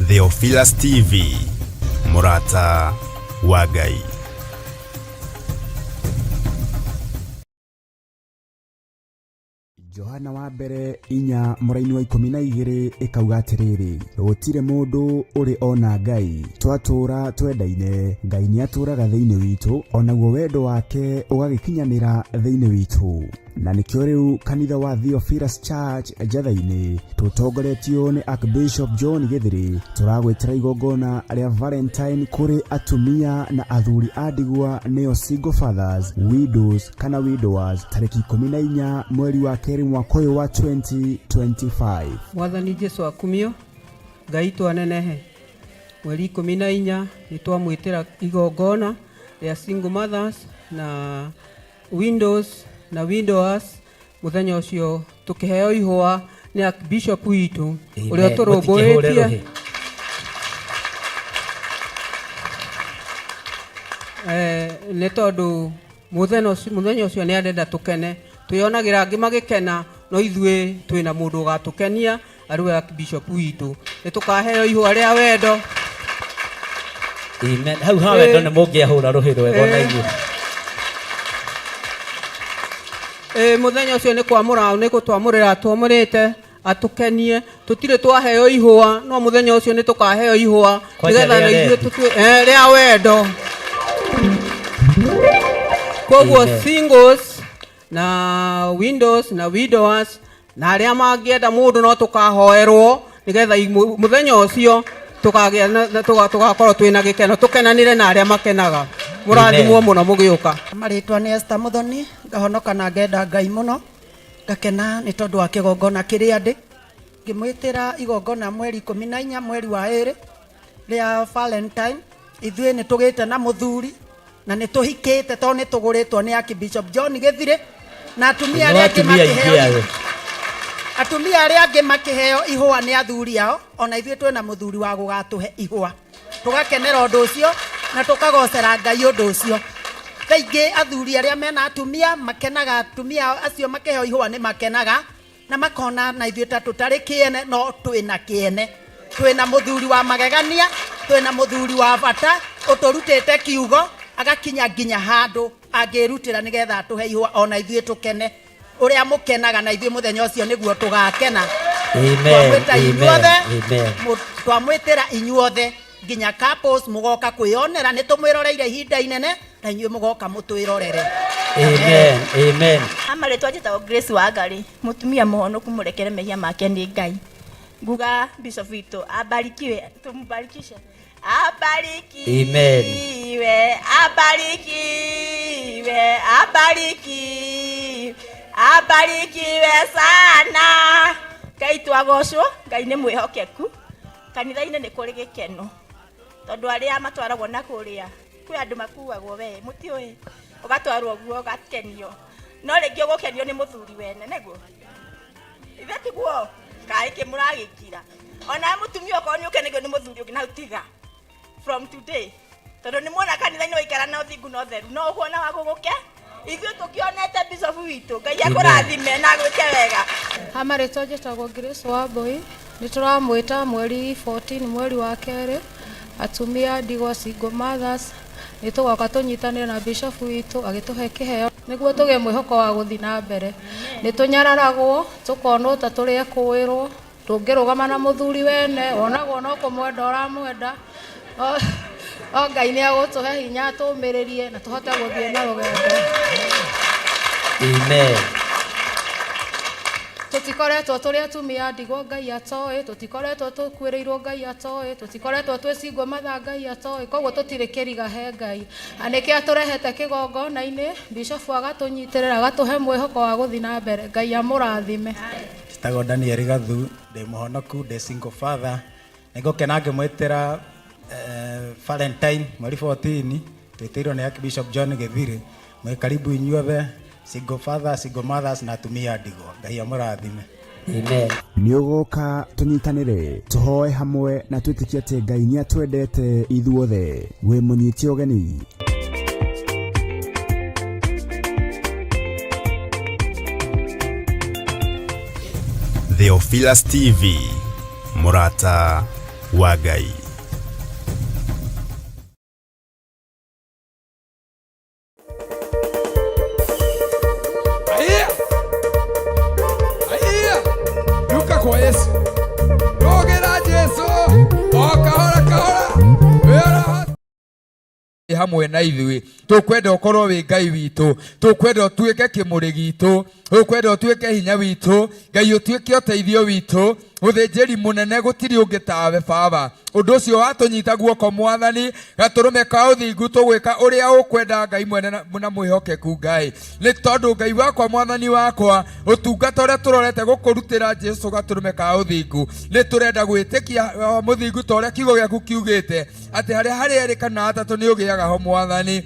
Theophilus TV, mũrata wa Ngai. Johana wa mbere 4 mũraini wa 12 ĩkauga atĩrĩrĩ, gũtirĩ mũndũ ũrĩ ona Ngai, twatũũra twendaine, Ngai nĩatũũraga thĩinĩ witũ, onaguo wendo wake ũgagĩkinyanĩra thĩinĩ witũ. Na nĩkĩo rĩu kanitha wa Theophilus Church Njatha-inĩ tũtongoretio nĩ Archbishop John Gĩthĩrĩ tũragwĩtĩra igongona rĩa Valentine kũrĩ atumia na athuri a ndigwa nĩo single fathers, widows kana widowers tarĩki 14 mweri wa kerĩ mwaka ũyũ wa 2025. Mwathani Jesu akumio, Ngai twanenehe. Mweri 14 nĩ twamwĩtĩra igongona rĩa single mothers na widows na widowers. Mũthenya ũcio tũkĩheo ihũa nĩ Archbishop witũ ũrĩa Amen. Mũtikĩhũre ũtũrũmbũĩtie. Rũhĩ. Nĩ tondũ mũthenya ũcio nĩ arenda tũkene, twĩonagĩra angĩ magĩkena, no ithuĩ twĩna mũndũ ũgatũkenia arĩ we Archbishop witũ. Nĩ tũkaheo ihũa rĩa wendo. Amen. Hau ha wendo nĩ mũngĩahũra rũhĩ rwega ona inyuĩ. Mũthenya ũcio nĩ kwamũra, nĩ gũtwamũrĩra atwamũrĩte atũkenie. Tũtirĩ twaheo ihũa, no mũthenya ũcio nĩ tũkaheo ihũa Kwanja nĩgetha rĩa na ithuĩ rendi. Rĩa wendo. Koguo Amen. singles na widows na widowers na arĩa mangĩenda mũndũ no tũkahoerwo nĩgetha mũthenya ũcio tũgakorwo twĩna gĩkeno, tũkenanĩre na arĩa makenaga. Mũrathimwo Amen. mũno mũgĩũka. Marĩtwa nĩ Esther Muthoni, ngahonoka na ngenda Ngai mũno, ngakena nĩ tondũ wa kĩgongona kĩrĩa ndĩ. Ngĩmwĩtĩra igongona mweri 14 mweri wa ĩrĩ rĩa Valentine. Ithuĩ nĩ tũgĩte na mũthuri na nĩ tũhikĩte tondũ nĩ tũgũrĩtwo nĩ Archbishop John Gĩthirĩ, na atumia Nĩ arĩa angĩ atumia aingĩ makĩheo ayo. Atumia arĩa angĩ makĩheo ihũa nĩ athuri ao, ona ithuĩ twĩna mũthuri wa gũgatũhe ihũa. Tũgakenera ũndũ ũcio na tũkagocera Ngai ũndũ ũcio. Thaa ingĩ athuri arĩa mena atumia makenaga, atumia acio makĩheo ihũa nĩ makenaga na makona na ithuĩ ta tũtarĩ kĩene, no twĩna kĩene. Twĩna mũthuri wa magegania, twĩna mũthuri wa bata ũtũrutĩte kiugo agakinya nginya handũ angĩrutĩra nĩgetha atũhe ihũa ona ithuĩ tũkene. Ũrĩa mũkenaga na ithuĩ mũthenya ũcio nĩguo tũgakena. Amen, Twamwĩta amen, inyuothe, amen. Twamwĩtĩra inyuothe nginya couples mũgoka kwĩyonera, nĩ tũmwĩroreire ihinda inene na inyuĩ mũgoka mũtwĩrorere. Amen, amen. Amarĩtwa njĩtagwo Grace Wangari, mũtumia mũhonoku mũrekere mehia make nĩ Ngai. Nguga Bishop witũ abarikiwe, tũmbarikishe. Abarikiwe, Amen. abarikiwe, abarikiwe, abarikiwe sana. Ngai twagocwo, Ngai nĩ mwĩhokeku. Kanitha-inĩ nĩ kũrĩ gĩkeno tondũ arĩa matwaragwo na kũrĩa kwĩ andũ makuagwo, we mũtiũĩ, ũgatwarwo ũguo ũgakenio, no rĩngĩ ũgũkenio nĩ mũthuri wene, nĩguo ithe tiguo kaĩ kĩ mũragĩkira. Ona mũtumia okorwo nĩ ũkenagio nĩ mũthuri ũngĩ na tiga from today, tondũ nĩ muona kanitha-inĩ waikara na ũthingu na ũtheru, no ũkuona wa gũgũke. Ithuĩ tũkĩonete bishop witũ, Ngai akũrathime na agwĩke wega. Amarĩtwa njĩtagwo Grace Wambui, nĩ tũramwĩta mweri 14 mweri wa kerĩ, atumia ndigwa single mothers, nĩ tũgoka tũnyitanĩre na bishop witũ agĩtũhe kĩheo nĩguo tũgĩe mwĩhoko wa gũthiĩ na mbere. Nĩ tũnyararagwo, tũkonwo ta tũrĩ ekũĩrwo, tũngĩrũgama na mũthuri wene, wonagwo no kũmwenda ũramwenda. O Ngai nĩ agũtũhe hinya tũmĩrĩrie na tũhote gũthiĩ na rũgendo. Amen. Tũtikoretwo tũrĩ atumia ndigwa Ngai atoĩ, tũtikoretwo tũkuĩrĩirwo Ngai atoĩ, tũtikoretwo twĩ single mother Ngai atoĩ, koguo tũtirĩ kĩriga he Ngai. Na nĩkĩo atũrehete kĩgongona-inĩ, Bishop agatũnyitĩrĩra, agatũhe mwĩhoko wa gũthiĩ na mbere. Ngai amũrathime. Njĩtagwo Daniel Gathu, ndĩ mũhonoku, ndĩ single father. Nĩngũkena ngĩmwĩtĩra Valentine mweri 14, twĩtĩirwo nĩ Archbishop John Gĩthirĩ. Mwĩ karibu inyuothe, single father, single mothers na atumia ndigwa. Ngai amũrathime. Amen. Nĩ ũgoka tũnyitanĩre, tũhoe hamwe na twĩtĩkie atĩ Ngai nĩ atwendete ithuothe. Wĩ mũnyite ũgeni. Theophilus TV, mũrata Wa Ngai. Aiya! Aiya! Ruka kwa Yesu. Rogera Jesu. O kahora kahora. Wĩra hamwe na ithuĩ. Tũkwenda ũkorwo wĩ Ngai witũ, tũkwenda ũtuĩke kĩmũrĩ gitũ, tũkwenda ũtuĩke hinya witũ, Ngai ũtuĩke ũteithio witũ, mũthĩnjĩri mũnene gũtirĩ ũngĩ tawe Baba. Ũndũ ũcio watũnyita guoko Mwathani, gatũrũme ka ũthingu tũgwĩka ũrĩa ũkwenda Ngai mwene na mwĩhokeku Ngai, nĩ tondũ Ngai wakwa Mwathani wakwa, ũtungata ũrĩa tũrorete gũkũrutĩra Jesu gatũrũme ka ũthingu, nĩ tũrenda gwĩtĩkia mũthingu ta ũrĩa kiugo gĩaku kiugĩte atĩ harĩa harĩ erĩ kana atatũ nĩ ũgĩaga ho Mwathani.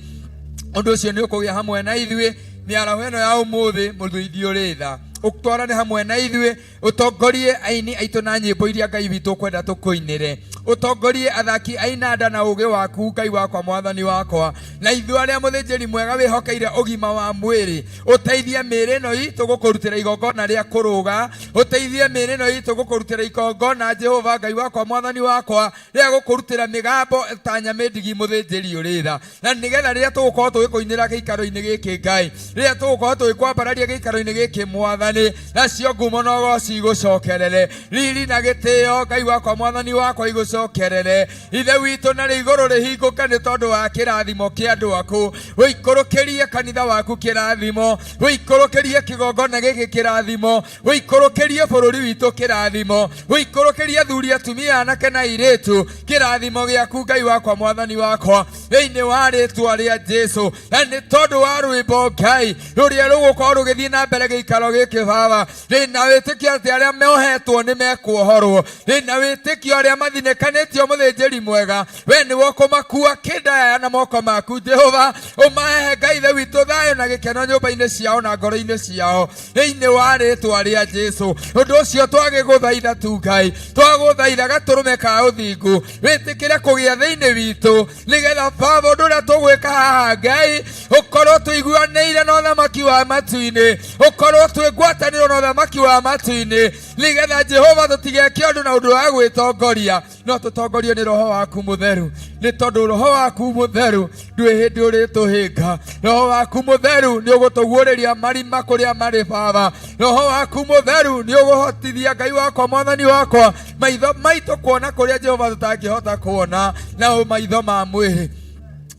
Ũndũ ũcio nĩ ũkũgĩa hamwe na ithuĩ mĩaraho ĩno ya ũmũthĩ, mũthũithi ũrĩ tha ũtwarane hamwe na ithuĩ, ũtongorie aini aitũ na nyĩmbo iria Ngai witũ ũkwenda tũkũinĩre, ũtongorie athaki a inanda na ũgĩ waku Ngai wakwa Mwathani wakwa, na ithuĩ arĩa mũthĩnjĩri mwega wĩhokeire ũgima wa mwĩrĩ, ũteithie mĩĩrĩ ĩno itũ gũkũrutĩra igongona rĩa kũrũga, ũteithie mĩĩrĩ ĩno itũ gũkũrutĩra igongona Jehova Ngai wakwa Mwathani wakwa rĩa gũkũrutĩra mĩgambo ta nyamĩndigi mũthĩnjĩri ũrĩ tha, na nĩgetha rĩrĩa tũgũkorwo tũgĩkũinĩra gĩikaro-inĩ gĩkĩ Ngai, rĩrĩa tũgũkorwo tũgĩkwambararia gĩikaro-inĩ gĩkĩ Mwathani, nacio ngumo na ũgoci igũcokerere, riri na gĩtĩo Ngai wakwa Mwathani wakwa igũcokerere. Ithe witũ na rĩ igũrũ rĩhingũke nĩ tondũ wa kĩrathimo kĩa andũ aku, ũikũrũkĩrie kanitha waku kĩrathimo, ũikũrũkĩrie kĩgongona gĩkĩ kĩrathimo, ũikũrũkĩrie bũrũri witũ kĩrathimo, ũikũrũkĩrie athuri atumia anake na airĩtu kĩrathimo gĩaku Ngai wakwa Mwathani wakwa, thĩinĩ wa rĩtwa rĩa Jesu. Na nĩ tondũ wa rwĩmbo Ngai rũrĩa rũgũkorwo rũgĩthiĩ na mbere gĩikaro gĩkĩ Baba, ndĩna wĩtĩkio atĩ arĩa mohetwo nĩ mekuohorwo, ndĩna wĩtĩkio arĩa mathinĩkanĩtio mũthĩnjĩri mwega, we nĩwe ũkũmakua kĩndaya na moko maku Jehova, ũmahe Ngai ithe witũ thayũ na gĩkeno nyũmba-inĩ ciao na ngoro-inĩ ciao, thĩinĩ wa rĩtwa rĩa Jesu. Ũndũ ũcio twagĩgũthaitha tu Ngai, twagũthaitha gatũrũme ka ũthingu wĩtĩkĩre kũgĩa thĩinĩ witũ, nĩgetha Baba ũndũ ũrĩa tũgwĩka haha Ngai ũkorwo tũiguanĩire na ũthamaki wa matu-inĩ, ũkorwo twĩ ngwatanĩro na ũthamaki wa matu-inĩ, nĩgetha Jehova tũtigeke ũndũ na ũndũ wa gwĩtongoria, no tũtongorio nĩ Roho waku mũtheru, nĩ tondũ Roho waku mũtheru ndwĩ hĩndĩ ũrĩtũhĩnga. Roho waku mũtheru nĩ ũgũtũguũrĩria marima kũrĩa marĩ Baba. Roho waku mũtheru nĩ ũgũhotithia Ngai wakwa Mwathani wakwa maitho maitũ kuona kũrĩa Jehova tũtangĩhota kuona na maitho ma mwĩrĩ.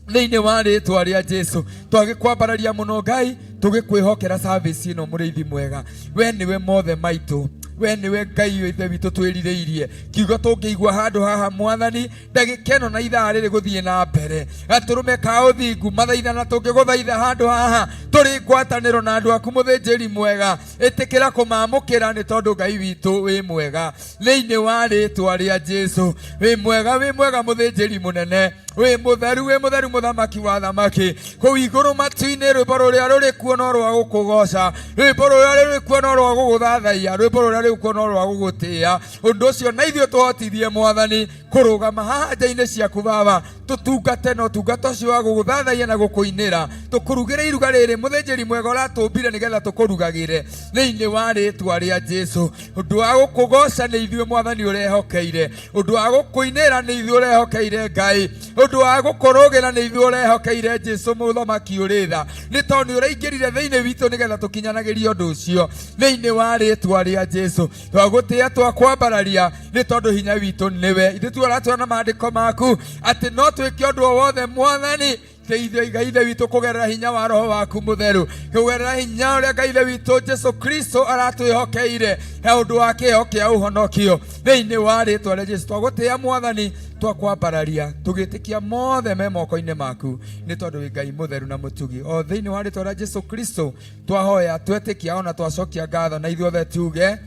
Thĩinĩ wa rĩtwa rĩa Jesu twagĩkwambararia mũno Ngai, tũgĩkwĩhokera service ĩno mũrĩithi mwega, we nĩwe mothe maitũ, we nĩwe Ngai ithe witũ twĩrirĩirie kiugo tũngĩigua handũ haha Mwathani, ndagĩka ĩno na ithaa rĩrĩ gũthiĩ na mbere, gatũrũme ka ũthingu mathaithana tũngĩgũthaitha handũ haha tũrĩ ngwatanĩro na andũ aku mũthĩnjĩri mwega, ĩtĩkĩra kũmamũkĩra nĩ tondũ Ngai witũ wĩ mwega. Thĩinĩ wa rĩtwa rĩa Jesu, wĩ mwega, wĩ mwega mũthĩnjĩri mũnene, wĩ mũtheru, wĩ mũtheru mũthamaki wa thamaki, kũu igũrũ matu-inĩ rwĩmbo rũrĩa rũrĩ kuo no rwa gũkũgoca, rwĩmbo rũrĩa rũrĩ kuo no rwa gũgũthathaiya, rwĩmbo rũrĩa rũrĩ kuo no rwa gũgũtĩĩa. Ũndũ ũcio na ithuĩ tũhotithie Mwathani kũrũgama haha nja-inĩ ciaku Baba, tũtungate na ũtungata ũcio wa gũgũthathaiya na gũkũinĩra, tũkũrugĩre iruga rĩrĩ mũthĩnjĩri mwega ũratũmbire nĩgetha tũkũrugagĩre, thĩinĩ wa rĩtwa rĩa Jesu. Ũndũ wa gũkũgoca nĩ ithuĩ Mwathani ũrehokeire, ũndũ wa gũkũinĩra nĩ ithuĩ ũrehokeire Ngai, ũndũ wa gũkũrũgĩra nĩ ithuĩ ũrehokeire Jesu mũthamaki ũrĩ tha, nĩ tondũ nĩ ũraingĩrire thĩinĩ witũ nĩgetha tũkinyanagĩrie ũndũ ũcio, thĩinĩ wa rĩtwa rĩa Jesu. Twagũtĩĩa twakwambararia nĩ tondũ hinya witũ nĩwe. Ithuĩ tuoratwĩra na maandĩko maku atĩ no twĩke ũndũ o wothe Mwathani, teithio Ngai ithe witũ kũgerera hinya wa Roho waku mũtheru, kũgerera hinya ũrĩa Ngai ithe witũ Jesu Kristo aratwĩhokeire na ũndũ wa kĩheo kĩa ũhonokio, thĩinĩ wa rĩtwa rĩa Jesu. Twagũtĩĩa Mwathani, twakwambararia tũgĩtĩkia mothe me moko-inĩ maku, nĩ tondũ wĩ Ngai mũtheru na mũtugi. O thĩinĩ wa rĩtwa rĩa Jesu Kristo twahoya, twetĩkia ona twacokia ngatho, na ithuothe tuge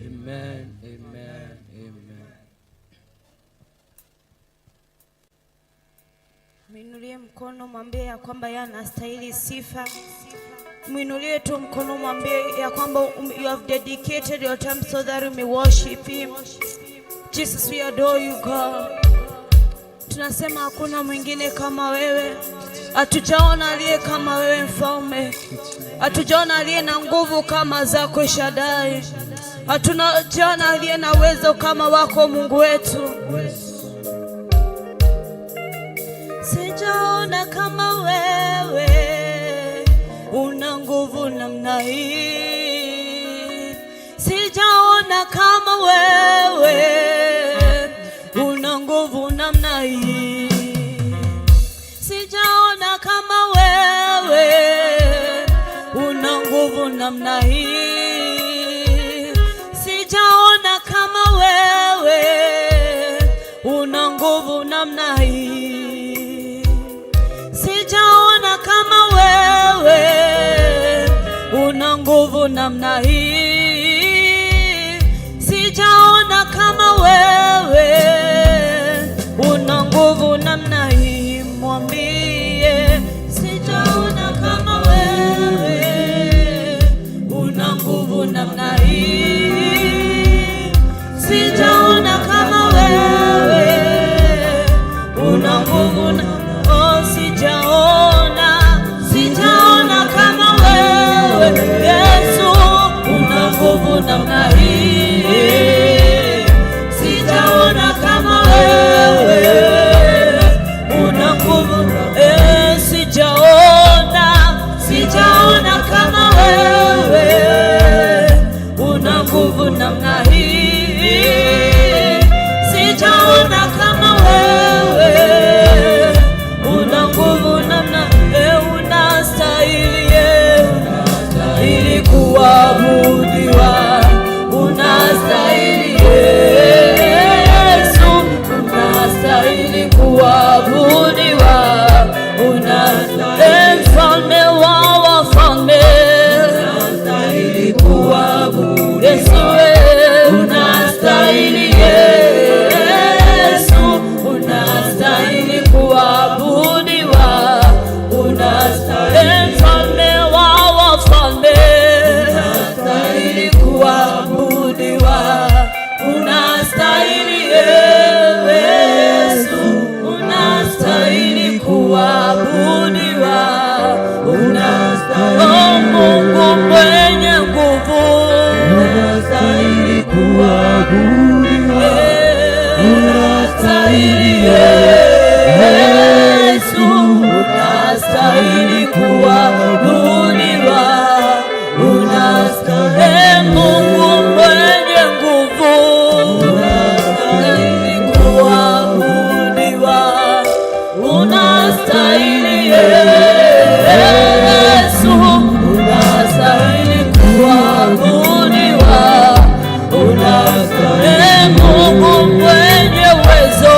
Amen, amen, amen. Mwinulie mkono mwambie ya kwamba yeye anastahili sifa. Mwinulie tu mkono mwambie ya kwamba you have dedicated your time so that you may worship him. Jesus, we adore you God. Tunasema hakuna mwingine kama wewe. Hatujaona aliye kama wewe mfalme. Hatujaona aliye na nguvu kama zako Shaddai. Hatujaona aliye na uwezo kama wako Mungu wetu. Sijaona kama wewe una nguvu namna hii. Sijaona kama wewe una nguvu namna hii. Sijaona kama wewe una nguvu namna hii. Sijaona kama wewe una nguvu namna hii. Sijaona kama wewe una nguvu namna hii. Sijaona kama wewe una nguvu namna hii. Mwambie sijaona kama wewe una nguvu namna hii. Sijaona kama wewe una nguvu na oh, sijaona, sijaona kama wewe Yesu una nguvu namna hii. Sijaona kama wewe una nguvu sijaona, sijaona kama wewe una nguvu namna hii. Sijaona kama wewe una nguvu namna unastahili, unastahili kuabudiwa, unastahili Yesu, unastahili kuabudiwa, unastahili mfalme wa wafalme, unastahili kuabudiwa Yesu, unastahili Yesu, unastahili kuabudiwa, unastahili mfalme wa wafalme, unastahili kuabudiwa, unastahili Yesu, unastahili kuabudiwa, unastahili oh, Mungu mwenye nguvu, unastahili kuabudiwa, unastahili Yesu, unastahili kuabudiwa, unastahili Mungu mwenye nguvu, unastahili kuabudiwa, unastahili Yesu, unastahili kuabudiwa, unastahili Mungu mwenye uwezo.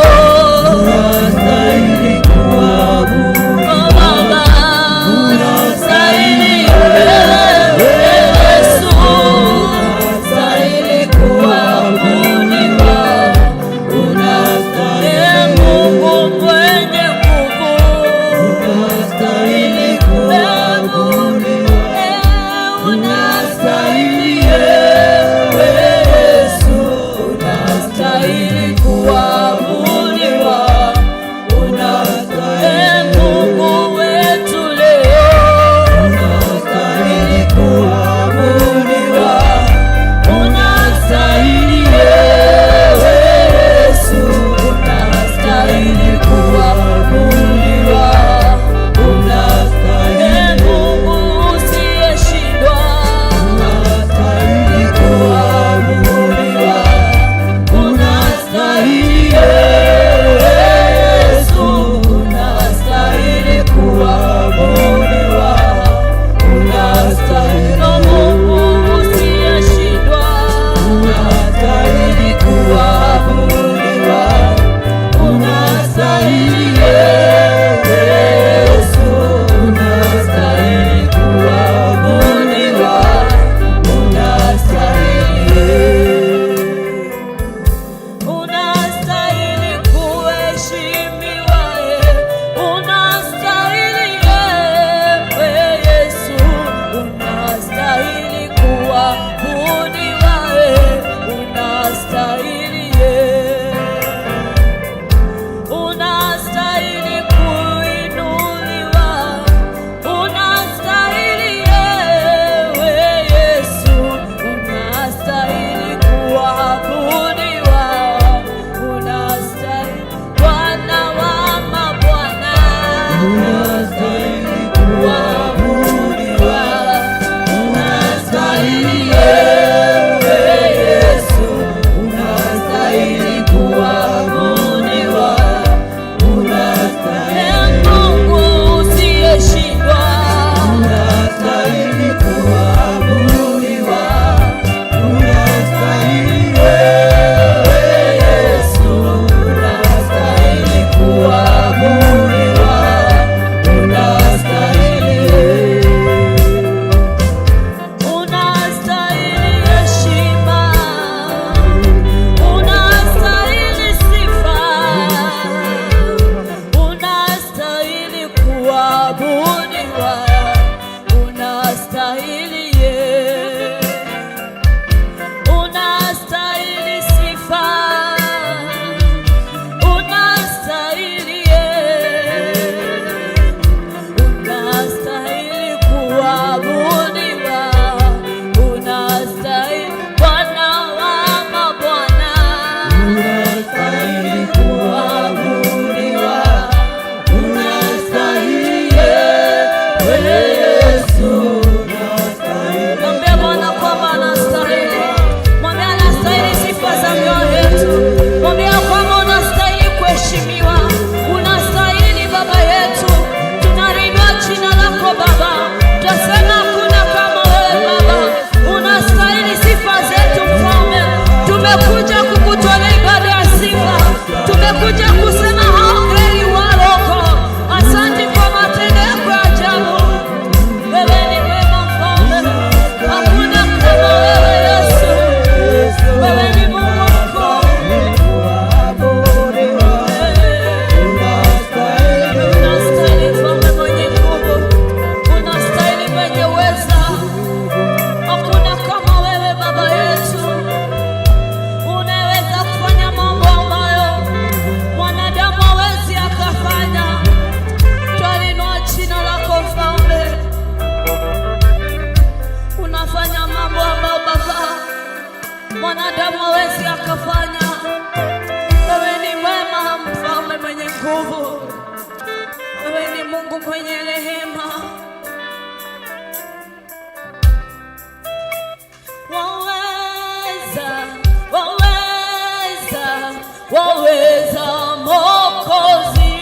Waweza Mwokozi,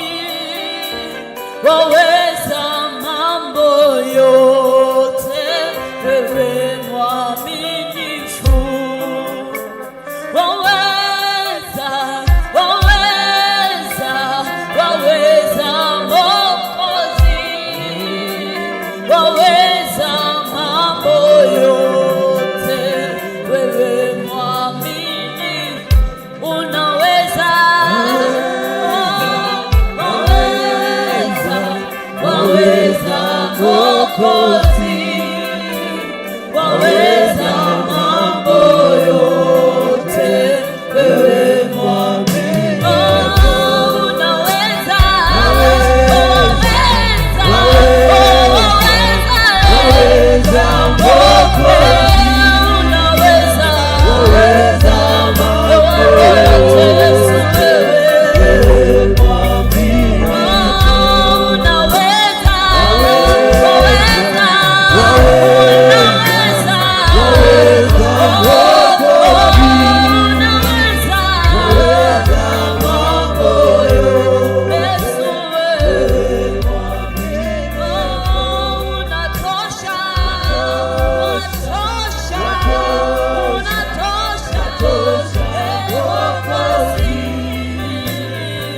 waweza mambo yote, wewe mwaminifu. Waweza, waweza, waweza Mwokozi, waweza mambo yote, wewe mwaminifu. Unaweza, waweza, waweza Mwokozi, waweza mambo yote, wewe mwaminifu. Unaweza, waweza, waweza Mwokozi, unaweza, waweza mambo yote, wewe mwaminifu. Unaweza, waweza, unaweza, unaweza, mambo yote, Yesu wewe unatosha, unatosha, unatosha, Mwokozi,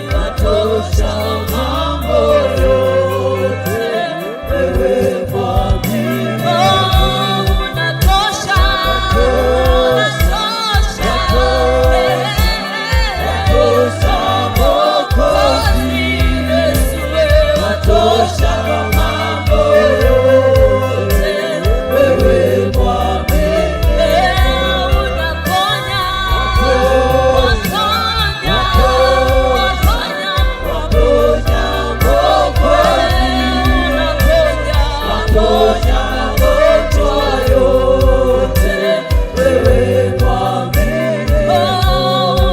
unatosha mambo yote, wewe mwaminifu. Unatosha, unatosha, unatosha Mwokozi, Yesu wewe unatosha mambo yote, wewe mwaminifu. Unaponya, waponya, waponya, waponya Mwokozi, unaponya, waponya magonjwa yote, wewe mwaminifu.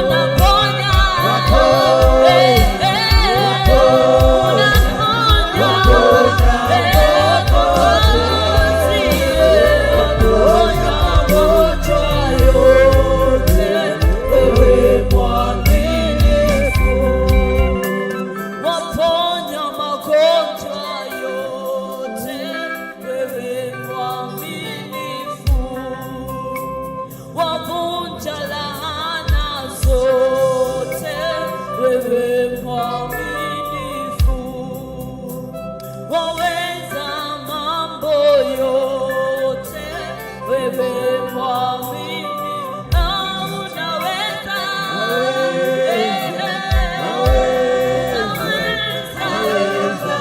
Unaponya, unaponya, waponya magonjwa yote, wewe mwaminifu. Waponya magonjwa yote, wewe mwaminifu. Wavunja laana zote, wewe mwaminifu. Waweza mambo yote, wewe mwaminifu. Ah, unaweza, unaweza, unaweza,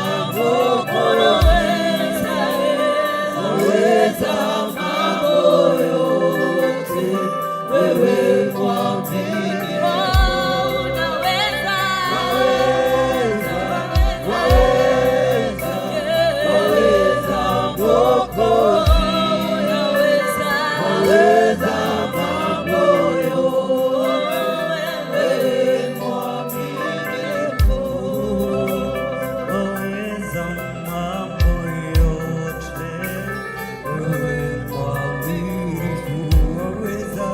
waweza mambo yote, wewe mwaminifu. Unaweza, waweza, waweza Mwokozi, unaweza, waweza mambo yote, wewe mwaminifu. Waweza mambo yote, wewe mwaminifu. Waweza,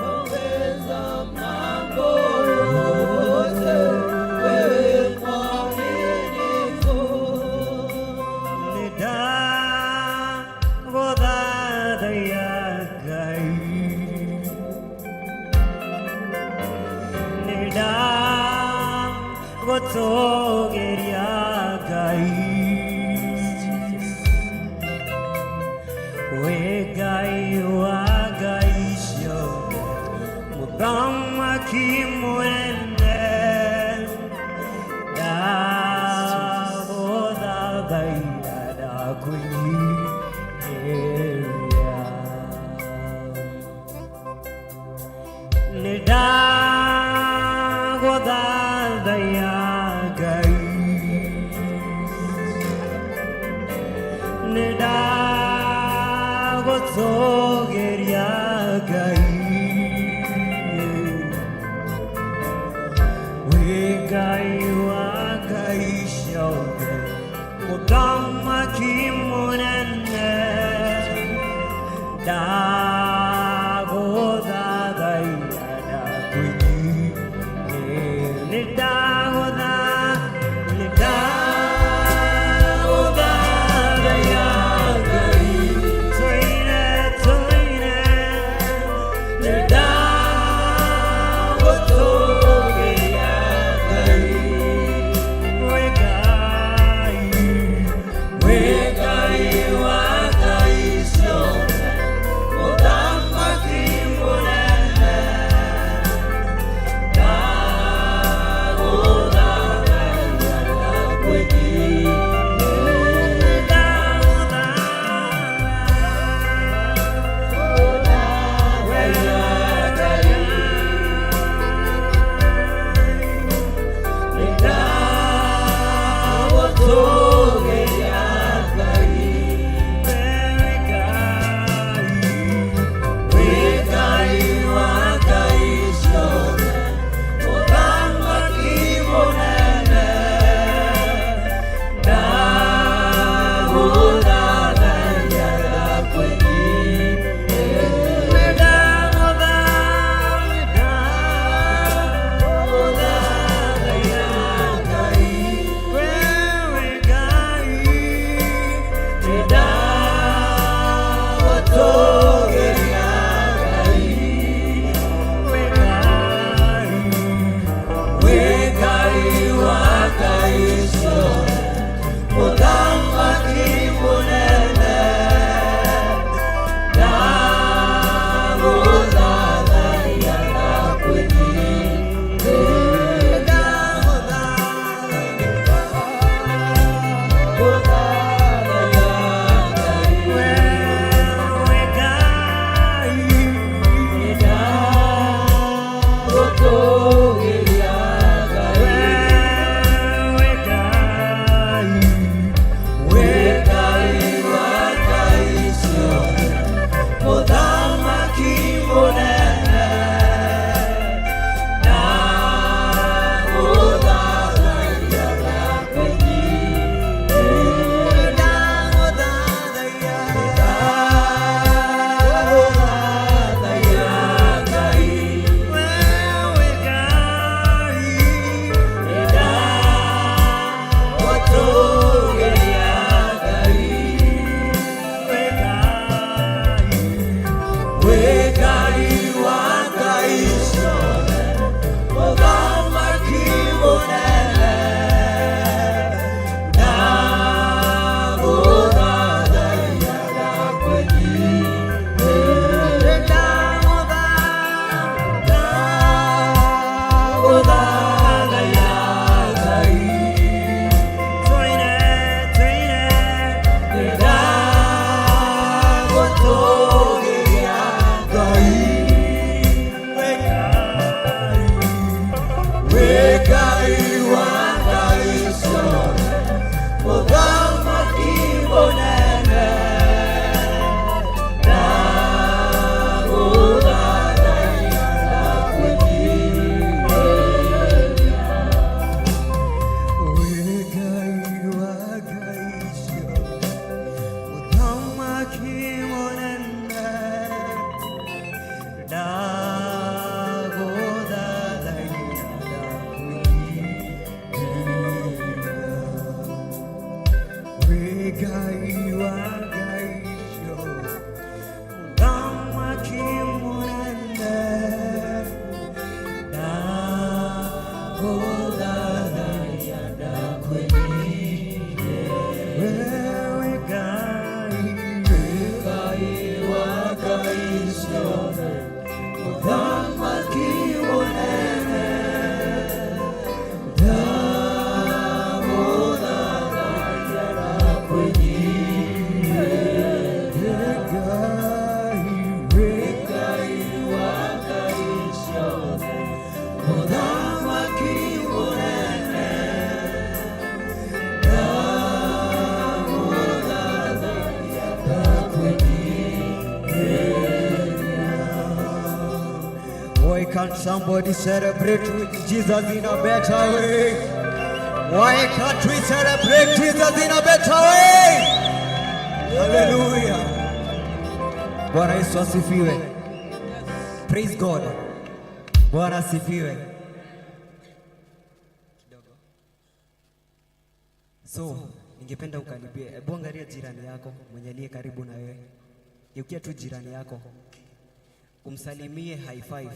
waweza mambo yote, wewe mwaminifu. Nĩndagũthathaiya Ngai, nĩndagũtũũgĩria Ngai, wĩ Ngai wa ngai ciothe, Mũthamaki mũnene, ndagũthathaiya ndakwĩnyihĩria. Nĩndagũthathaiya Ngai, nĩndagũtũũgĩria Ngai, wĩ Ngai wa ngai ciothe, Mũthamaki mũnene, ndagũthathaiya ndakwĩnyihĩria. Ndagũtũgĩria Ngai. Wewe Ngai, we Ngai wa ngai ciothe, Mũthamaki mũnene, ndagũthathaiya ndakwĩnyihĩria, ndagũthathaiya, ndagũthathaiya Ngai. Wewe Ngai, ndagũtũgĩria Ngai. We Ngai, we Ngai wa ngai ciothe, Mũthamaki mũnene, ndagũthathaiya ndakwĩnyihĩria, ndagũthathaiya Ngai. Tũine, tũine, ndagũtũgĩria Ngai. We Ngai, we Ngai wa ngai ciothe, Mũthamaki mũnene, ndagũthathaiya ndakwĩnyihĩria. We Ngai wa ngai ciothe, Mũthamaki mũnene, ndagũthathaiya ndakwĩnyihĩria. We Ngai wa ngai ciothe, Mũthamaki mũnene, ndagũthathaiya ndakwĩnyihĩria. Wewe Ngai, we Ngai wa ngai ciothe, Mũthamaki mũnene, ndagũthathaiya ndakwĩnyihĩria. Ngai, we Ngai wa ngai ciothe, Mũthamaki mũnene, ndagũthathaiya ndakwĩnyihĩria. Why can't somebody celebrate with Jesus in a better way? Why can't we celebrate Jesus in a better way? Hallelujah. Bwana Yesu asifiwe. Praise God. Bwana asifiwe. Kidogo. So, ningependa ukaribie. Hebu angalia jirani yako mwenye aliye karibu na wewe. Geukia tu jirani yako. Umsalimie high five.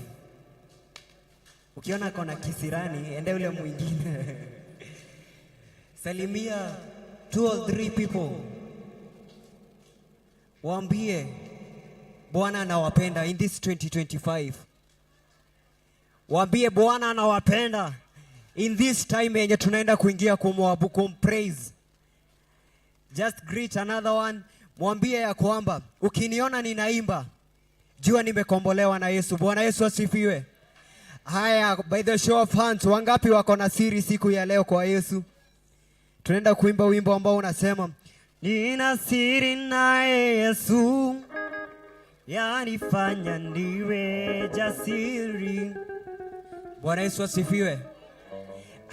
Ukiona kona kisirani, ende ule mwingine. Salimia two or three people. Waambie Bwana anawapenda in this 2025. Waambie Bwana anawapenda in this time yenye tunaenda kuingia kumwabudu, kumpraise. Just greet another one. Mwambie ya kwamba ukiniona ninaimba, jua nimekombolewa na Yesu. Bwana Yesu asifiwe. Haya, by the show of hands, wangapi wako na siri siku ya leo kwa Yesu? Tunaenda kuimba wimbo ambao unasema nina siri naye Yesu, yanifanya niwe jasiri. Bwana Yesu asifiwe.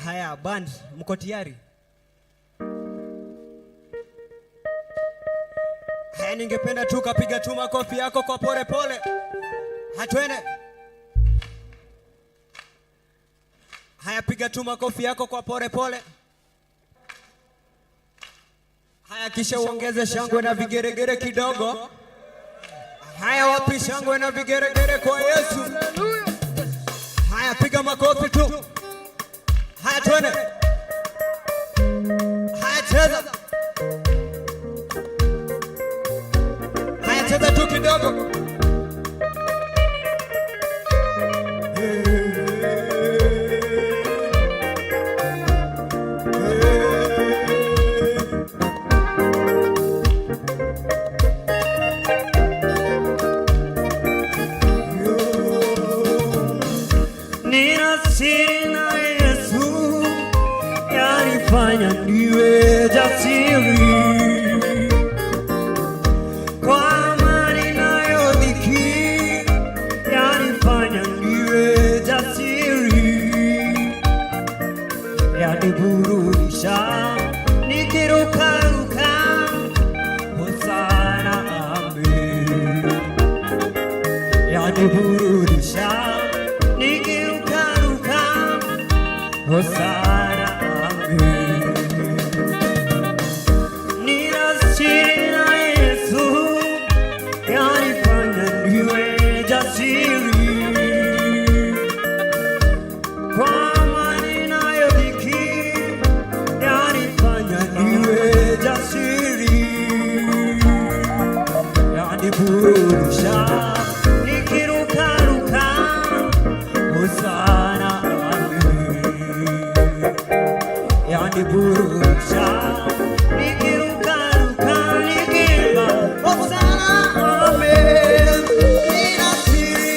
Haya, band, mko tayari? Haya, ningependa tu kapiga tu makofi yako kwa pole pole. Hatwende. Haya, piga tu makofi yako kwa pole pole. Haya, kisha uongeze shangwe na vigeregere kidogo. Haya, wapi shangwe na vigeregere kwa Yesu? Haya, piga makofi tu. Haya, twende. Haya, cheza. Haya, cheza tu kidogo. Nina siri na Yesu yanifanya niwe jasiri, kwa amani nayo dhiki yanifanya niwe jasiri, yaniburudisha nikirukaruka, hosana amen, yaniburudisha nikirukaruka, hosana amen. Nina siri na Yesu yanifanya niwe jasiri, kwa amani nayo dhiki yanifanya niwe jasiri, yaniburudisha nikirukaruka, hosana amen, yaniburudisha nikirukaruka, nikiimba hosana amen. Nina siri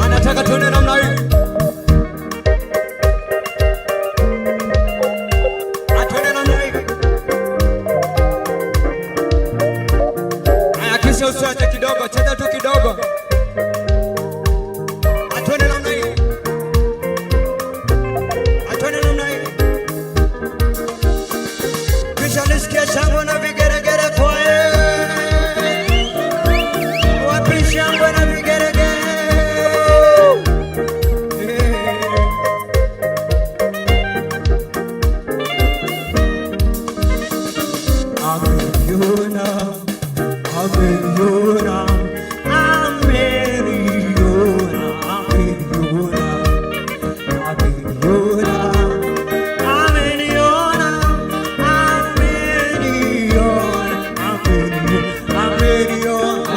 Anataka tuone namna hii. Atuone namna hii. Haya, kisha usiache kidogo, cheza tu kidogo. Atuone namna hii. Atuone namna hii. Kisha nisikie shangwe na vigeregere kwa yeye. Wapi shangwe na vigeregere? Ameniona, ameniona, ameniona, ameniona, ameniona, ameniona, ameniona, ameniona, ameniona,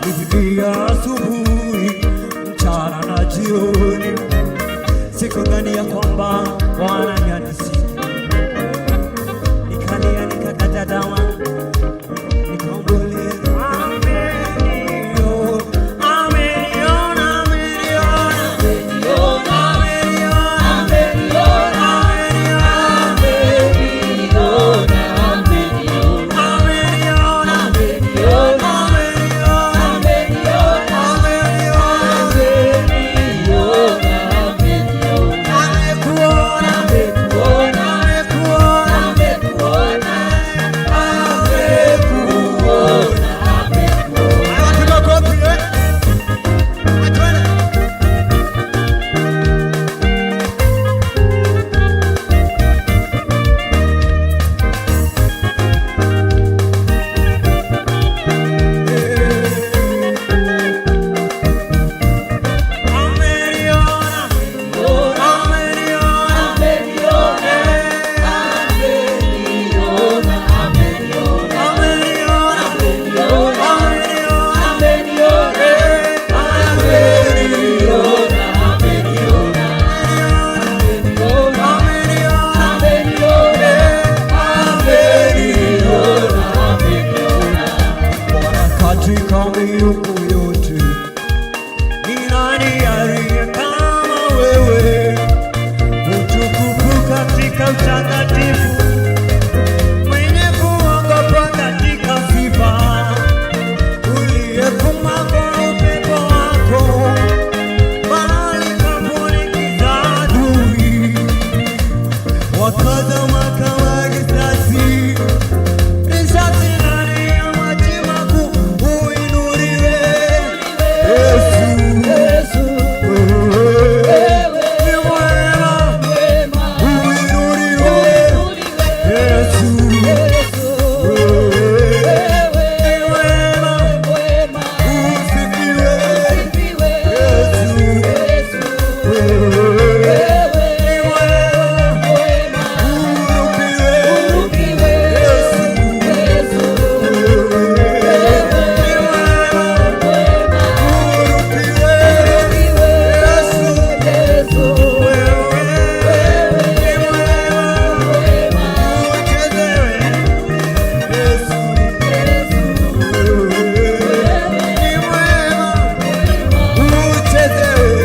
Nililia asubuhi, mchana na jioni, sikudhani ya kwamba Bwana ananisikia. Nikalia nikakata tamaa, nikaomboleza. Ameniona, ameniona, ameniona, ameniona, ameniona, ameniona. katika utakatifu, mwenye kuogopwa katika sifa, uliyevuma kwa upepo wako, bali kamunikiza adui, wakazama kama risasi, risasi ndani ya maji makuu. Uinuliwe Yesu, wewe ni mwema, uinuliwe Yesu, wewe ni mwema, usifiwe Yesu, wewe ni mwema, urukiwe Yesu, wewe ni mwema, urukiwe Yesu, wewe ni mwema, uchezewe Yesu, wewe ni mwema, uchezewe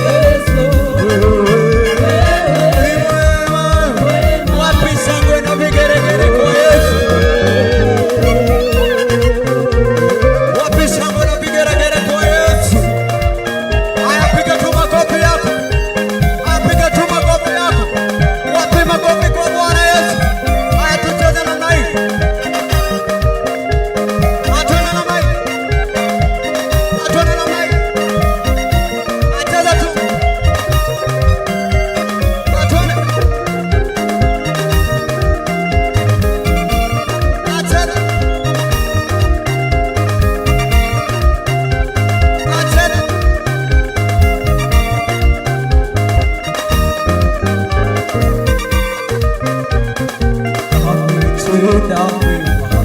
Yesu, wewe ni mwema. Wapi shangwe na vigeregere kwa Yesu? Wapi shangwe na vigeregere kwa Yesu? Haya, piga tu makofi yako. Haya, piga tu makofi yako. Wapi makofi kwa Bwana Yesu? Haya, tucheze namna hii. Hatuende namna hii. Hatuende namna hii. Acheza tu. Hatuende. Acheza. Acheza. Ametenda mema.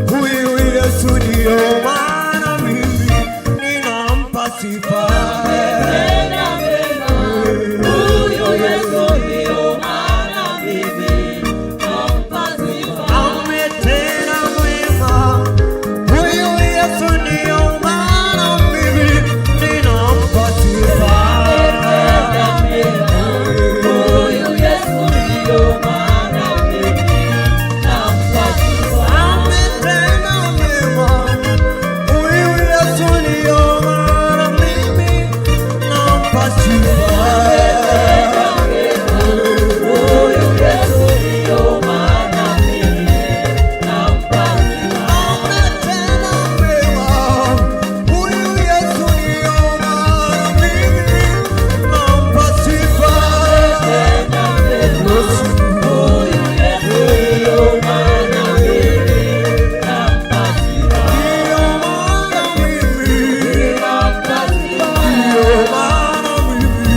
Huyu Yesu ndiyo maana mimi ninampa sifa. Ametenda mema. Huyu Yesu ndiyo maana mimi ninampa sifa. Ametenda mema. Huyu Yesu ndiyo maana mimi nampa sifa. Ametenda mema. Huyu Yesu ndiyo maana mimi nampa sifa. Ndiyo maana mimi, ndiyo maana mimi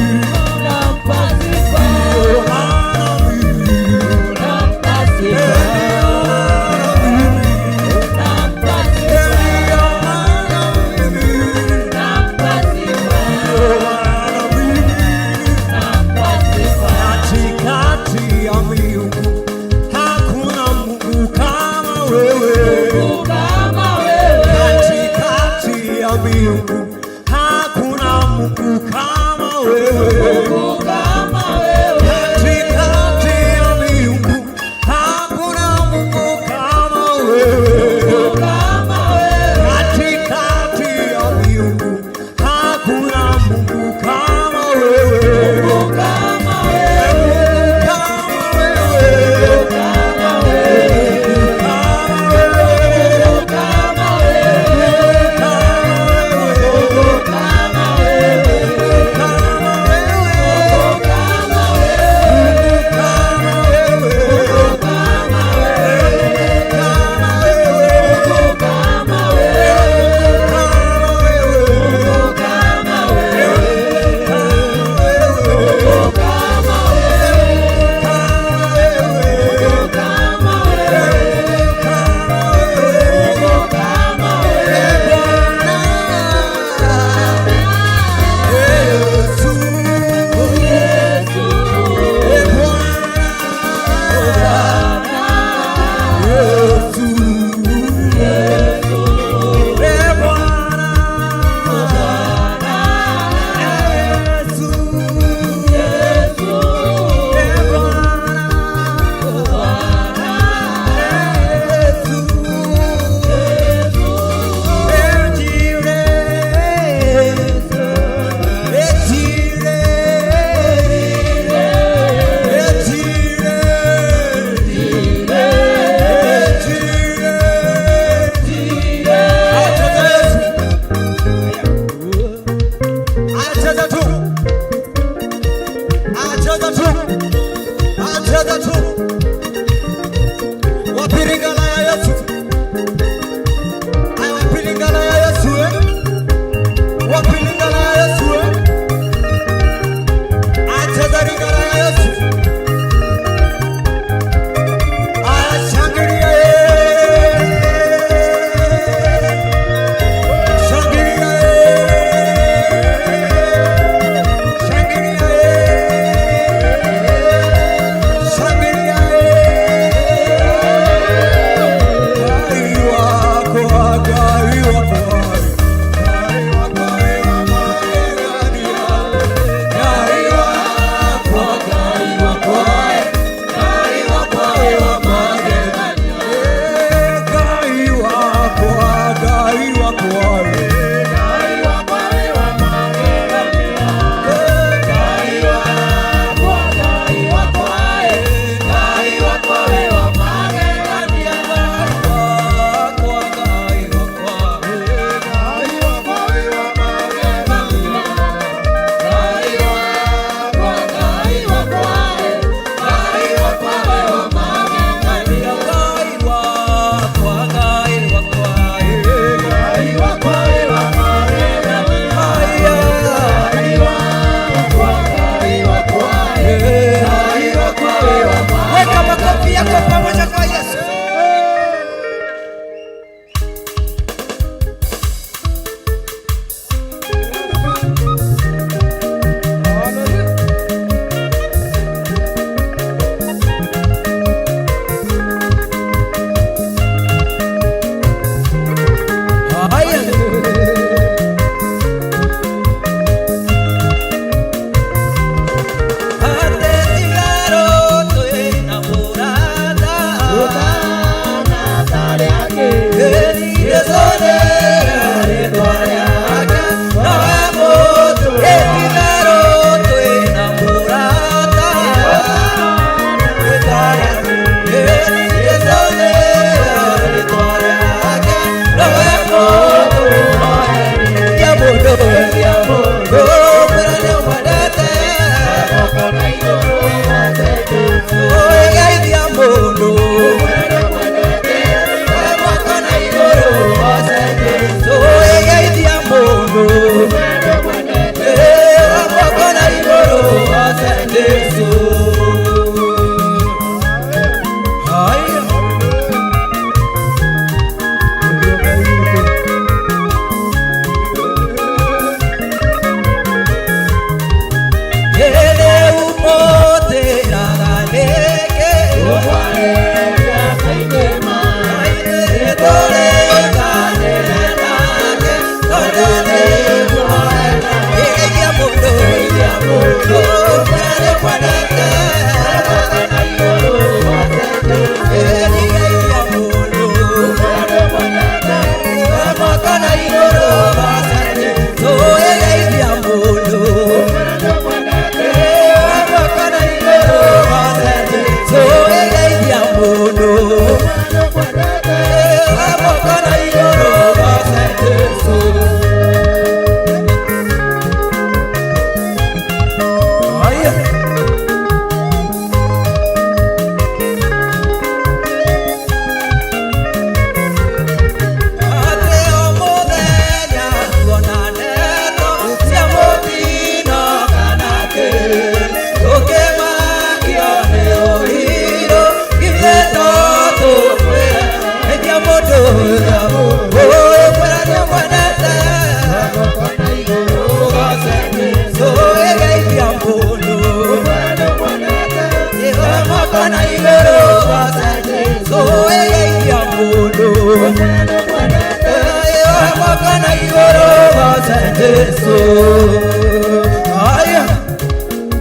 Haya,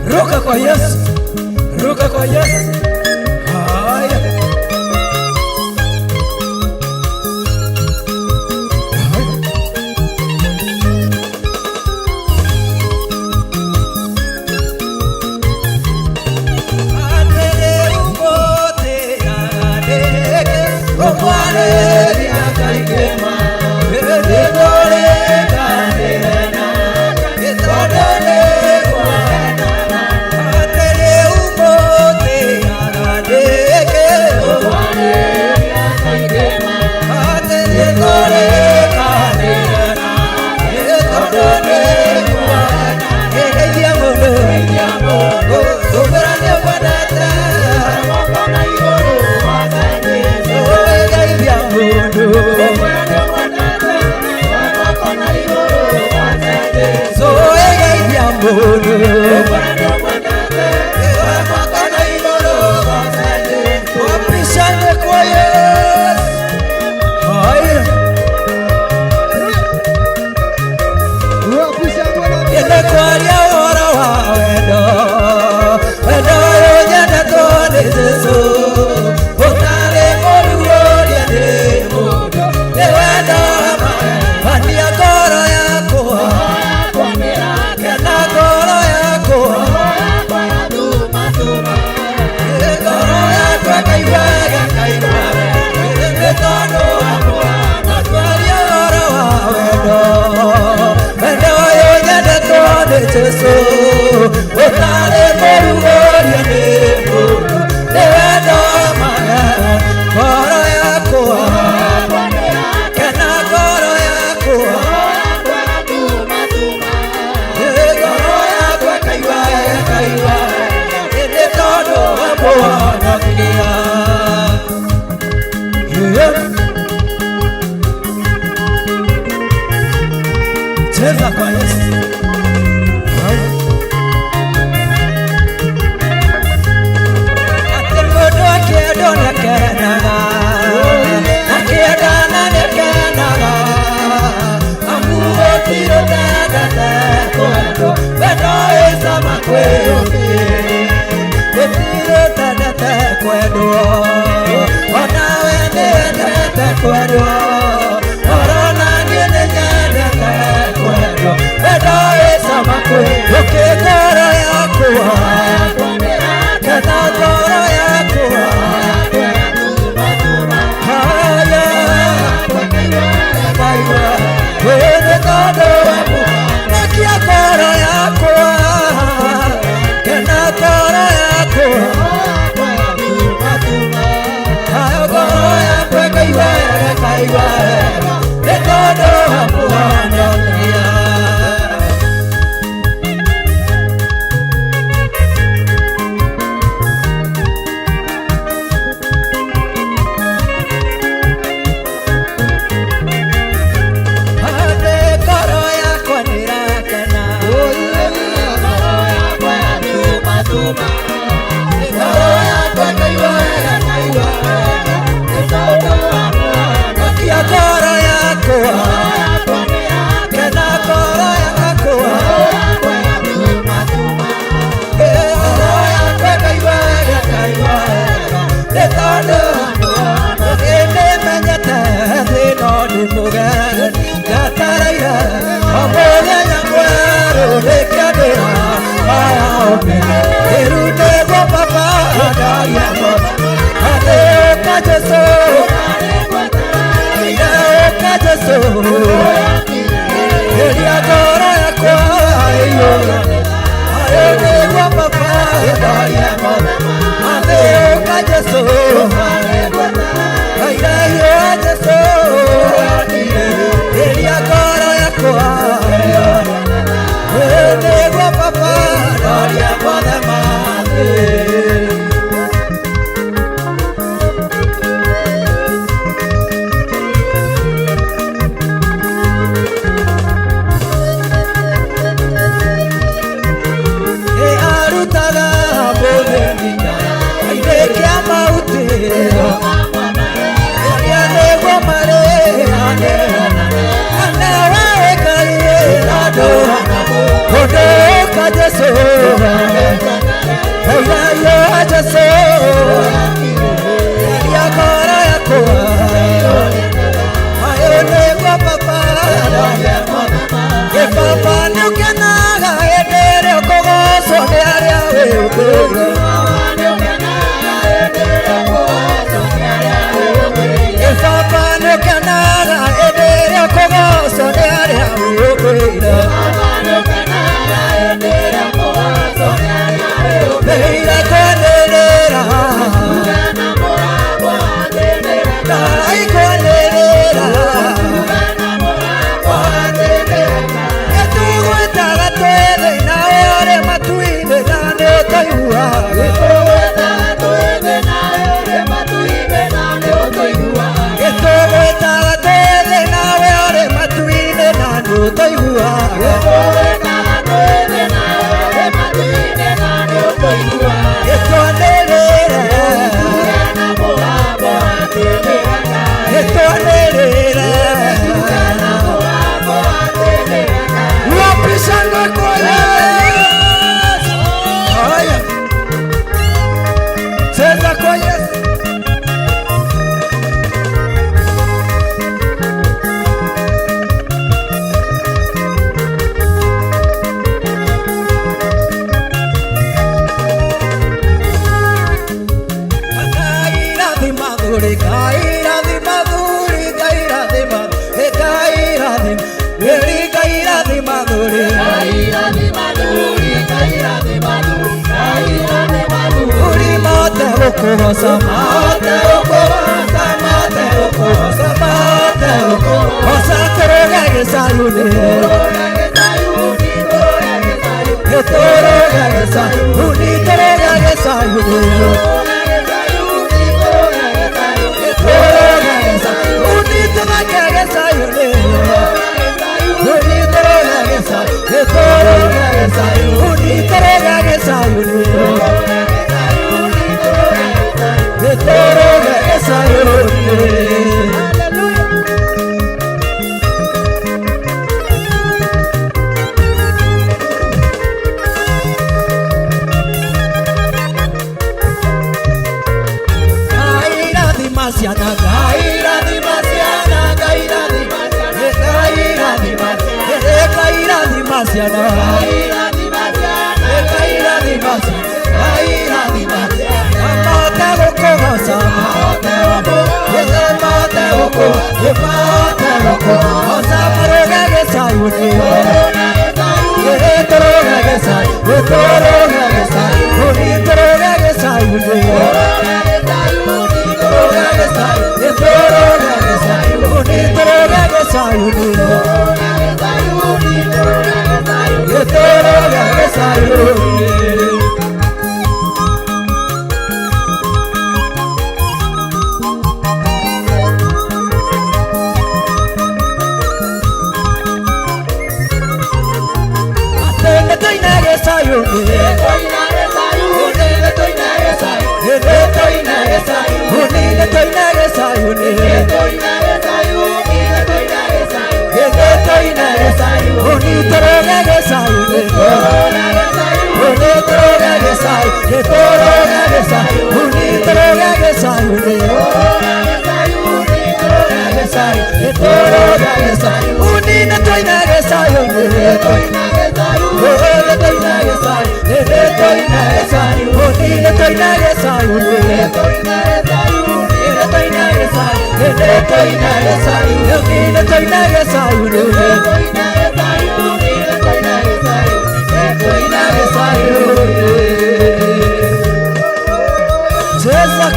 ruka kwa Yesu, ruka kwa Yesu. Haya. Wapishane kwa Yesu. Haya. Nĩkwaria ũhoro wa wendo, wendo ũyũ nyendetwo nĩ Jesũ, ũtarĩ mũruũrie nĩ mũndũ, nĩ wendo wa ma, wania ngoro yakwa, kena ngoro yakwa, ngoro yakwa ĩkaigua wega, ĩkaigua wega, nĩ tondũ wakwa, nakwaria ũhoro wa wendo, wendo ũyũ nyendetwo nĩ Jesũ, ũtarĩ mũruũrie nĩ mũndũ, nĩ wendo wa ma, ngoro yakwa, kena ngoro yakwa, ngoro yakwa ĩkaigua wega, ĩkaigua wega, nĩ tondũ wa kũhonokia. Yeah. Cheza kwa Yesu. Atĩ mũndũ akĩendwo nĩakenaga, akĩendana nĩakenaga, amu gũtirĩ ũtendete kwendwo, wendo wĩ cama kwĩ ũngĩ. Gũtirĩ ũtendete kwendwo, onawe nĩwendete kwendwo, orona niĩ nĩnyendete kwendwo, wendo wĩ cama kwĩ ũngĩ. Ngoro yakwa, kena ngoro yakwa, haya, ĩkaigua, nĩ tondũ waku, nakia ngoro yakwa, kena ngoro yakwa, hayo ngoro yakwa ĩkaigua wega, ĩkaigua wega, nĩ tondũ wa kũhonokia. Ate ngoro yakwa nĩrakena, ngoro yakwa yathumathuma, ngoro yakwa ĩkaigua wega, ĩkaigua wega, nĩ tondũ wa kũhonokia. Ngoro yakwa, kena ngoro yakwa, Jesu Kairahio Jesu Eria ngoro yakwa Nĩguo Baba ndoria mothe ma thĩ. Nĩ arutaga mũthĩni aithĩ kĩa mautĩro Arĩa nĩguo marĩanĩra Kana wewe kaĩra ndũka Jesu Kairayo Jesu Eria ngoro yakwa Ayo nĩguo Baba Baba nĩũkenaga hĩndĩ ĩrĩa ũkũgocwo nĩ arĩa wĩũmbĩire. Baba nĩũkenaga hĩndĩ ĩrĩa ũkũgocwo nĩ arĩa wĩũmbĩire. Wĩire kwanĩrĩra Ngai kwanĩrĩra Nĩtũgwĩtaga twĩ thĩna ũrĩ matu-inĩ na nĩũtũiguaga. Nĩtũgwĩtaga twĩ thĩna ũrĩ matu-inĩ na nĩũtũiguaga. Nĩtwanĩrĩre Nĩtwanĩrĩre Wapi shangwe kwa Yesu? Haya. Cheza kwa Yesu. Ngai rathima thuri, Ngai rathima, Ngai rathima, Ngai rathima thuri, Uri mothe gũkũgoca, mothe gũkũgoca, mothe gũkũgoca, mothe gũkũgoca, tũrũge gĩcayuni, tũrũge gĩcayuni, tũrũge gĩcayuni. Cheza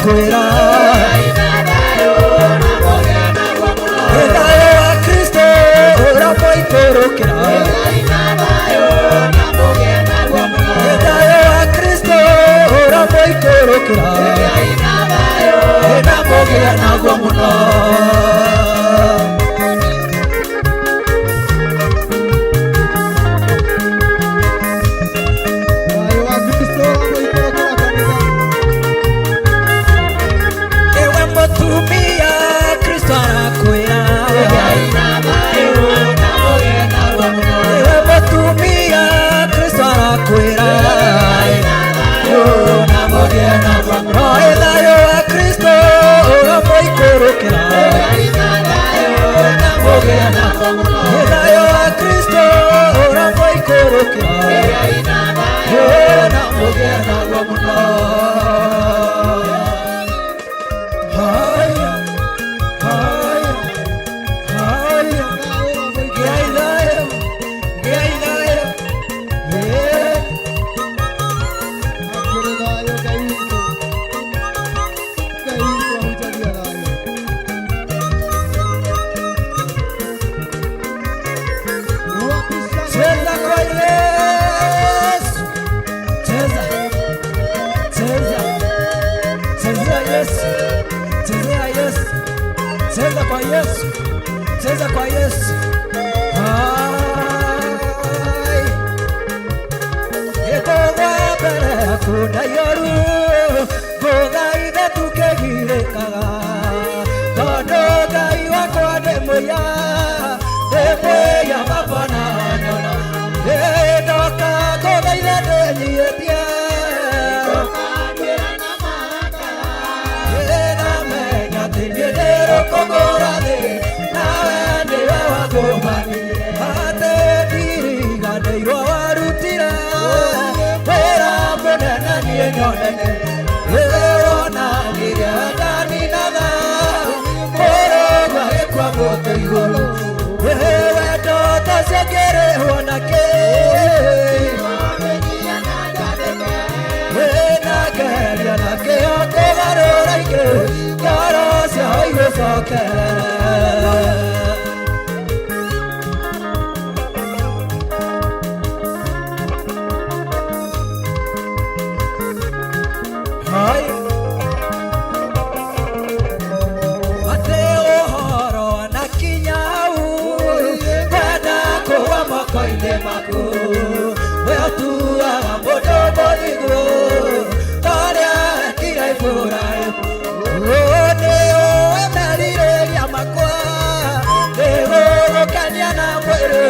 Arakwĩra thayũ wa Kristo ũramũikũrũkĩra thayũ wa Kristo ũramũikũrũkĩra na mũgĩe naguo mũno. Ewe mũtumia Kristo arakwĩra Ewe mũtumia Kristo arakwĩra No thayũ wa Kristo ũramũikũrũkĩra Thayũ wa Kristo ũramũikũrũkĩra na mũgĩe naguo mũno. Haya, haya, haya. Gĩai thayũ, gĩai thayũ. Yeah. Cheza kwa Yesu. Cheza. Cheza. Chezea Yesu. Chezea Yesu. Cheza kwa Yesu. Cheza kwa Yesu. Ai. Ĩkũgwa mbere yaku ndaiyũru, ngũthaithe tukĩgirĩkaga. Tondũ Ngai wakwa ndĩ mũiya, ndĩ mũiya baba na nyona. Ndoka ngũthaithe ndĩnyiĩtie. Ndĩramenya atĩ niĩ ndĩ rũkũngũ rwa thĩ, nawe nĩwe wangũmanirie. Atĩ ndiriganĩirwo warutire wĩra mũnene niĩ nyonete. Wĩwonanirie wendani na tha, mũrũguo agĩkua mũtĩ igũrũ. Wendo ta ũcio ngĩrĩhwo nakĩ? Wĩna ngeria na kĩo kũgarũra ingĩ, ngoro ciao igũcokerere. Hai. Atĩ ũhoro wanakinya hau, ngwenda kũgwa moko-inĩ maku. We ũtuaga mũndũ mũthingu, ta ũrĩa ekire Iburahĩmu. Nĩ ũĩ merirĩria makwa, nĩgũgũkenia na mwĩrĩ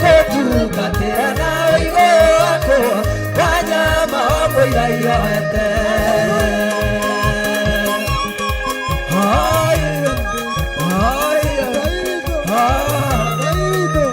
kũtungatĩra na ũigũ wakwa wa nyama o mũira iyoete. Haya, haya, haya.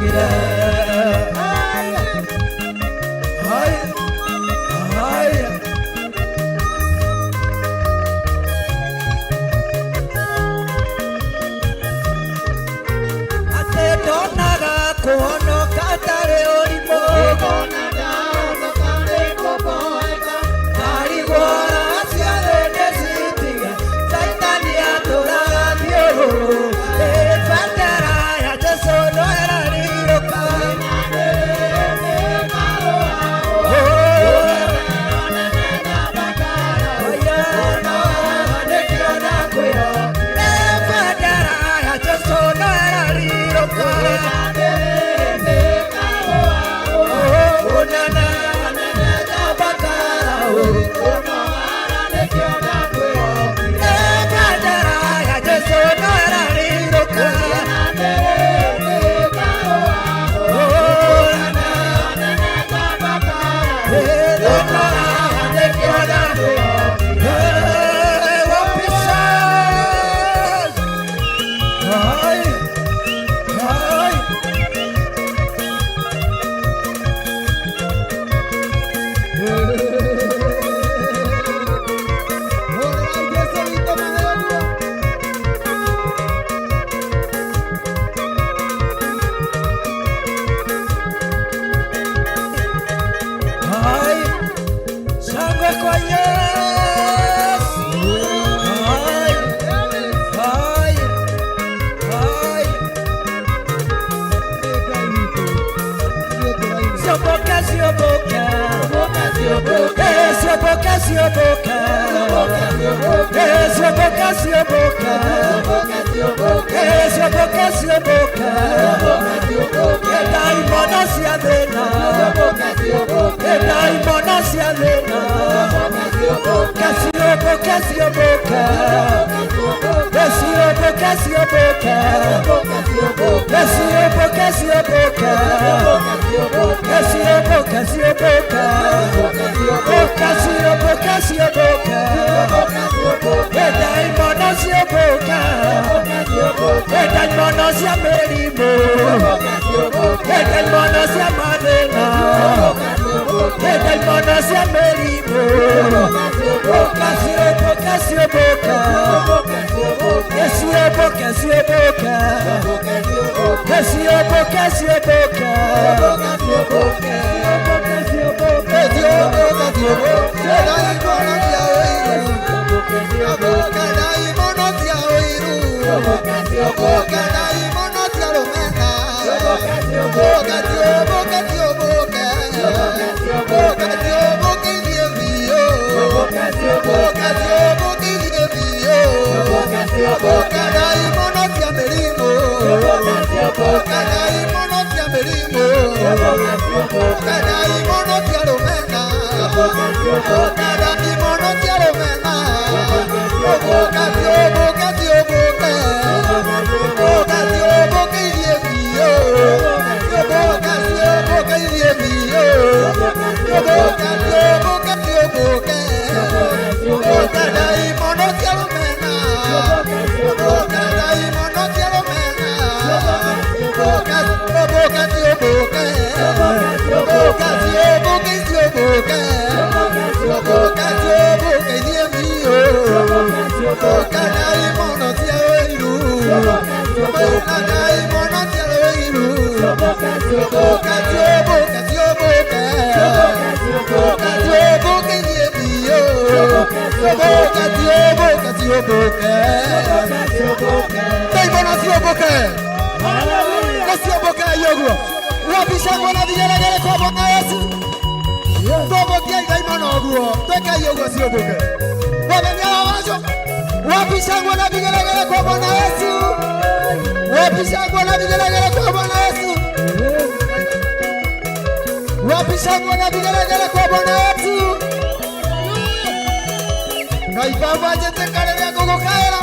Ndĩraugire. Haya, haya. Atĩ ndonaga kũhonoka tarĩ ũrimũ. Ndarigwo raha ciothe ndĩcitige, Caitani atũraga thiũrũrũ. Ĩ bendera ya Jesũ no ĩrarirũka. Hai, shangwe kwa Yesu. Hai, hai, hai. Sioboka, sioboka. Eh, sioboka, sioboka. Eh, sioboka, sioboka. Eh, sioboka, sioboka. Eh, daimono cia thĩna. Eh, daimono cia thĩna. Kasioboka, sioboka. Eh, sioboka, sioboka. Eh, sioboka, sioboka. Eh, sioboka, sioboka. Oh, kasioboka, sioboka. Eh, daimono sioboka. Eh, daimono cia mĩrimũ. Eh, daimono cia mathĩna. Eh, daimono cia mĩrimũ. Oh, kasioboka, sioboka. Eh, sioboka, sioboka. Eh, sioboka, sioboka. Sioboka, sioboka. Wapishangwa na vigelegele kwa Bwana Yesu. Wapishangwa na vigelegele kwa Bwana Yesu. Wapishangwa na vigelegele kwa Bwana Yesu. Ngai Baba njitikare rĩa ngũgũkaĩra.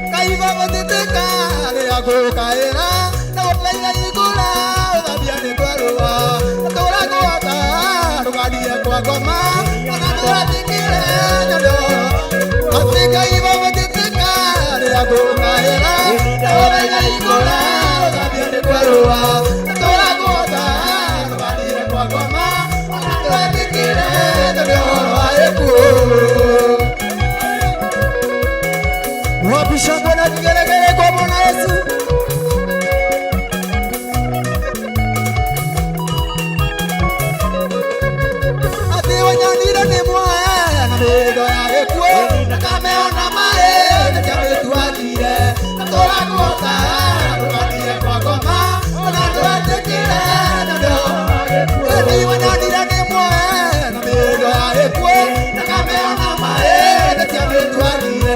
Ngai Baba njitika rĩrĩa ngũgũkaĩra. Na gũthaitha igũra ũthambia nĩ kwarũa. Ndũra gwaka ndũgathiĩ kwa ngoma. Ona ndũgathikĩre nyondo. Atĩ Ngai Baba njitika rĩrĩa ngũgũkaĩra. Na gũthaitha igũra Wapi shangwe na vigelegele kwa Bwana Yesu? Ati wanyonire nĩ muoya na mĩhĩndo ya gĩkuũ ndakameona maĩ nĩkĩamĩtuagire atũra guota ndũgathiĩ kwa ngoma ona ndwetĩkire na Ati wanyonire nĩ muoya na mĩhĩndo ya gĩkuũ ndakameona maĩ nĩkĩamĩtuagire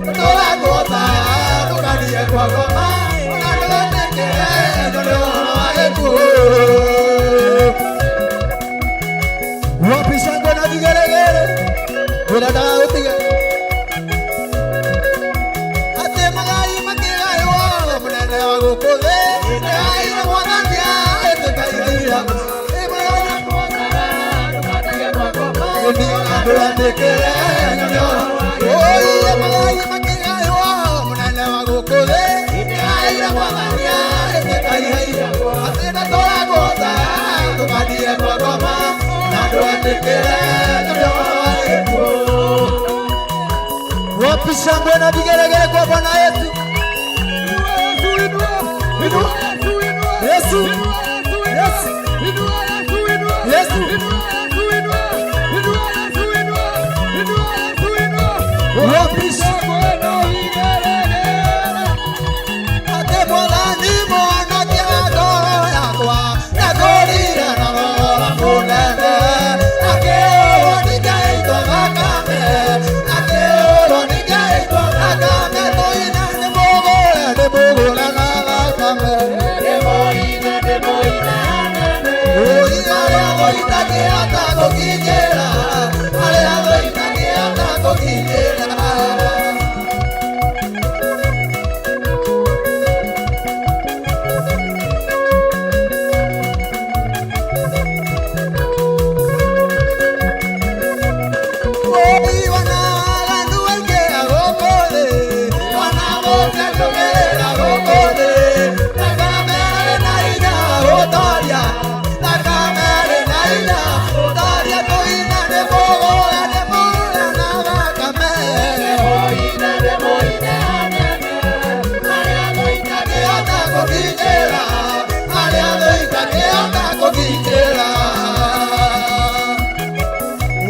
atũra guota ndũgathiĩ kwa ngoma ona ndwetĩkire na ũhoro wa gĩkuũ. Wapi shangwe na vigelegele? Unataka utiga ate magai makigaywo munene wa gũkũ thĩ nĩaire mwathani ĩtũkaigĩra ndwetĩkĩre oiye magai makigaywo munene wa gũkũ thĩ nĩaire mwathani ĩtũkaigĩra atĩ ndatũragũta tũgathiĩ kwa ngoma na ndwetĩkĩre Wapi shangwe na vigelegele kwa Bwana Yesu? Yesu, Yesu, Yesu, Wapi shangwe na vigelegele? Ate mwathani mwonokia ngoro yakwa ndakũrire na thogora mũnene akĩũrwo nĩ ngaitwo thakame akĩũrwo nĩ ngaitwo thakame tũine nĩ mũgũre nĩ mũgũre na thakame Oi arĩa thũitangĩhota gũkinyĩra arĩa thũitangĩhota gũkinyĩra.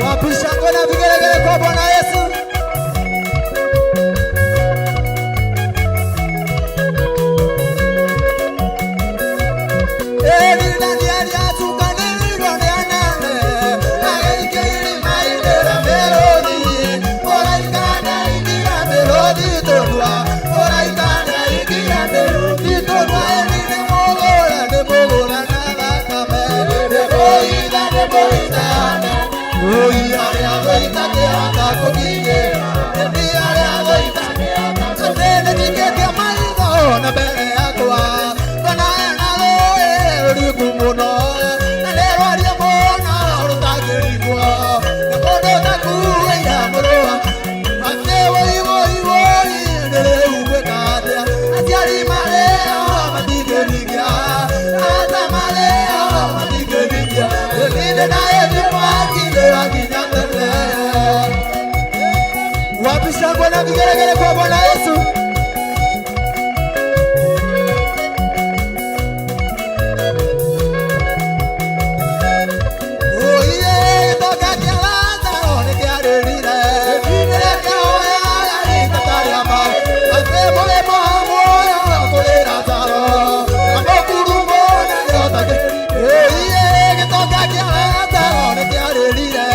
Wapi shangwe na vigelegele kwa Bwana Yesu? Eli Danieli atukanĩirwo nĩ anene agĩikio irima-inĩ rĩa mĩrũthi mũraika nĩaingĩra mĩrũthi tũnua mũraika nĩaingĩra mĩrũthi tũnua Eli nĩ mũgũre nĩ mũgũre na thakame nĩ mũithe nĩ mũithe Oi arĩa thũitangĩhota kũkinyĩra nĩ arĩa thũitangĩhota atĩ nĩnjikĩtie maitho na mbere yakwa ngona hena rũĩ rũriku mũno na nĩ rwarie mũno rũtangĩringwo na mũndũ ũtakuĩire mũrũa atĩ woi woi woi nĩ rĩu ngwĩka atĩa aciari marĩ o matingĩringia ata marĩ o matingĩringia ĩndĩ ndaĩthi mwaki nĩwakinya tene. Wapi shangwe na vigelegele kwa Bwana Yesu? Oiye gĩtoka kĩa Lazaro nĩkĩarĩrire rĩrĩa kĩahoyaga rita rĩa maĩ atĩ mũrĩmo wa muoyo kũrĩ Lazaro na mũkuru mũnene ũtakĩ. Oiye gĩtoka kĩa Lazaro nĩkĩarĩrire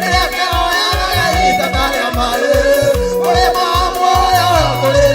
rĩrĩa kĩahoyaga rita rĩa maĩ mũrĩmo wa muoyo kũrĩ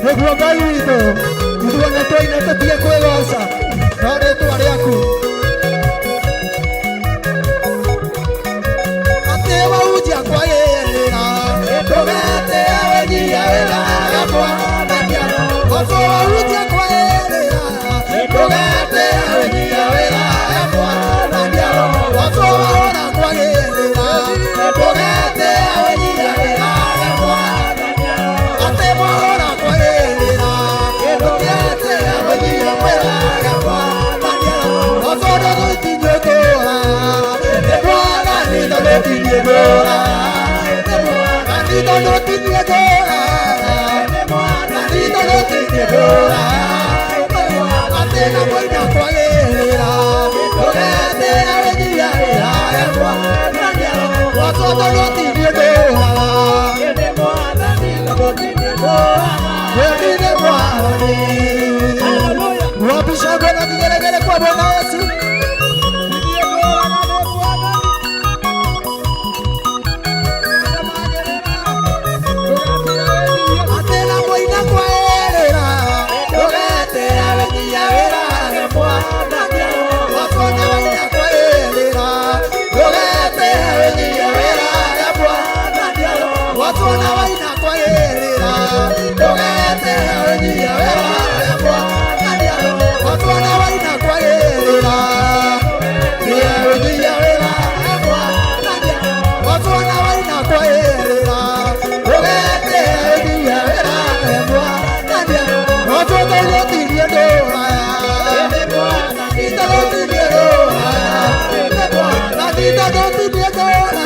Nĩguo Ngai witũ ithuothe twaina tũtige kwĩgoca no rĩtwa rĩaku atĩ wahunjia kwagĩrĩra ndũgetĩe wĩnyihia wĩra mwathani atĩ wahunjia kwagĩrĩra ndũgetĩe wĩnyihia wĩra mwathani atĩ wahora kwagĩrĩra ndũgetĩe wĩnyihia wĩra mwathani atĩ wahora kwagĩrĩra ndũgetĩe wĩnyihia wĩra mwathani atĩ ndũgũtinyie tũra nĩ mwathani ndũgũtinyie tũra nĩ mwathani ndũgũtinyie tũra nĩ mwathani ndũgũtinyie tũra atĩ na mũina kwagĩrĩra ndũgetĩe wĩnyihia wĩra mwathani atĩ ndũgũtinyie tũra nĩ mwathani ndũgũtinyie tũra nĩ mwathani Mwathani. Wapi shangwe na vigelegele kwa Bwana Yesu? Atĩra mũina kwerĩra, ndũgetĩra wenyia wĩrage Mwathani. Wakona waina kwerĩra, ndũgetĩra wenyia wĩrage Mwathani. Wakona waina kwerĩra, ndũgetĩra wenyia wĩrage Mwathani. Wakona waina kwerĩra, wenyia wĩrage Mwathani. Wakona waina kwerĩra, ndũgetĩra wenyia wĩrage Mwathani. Watũtũrũtirie ndũraya, itũrũtirie ndũraya, na itũrũtirie ndũraya.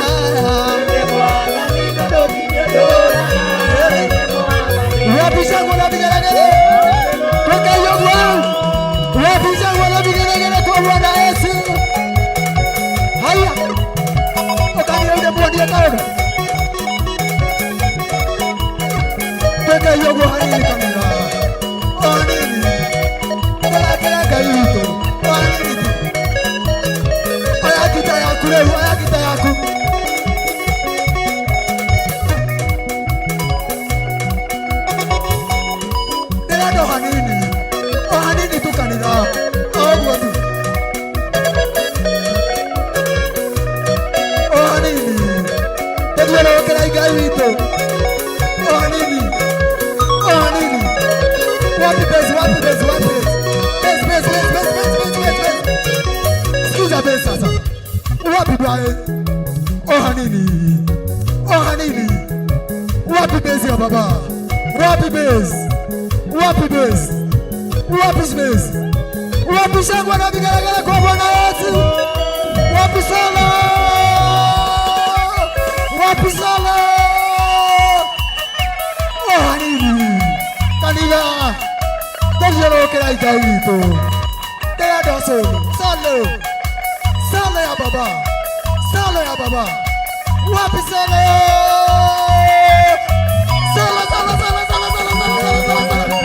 Wapi shangwe na vigelegele? Toka hiyo bwana. Wapi shangwe na vigelegele kwa Bwana Yesu? Haya. Ukanione muonie kaona. Toka hiyo bwana ni kanisa. Onini. Kila Ngai witũ. Onini tu. Oya ngita yaku rĩu, oya ngita yaku. Ndĩrenda o hanini, o hanini tu kanitha, o ũguo tu. O hanini. Tũthiũrũrũkĩrai Ngai witũ. O hanini. O hanini. Wapi base, wapi base, wapi base? Base, base, base, base, base, base, base, base. Sikiza base sasa. Wapi bwae? O hanini. O hanini. Wapi base ya baba? Wapi base? Wapi base? Wapi base? Wapi shangwe na vigelegele kwa Bwana Yesu? Wapi sala? Wapi sala? O hanini. Kanitha. Tũthiũrũrũkĩrai Ngai witũ. Ndĩrenda solo. Solo. Sala ya baba. Sala ya baba. Wapi sala? Sala, sala, sala, sala, sala, sala, sala, sala, sala.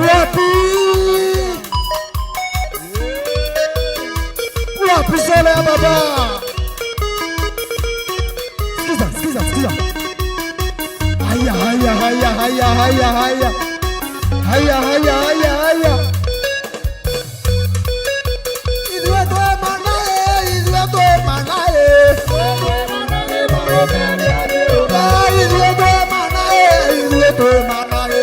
Wapi? Wapi sala ya baba? Sikiza, sikiza, sikiza. Haya, haya, haya, haya, haya, haya. Haya, haya, haya, haya. Ithuĩ twĩ manaĩ, ithuĩ twĩ manaĩ. Ah, ithuĩ twĩ manaĩ, ithuĩ twĩ manaĩ.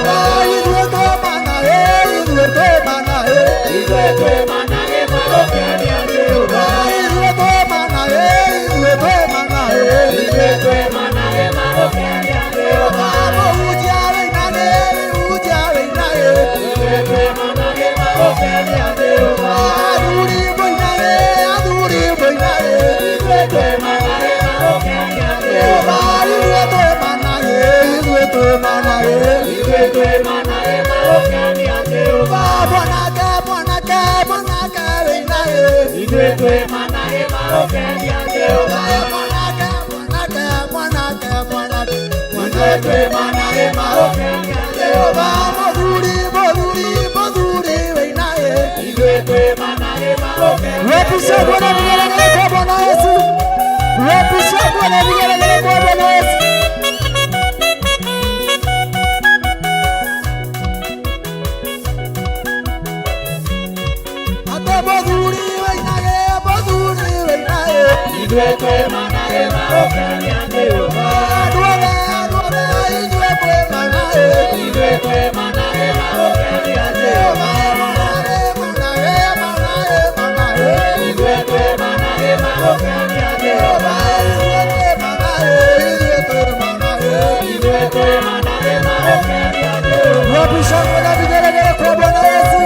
Ah, ithuĩ twĩ manaĩ, ithuĩ twĩ manaĩ. Ah, ithuĩ twĩ manaĩ, ithuĩ twĩ manaĩ. Ah, mũhunjia wĩinage, mũhunjia wĩinage. Athuri mũinage, athuri mũinage. Ithuĩ twĩ manaĩ, ithuĩ twĩ manaĩ. Ah, mwanake, mwanake, mwanake wĩinage. Ah, mwanake, mwanake, mwanake, mwanake. Mwanake manaĩ Jehova, mũthuri, mũthuri, mũthuri wĩinage. Wapi shangwe na vigelegele kwa Bwana Yesu? Wapi shangwe na vigelegele kwa Bwana Yesu? Ate mũthuri wĩinage, mũthuri wĩinage. Andũ othe, andũ othe, ithuĩ twĩ manaĩ. Jehova, manaĩ, manaĩ, manaĩ, manaĩ. Jehova, ithuĩ twĩ manaĩ, ithuĩ twĩ manaĩ. Wapi shangwe na vigelegele kwa Bwana Yesu?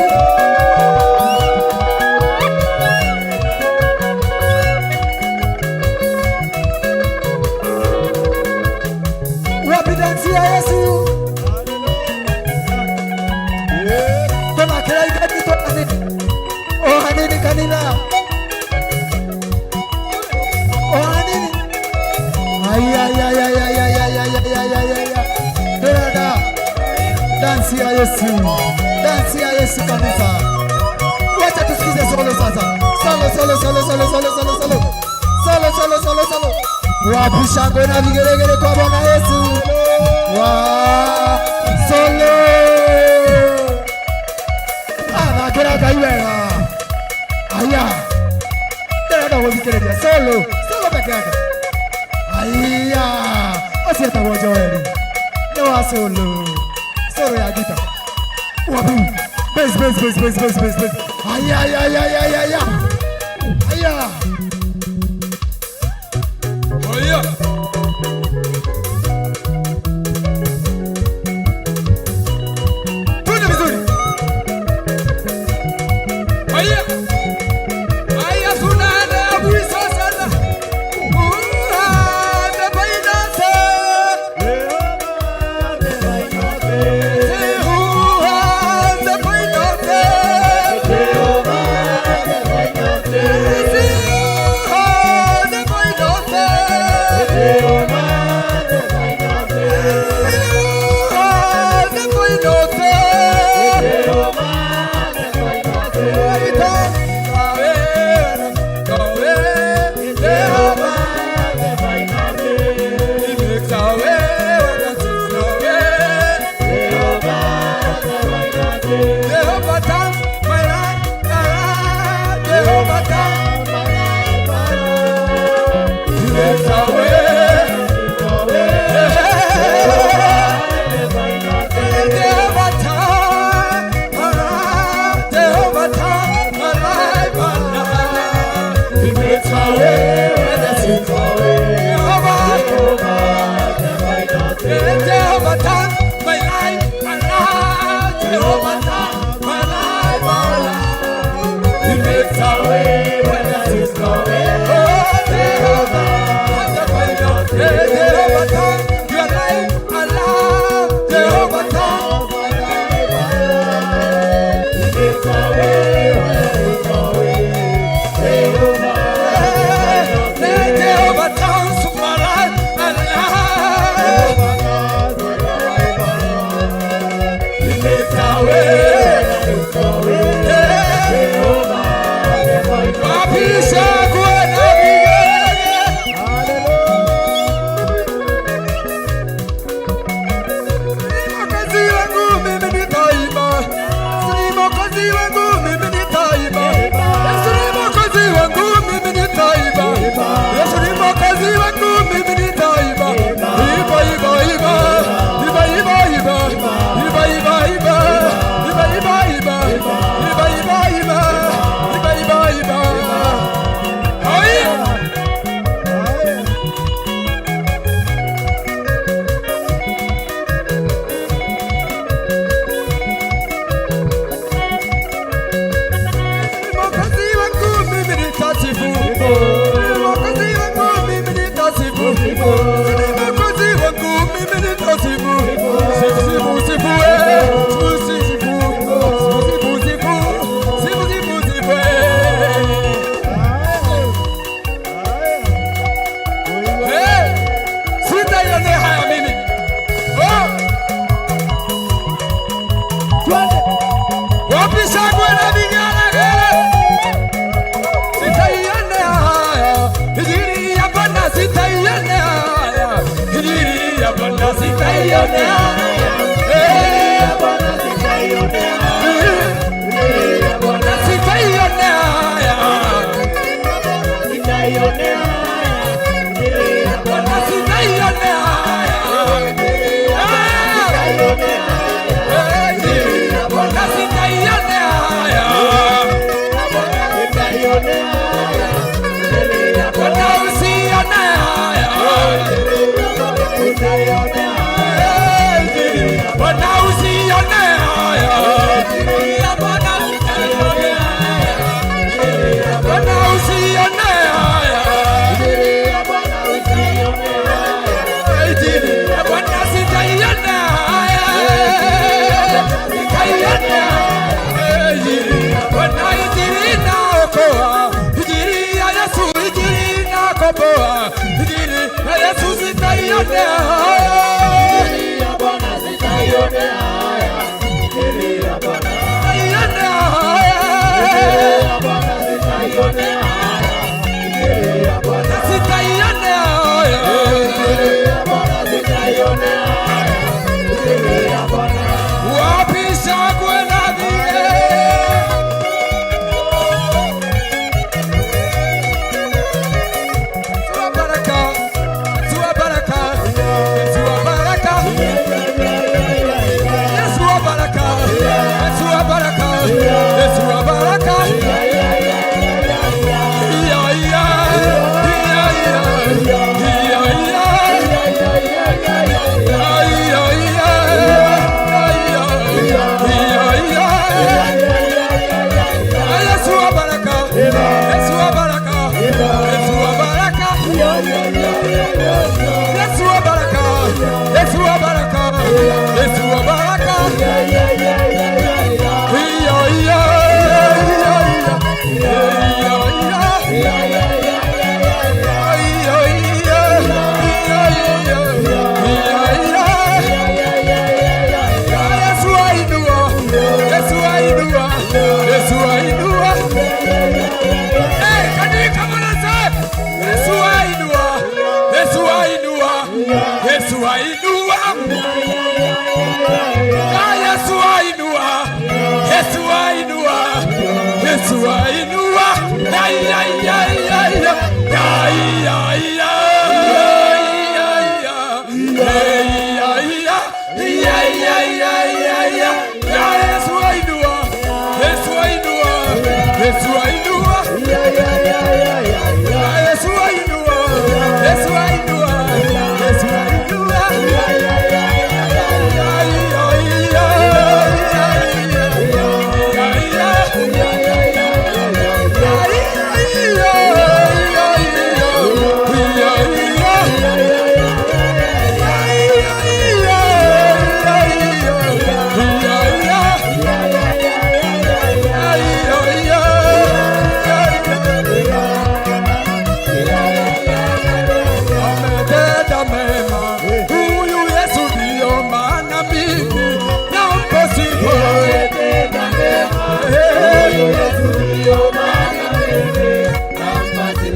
Wapi dansi ya Yesu? Tũthakĩrai Ngai witũ hanini. O hanini kanitha. O hanini. Ai, ai, ai, ai, ai, ai, ai, ai, ai, ai, ai, ai, ai. Dansi ya Yesu, dansi ya Yesu kanisa. Wacha tusikize solo sasa. Solo, solo, solo, solo, solo, solo, solo. Solo, solo, solo, solo. Wapi shangwe na vigelegele kwa Bwana Yesu? Wa solo. Anakera Ngai wega. Aya. Ndĩrenda gũthikĩrĩria solo, solo peke yake. Aya. Ũcio etagwo Joeli. Nĩ wa solo. Solo ya gita. Wapi? Bass, bass, bass, bass, bass, bass, bass. Aya, aya, aya, aya, aya. Aya. Aya. Twende vizuri. Aya. Aya sunana buisa sana. Uha baina sa. Na Yesu ainua, Yesu ainua, Yesu ainua. Ai ai ai ai ai ai ai ai ai ai ai ai ai. Na Yesu ainua, Yesu ainua, Yesu ainua. Na Yesu ainua, Yesu ainua, Yesu ainua. Ametenda mema huyu Yesu, ndiyo maana mimi nampa sifa.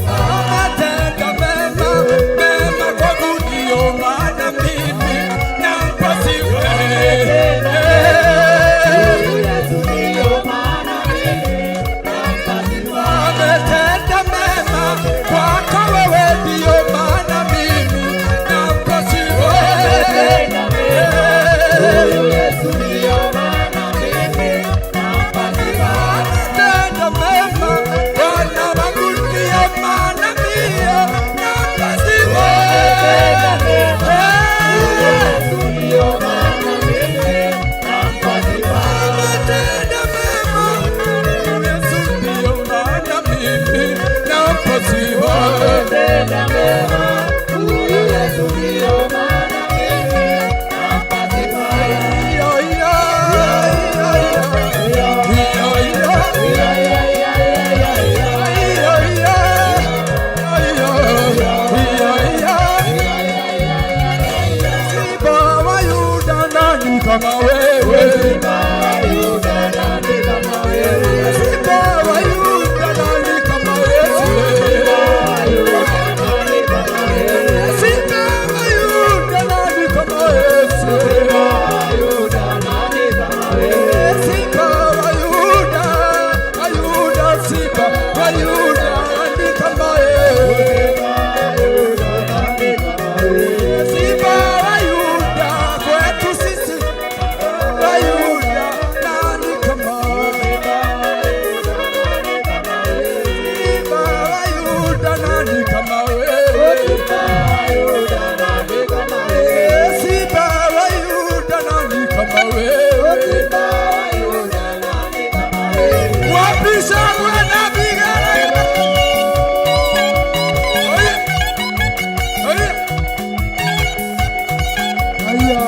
Ametenda mema, mema kwangu, ndiyo maana mimi nampa sifa. Ametenda mema kwako wewe, ndiyo maana mimi nampa sifa. Ametenda mema Bwana wangu, ndiyo maana mimi nampa sifa. Ametenda mema Yesu, ndiyo maana mimi nampa sifa. Simba wa Yuda nani kama wewe? Simba wa Yuda nani kama wewe? Simba wa Yuda nani kama Yesu? Simba wa Yuda nani kama Yesu? Simba wa Yuda, wa Yuda, Simba wa Yuda nani kama wewe? Simba wa Yuda kwetu sisi, wa Yuda nani kama wewe? Simba wa Yuda nani kama wewe? Simba wa Yuda nani kama wewe? Wapi shangwe na vigelegele? Oye! Oye! Aya.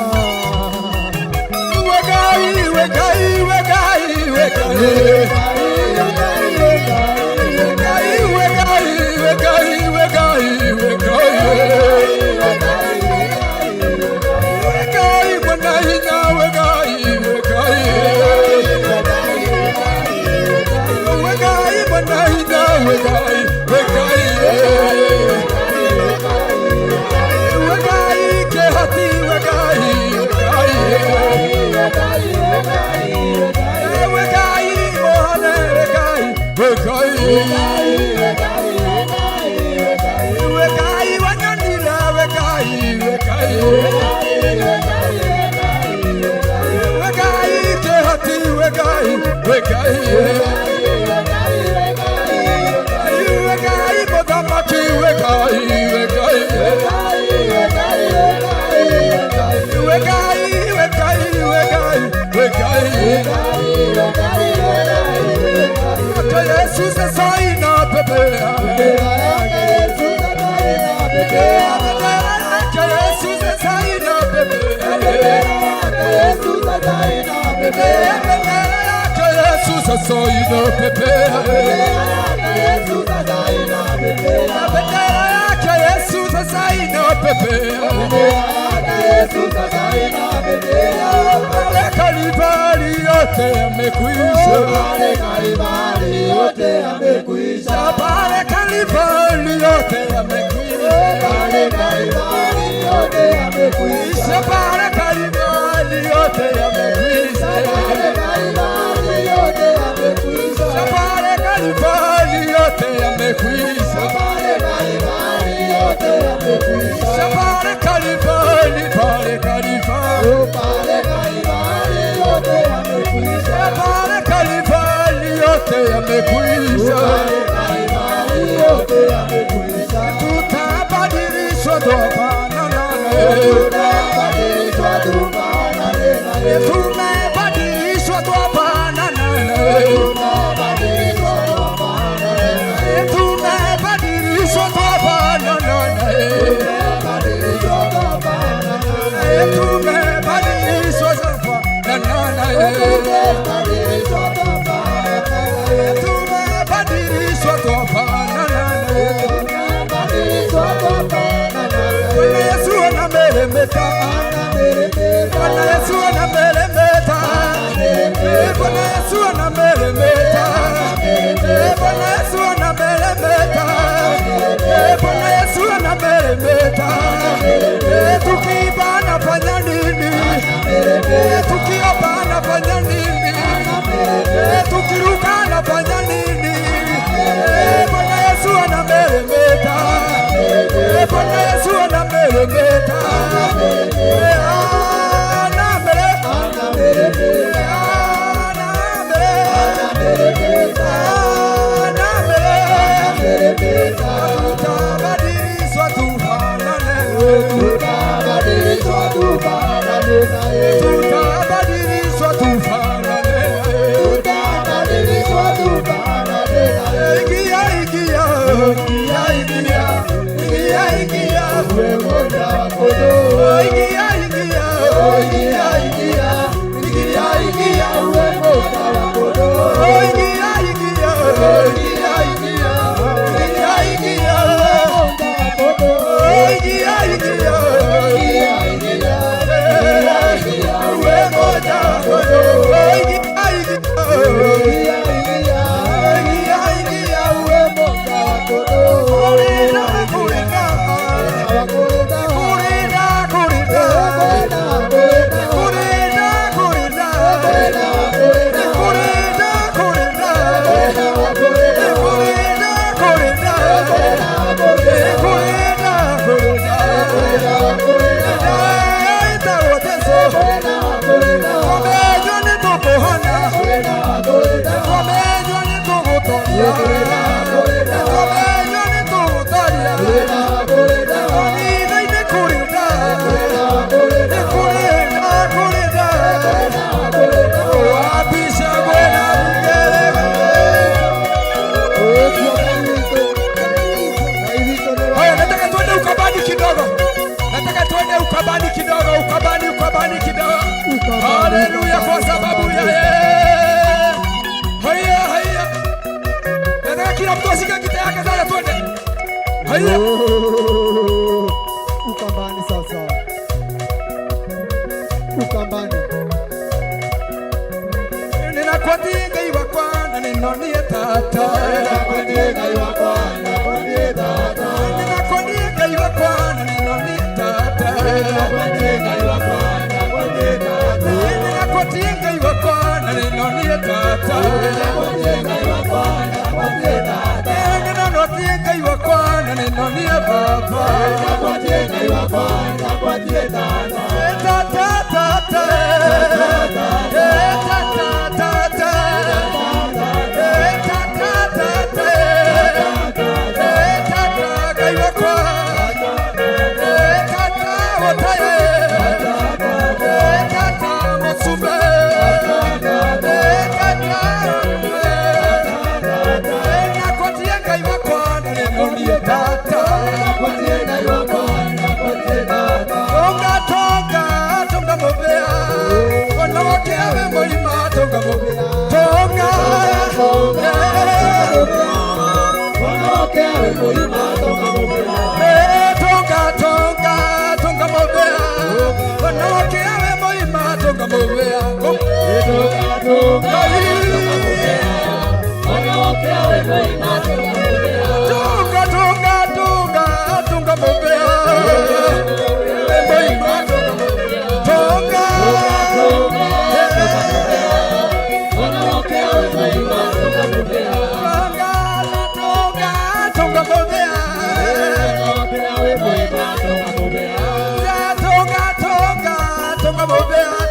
Wegai, wegai, wegai, wegai. Wegai, wegai, wegai, wegai, wegai. Wegai, mwanaina, wegai, wegai. Wegai, mwanaina, wegai, wegai. Wegai, kehati, wegai, wegai. Wegai, mohane, wegai, wegai. Wegai, wanyanila, wegai, wegai. Wegai, kehati, wegai, wegai. Wegai, mothamaki, wegai, wegai. Wegai, wegai, wegai, wegai. Yake Yesu sasa inapepea. Yake Yesu sasa inapepea. Yake Yesu sasa inapepea. Bendera yake Yesu sasa inapepea. Pale Kalvari yote yamekwisha. Pale Kalvari yote yamekwisha. Pale Kalvari yote yamekwisha. Pale Kalvari yote yamekwisha. Pale Kalvari yote yamekwisha. Pale Kalvari, pale Kalvari, pale Kalvari yote yamekwisha. Tutabadilishwa tufanane naye. Tumebadilishwa tufanane naye. Tumebadilishwa tufanane naye. Tumebadilishwa tufanane naye. Tumebadilishwa tufanane naye. Bwana Yesu anameremeta. Bwana Yesu anameremeta. Bwana Yesu anameremeta. Bwana Yesu anameremeta. Bwana Yesu anameremeta. Tukiiba anafanya nini? Tukiomba anafanya nini? Tukiruka anafanya nini? Bwana Yesu anameremeta. Bwana Yesu anameremeta. Tutabadilishwa tufanane. Tutabadilishwa tufanane. Ingia, ingia, ingia, ingia, ingia, ingia, ingia, ingia, ingia, ingia, ingia, ingia, ingia, ingia, ingia, ingia, ingia, ingia, ingia, ingia, uwe moja, ingia, ingia, ingia, ingia, uwe moja, kulinda, kulinda, kulinda, kulinda, kulinda, kulinda, kulinda, kulinda, kulinda, kulinda, kulinda, kulinda, Twamenywo nĩ tũkũhona, twamenywo nĩ tũgũtoria, twamenywo nĩ tũgũtoria, kanitha-inĩ kũrinda, kũrinda, kũrinda, wapi shangwe na vigelegele? Haya, nataka tuende ukabani kidogo. Nataka tuende ukabani kidogo, ukabani, ukabani kidogo. Haleluya, kwa sababu ya yeye. Haya, haya. Nataka kila mtu ashike kita yake sasa tuende. Haya. Ukambani sasa. Ukambani. Ninakwambia Ngai wakwa na ninonie tata. Ninakwambia Ngai wakwa na ninonie tata. Ninakwambia Ngai wakwa na ninonie tata. Ninakwambia Ngai wakwa na ninonie tata. Ninakwambia Ngai wakwa na ninonie tata. Ninakwambia Ngai wakwa na ninonie tata. Ninakwambia Ngai wakwa na ninonie baba. Ninakwambia Ngai wakwa na ninonie tata. Tata tata. Tata tata. Tonga, tonga, tonga mobea. Wanawake awe moima, tonga mobea. Tonga, tonga, tonga, tonga mobea. Moima, tonga mobea. Tonga.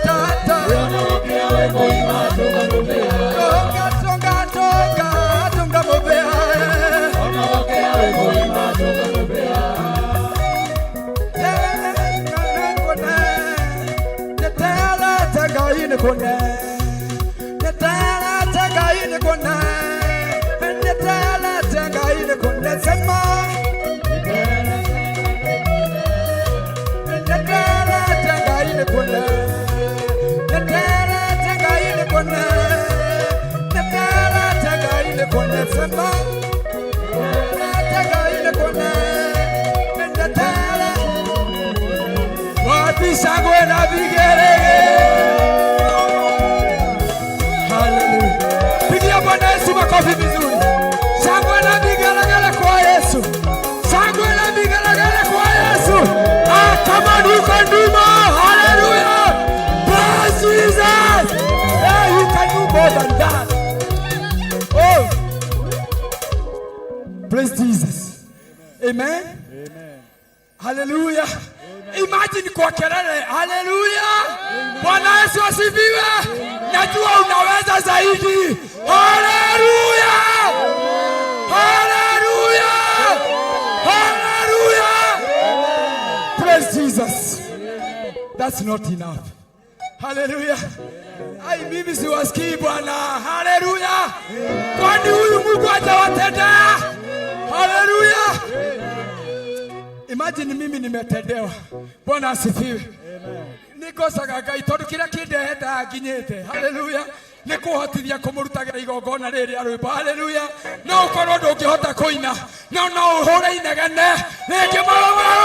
tata. Tonga, tonga, tonga, tonga mubea. Wapi shangwe na vigelegele? Haleluya. Pigia Bwana Yesu makofi vizuri. Shangwe na vigelegele kwa Yesu. Shangwe na vigelegele kwa Yesu. Ah, come on, you can do more. Hallelujah. Praise Jesus. Hey, you can do more than that. Oh. Praise Jesus. Amen. Amen. Hallelujah. Imagine kwa kelele. Hallelujah. Bwana Yesu asifiwe. Najua unaweza zaidi. Hallelujah. Hallelujah. Hallelujah. Praise Jesus. That's not enough. Hallelujah. Ai, mimi siwasikii Bwana. Hallelujah. Kwani huyu Mungu hajawatendea? Hallelujah. Imagine mimi nimetendewa. Bwana asifiwe. Nĩngocaga Ngai tondũ kĩrĩa kĩndehete haha nginyĩte. Haleluya. Nĩ kũhotithia kũmũrutagĩra igongona rĩrĩ rĩa rwĩmbo. Haleluya. No ũkorwo ndũngĩhota kũina, no no ũhũre inegene rĩngĩ marũmara.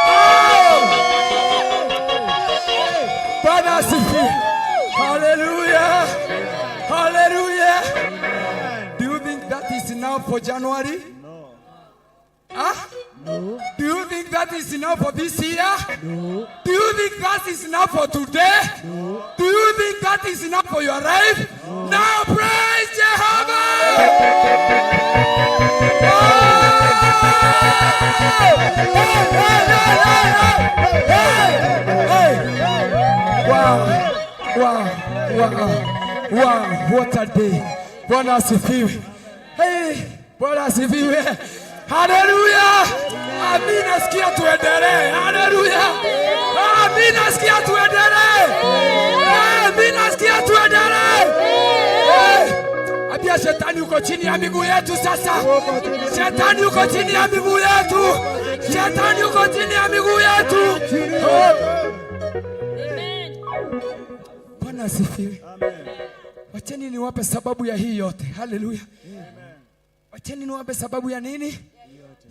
Oh! Bwana asifiwe. Haleluya. Haleluya. Do you think that is enough for January? No. Huh? No. Do you think that is enough for this year? No. Do you think that is enough for today? No. Do you think that is enough for your life? No. Now praise Jehovah! Hey! Hey, hey, hey, hey, hey! Wow, wow, what a day. Bwana asifiwe. Hey, Bwana asifiwe. Haleluya. Amina, sikia tuendelee. Haleluya. Amina, sikia tuendelee. Amina, sikia tuendelee. Hey. Ambia shetani uko chini ya miguu yetu sasa. Shetani uko chini ya miguu yetu. Shetani uko chini ya miguu yetu. Oh. Bwana asifiwe. Wacheni niwape sababu ya hii yote. Haleluya. Wacheni niwape sababu ya nini?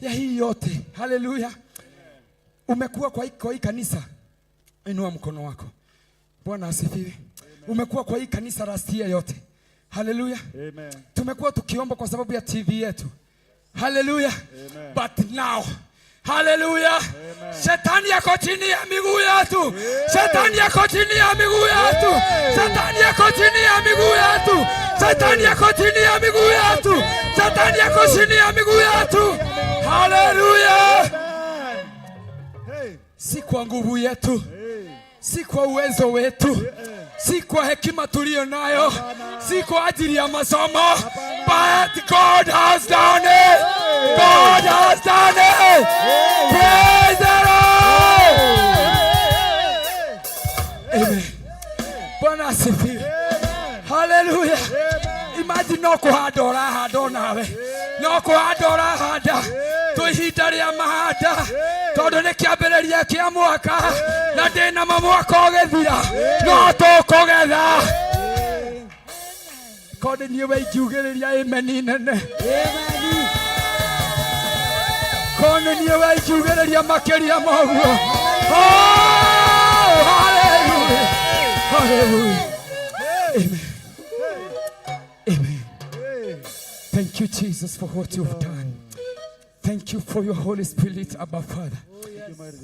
Ya hii yote. Haleluya. Umekuwa kwa hii kanisa. Inua mkono wako. Bwana asifiwe. Umekuwa kwa hii kanisa last year yote. Haleluya. Tumekuwa tukiomba kwa sababu ya TV yetu. Haleluya. But now, haleluya. Shetani yako chini ya miguu yetu. Shetani yako chini ya miguu yetu. Shetani yako chini ya miguu yetu. Shetani yako chini ya miguu yetu. Shetani yako chini ya miguu yetu. Haleluya. Si kwa nguvu yetu, si kwa uwezo wetu, si kwa hekima tuliyo nayo, si kwa ajili ya masomo, but God has done it. God has done it. Praise the Lord. Amen. Bwana asifiwe. Haleluya. Imagine no kũhanda ũrahanda onawe, no kũhanda ũrahanda, twĩ ihinda rĩa mahanda, tondũ nĩ kĩambĩrĩria kĩa mwaka, na ndĩna ma mwaka ũgĩthira no tũkũgetha. Korwo nĩ niĩ we ingiugĩrĩria amen nene, korwo nĩ niĩ we ingiugĩrĩria makĩria ma ũguo. Oh, hallelujah. Hallelujah. Amen. Amen. Thank you, Jesus, for what you've done. Thank you for your Holy Spirit, Abba Father.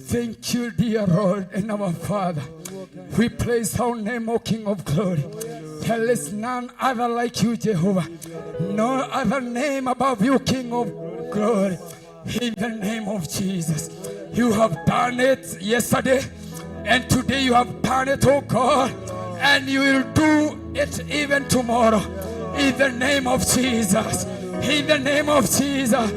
Thank you, dear Lord and our Father. We praise our name, O King of Glory. There is none other like you, Jehovah. No other name above you, King of Glory. In the name of Jesus. You have done it yesterday. And today you have done it, oh God, and you will do it even tomorrow. In the name of Jesus. In the name of Jesus.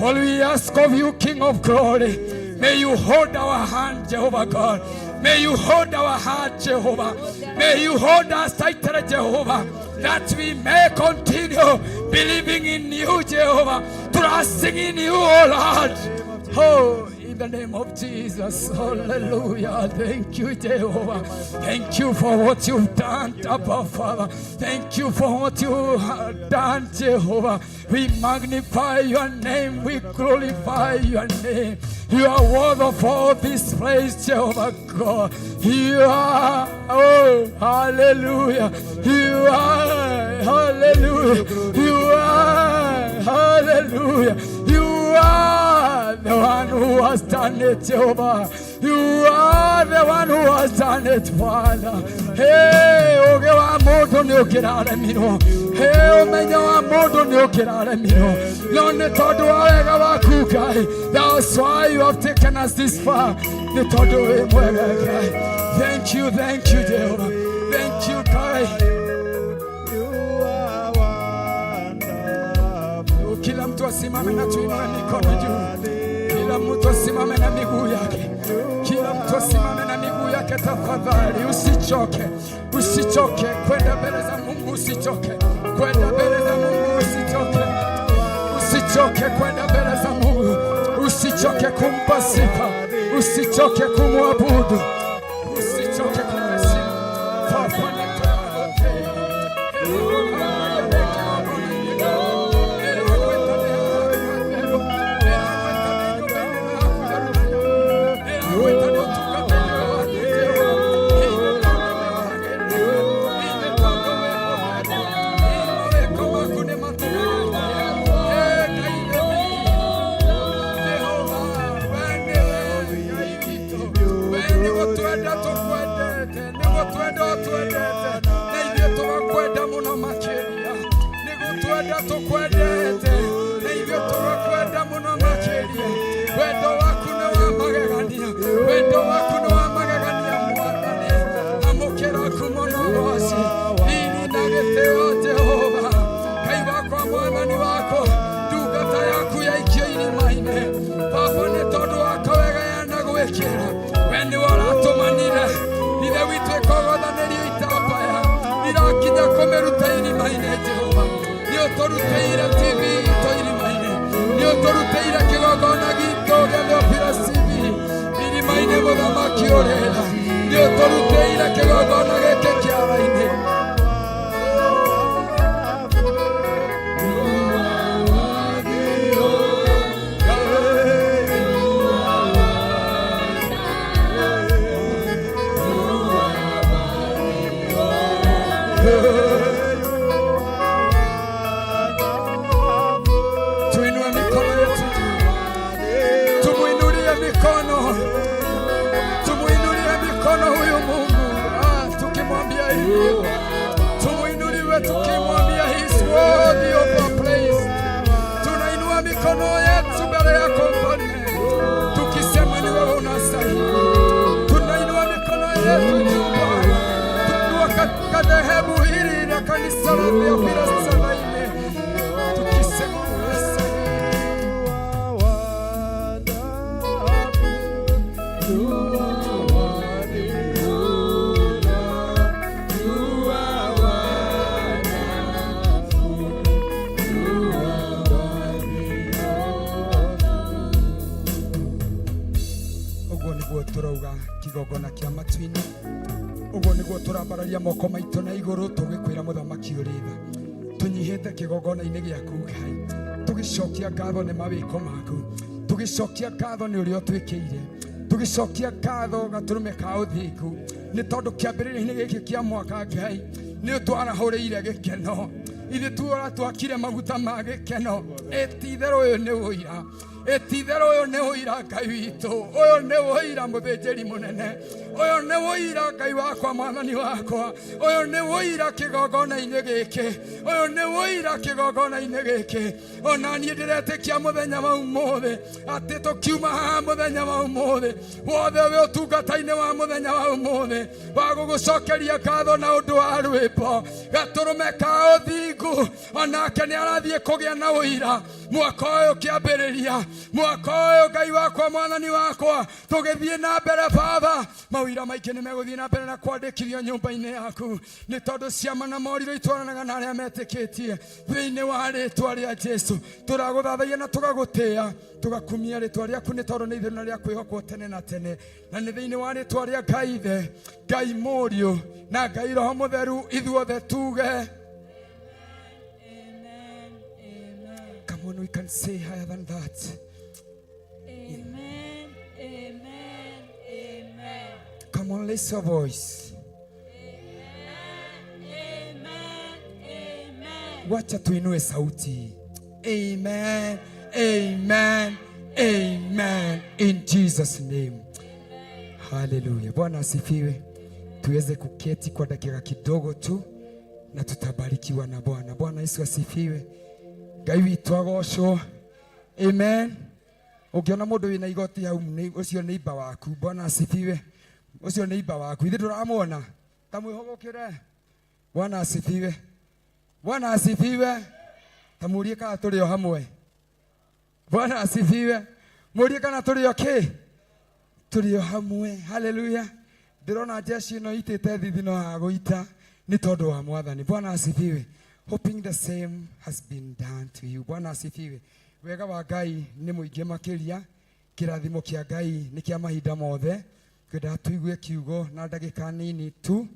All we ask of you, King of glory, may you hold our hand, Jehovah God. May you hold our heart, Jehovah. May you hold us tighter, Jehovah, that we may continue believing in you, Jehovah, trusting in you, oh Lord. Oh, in the name of Jesus, hallelujah. Thank you, Jehovah. Thank you for what you've done, Abba Father. Thank you for what you have done, Jehovah. We magnify your name, we glorify your name. You are worthy of all this praise, Jehovah God. You are, oh, hallelujah. You are, hallelujah. You are, hallelujah. You are the one who has done it, Jehovah. You are the one who has done it, Father. Hey, ũũgĩ wa mũndũ nĩ ũkĩraremirwo. Hey, ũmenyo wa mũndũ nĩ ũkĩraremirwo. No nĩ tondũ wa wega waku Ngai. That's why you have taken us this far. Nĩ tondũ wĩ mwega Ngai. Thank you, Jehovah. Thank you, Ngai. Kila mtu asimame na tuinue mikono juu. Kila mtu asimame na miguu yake. Kila mtu asimame na miguu yake tafadhali. Usichoke, usichoke kwenda mbele za Mungu, usichoke kwenda mbele za Mungu, usichoke, usichoke kwenda mbele za Mungu, usichoke kumpa sifa, usichoke kumwabudu, usichoke kumheshimu. Baba, nĩgũtwenda tũkwendete nĩgũtwenda ũtwendete na ithuĩ tũgakwenda mũno makĩria nĩgũtwenda tũkwendete na ithuĩ tũgakwenda mũno makĩria wendo waku nĩ wa magegania wendo waku nĩ wa magegania mwathani amũkĩra ngumo na ũgoci riri na gĩtĩo Jehova Ngai wakwa mwathani wakwa ndungata yaku yaikio irima-inĩ baba nĩ tondũ wa kawega yanagwĩkĩra we nĩwe ũratũmanire ithe witũ ĩkogothanĩrio itambaya irakinya kũmĩruta irima-inĩ Jehova nĩ ũtũrutĩire TV itũ irima-inĩ nĩ ũtũrutĩire kĩgongona gitũ gĩa Theophilus TV irima-inĩ mũthamaki ũrĩa nĩ ũtũrutĩire kĩgongona gĩkĩ kĩara-inĩ. Tuinue mikono yetu juu, tumuinulie mikono, tumuinulie mikono huyu Mungu. Tukimwambia hivyo, tumuinuliwe tukimwambia he is worthy of our praise. Tunainua mikono yetu mbele yako Mfalme, tukisema ni wewe unastahili. Tunainua mikono yetu juu Bwana, tukiwa katika dhehebu hili la kanisa la Theophilus Sabaine, tukisema unastahili. Ũguo nĩguo tũrauga kĩgongona kĩa matu-inĩ ũguo nĩguo tũrambararia moko maitũ na igũrũ tũgĩkwĩra mũthamaki ũrĩ tha tũnyihĩte kĩgongona-inĩ gĩaku Ngai tũgĩcokia ngatho nĩ mawĩko maku tũgĩcokia ngatho nĩ ũrĩa ũtwĩkĩire tũgĩcokia ngatho gatũrũme ka ũthingu nĩ tondũ kĩambĩrĩria-inĩ gĩkĩ kĩa mwaka Ngai nĩ ũtwarahũrĩire gĩkeno ithuĩ tuora twakire maguta ma gĩkeno ĩ ti itherũ ũyũ nĩ ũira Ĩtitherũ ũyũ nĩ ũira Ngai witũ, ũyũ nĩ ũira mũthĩnjĩri mũnene, ũyũ nĩ ũira Ngai wakwa mwathani wakwa, ũyũ nĩ ũira kĩgongona-inĩ gĩkĩ, ũyũ nĩ ũira kĩgongona-inĩ gĩkĩ. Ona niĩ ndĩretĩkia mũthenya wa ũmũthĩ atĩ tũkiuma haha mũthenya wa ũmũthĩ wothe wĩ ũtungata-inĩ wa mũthenya wa ũmũthĩ wa gũgũcokeria ngatho na ũndũ wa rwĩmbo gatũrũme ka ũthingu, onake nĩ arathiĩ kũgĩa na ũira mwaka ũyũ kĩambĩrĩria, mwaka ũyũ Ngai wakwa mwathani wakwa, tũgĩthiĩ na mbere Baba, mawĩra maingĩ nĩ megũthiĩ na mbere na kwandĩkithio nyũmba-inĩ yaku, nĩ tondũ ciama na morirũ itwaranaga na arĩa metĩkĩtie. Thĩinĩ wa rĩtwa rĩa Jesu tũragũthathaiya na tũgagũtĩĩa, tũgakumia rĩtwa rĩaku, nĩ tondũ nĩ itheru na rĩa kwĩhokwo tene na tene. Na nĩ thĩinĩ wa rĩtwa rĩa Ngai Ithe, Ngai Mũriũ na Ngai Roho Mũtheru, ithuothe tuge Come on, we can say higher than that. Amen, amen, amen. Come on, raise your voice. Amen, amen. Wacha tuinue sauti. Amen, amen, amen. In Jesus name. Hallelujah. Bwana asifiwe. Tuweze kuketi kwa dakika kidogo tu na tutabarikiwa na Bwana. Bwana Yesu asifiwe. Ngai witũ agocwo. Amen. Ũngĩona mũndũ wĩna igoti hau ũcio nĩ imba waku. Bwana asifiwe. Ũcio nĩ imba waku. Ithe ndũramwona. Ta mwĩhũgũkĩre. Bwana asifiwe. Bwana asifiwe. Ta mũrie kana tũrĩ o hamwe. Bwana asifiwe. Mũrie kana tũrĩ o kĩ? Tũrĩ o hamwe. Haleluya. Ndĩrona jeshi ĩno itĩte thithino ha gũita nĩ tondũ wa mwathani. Bwana asifiwe. Hoping the same has been done to you. Bwana asifiwe. Wega wa Ngai nĩ mũingĩ makĩria. Kĩrathimo kĩa Ngai nĩ kĩa mahinda mothe. Twendaga tũigue kiugo na ndagĩka nini tu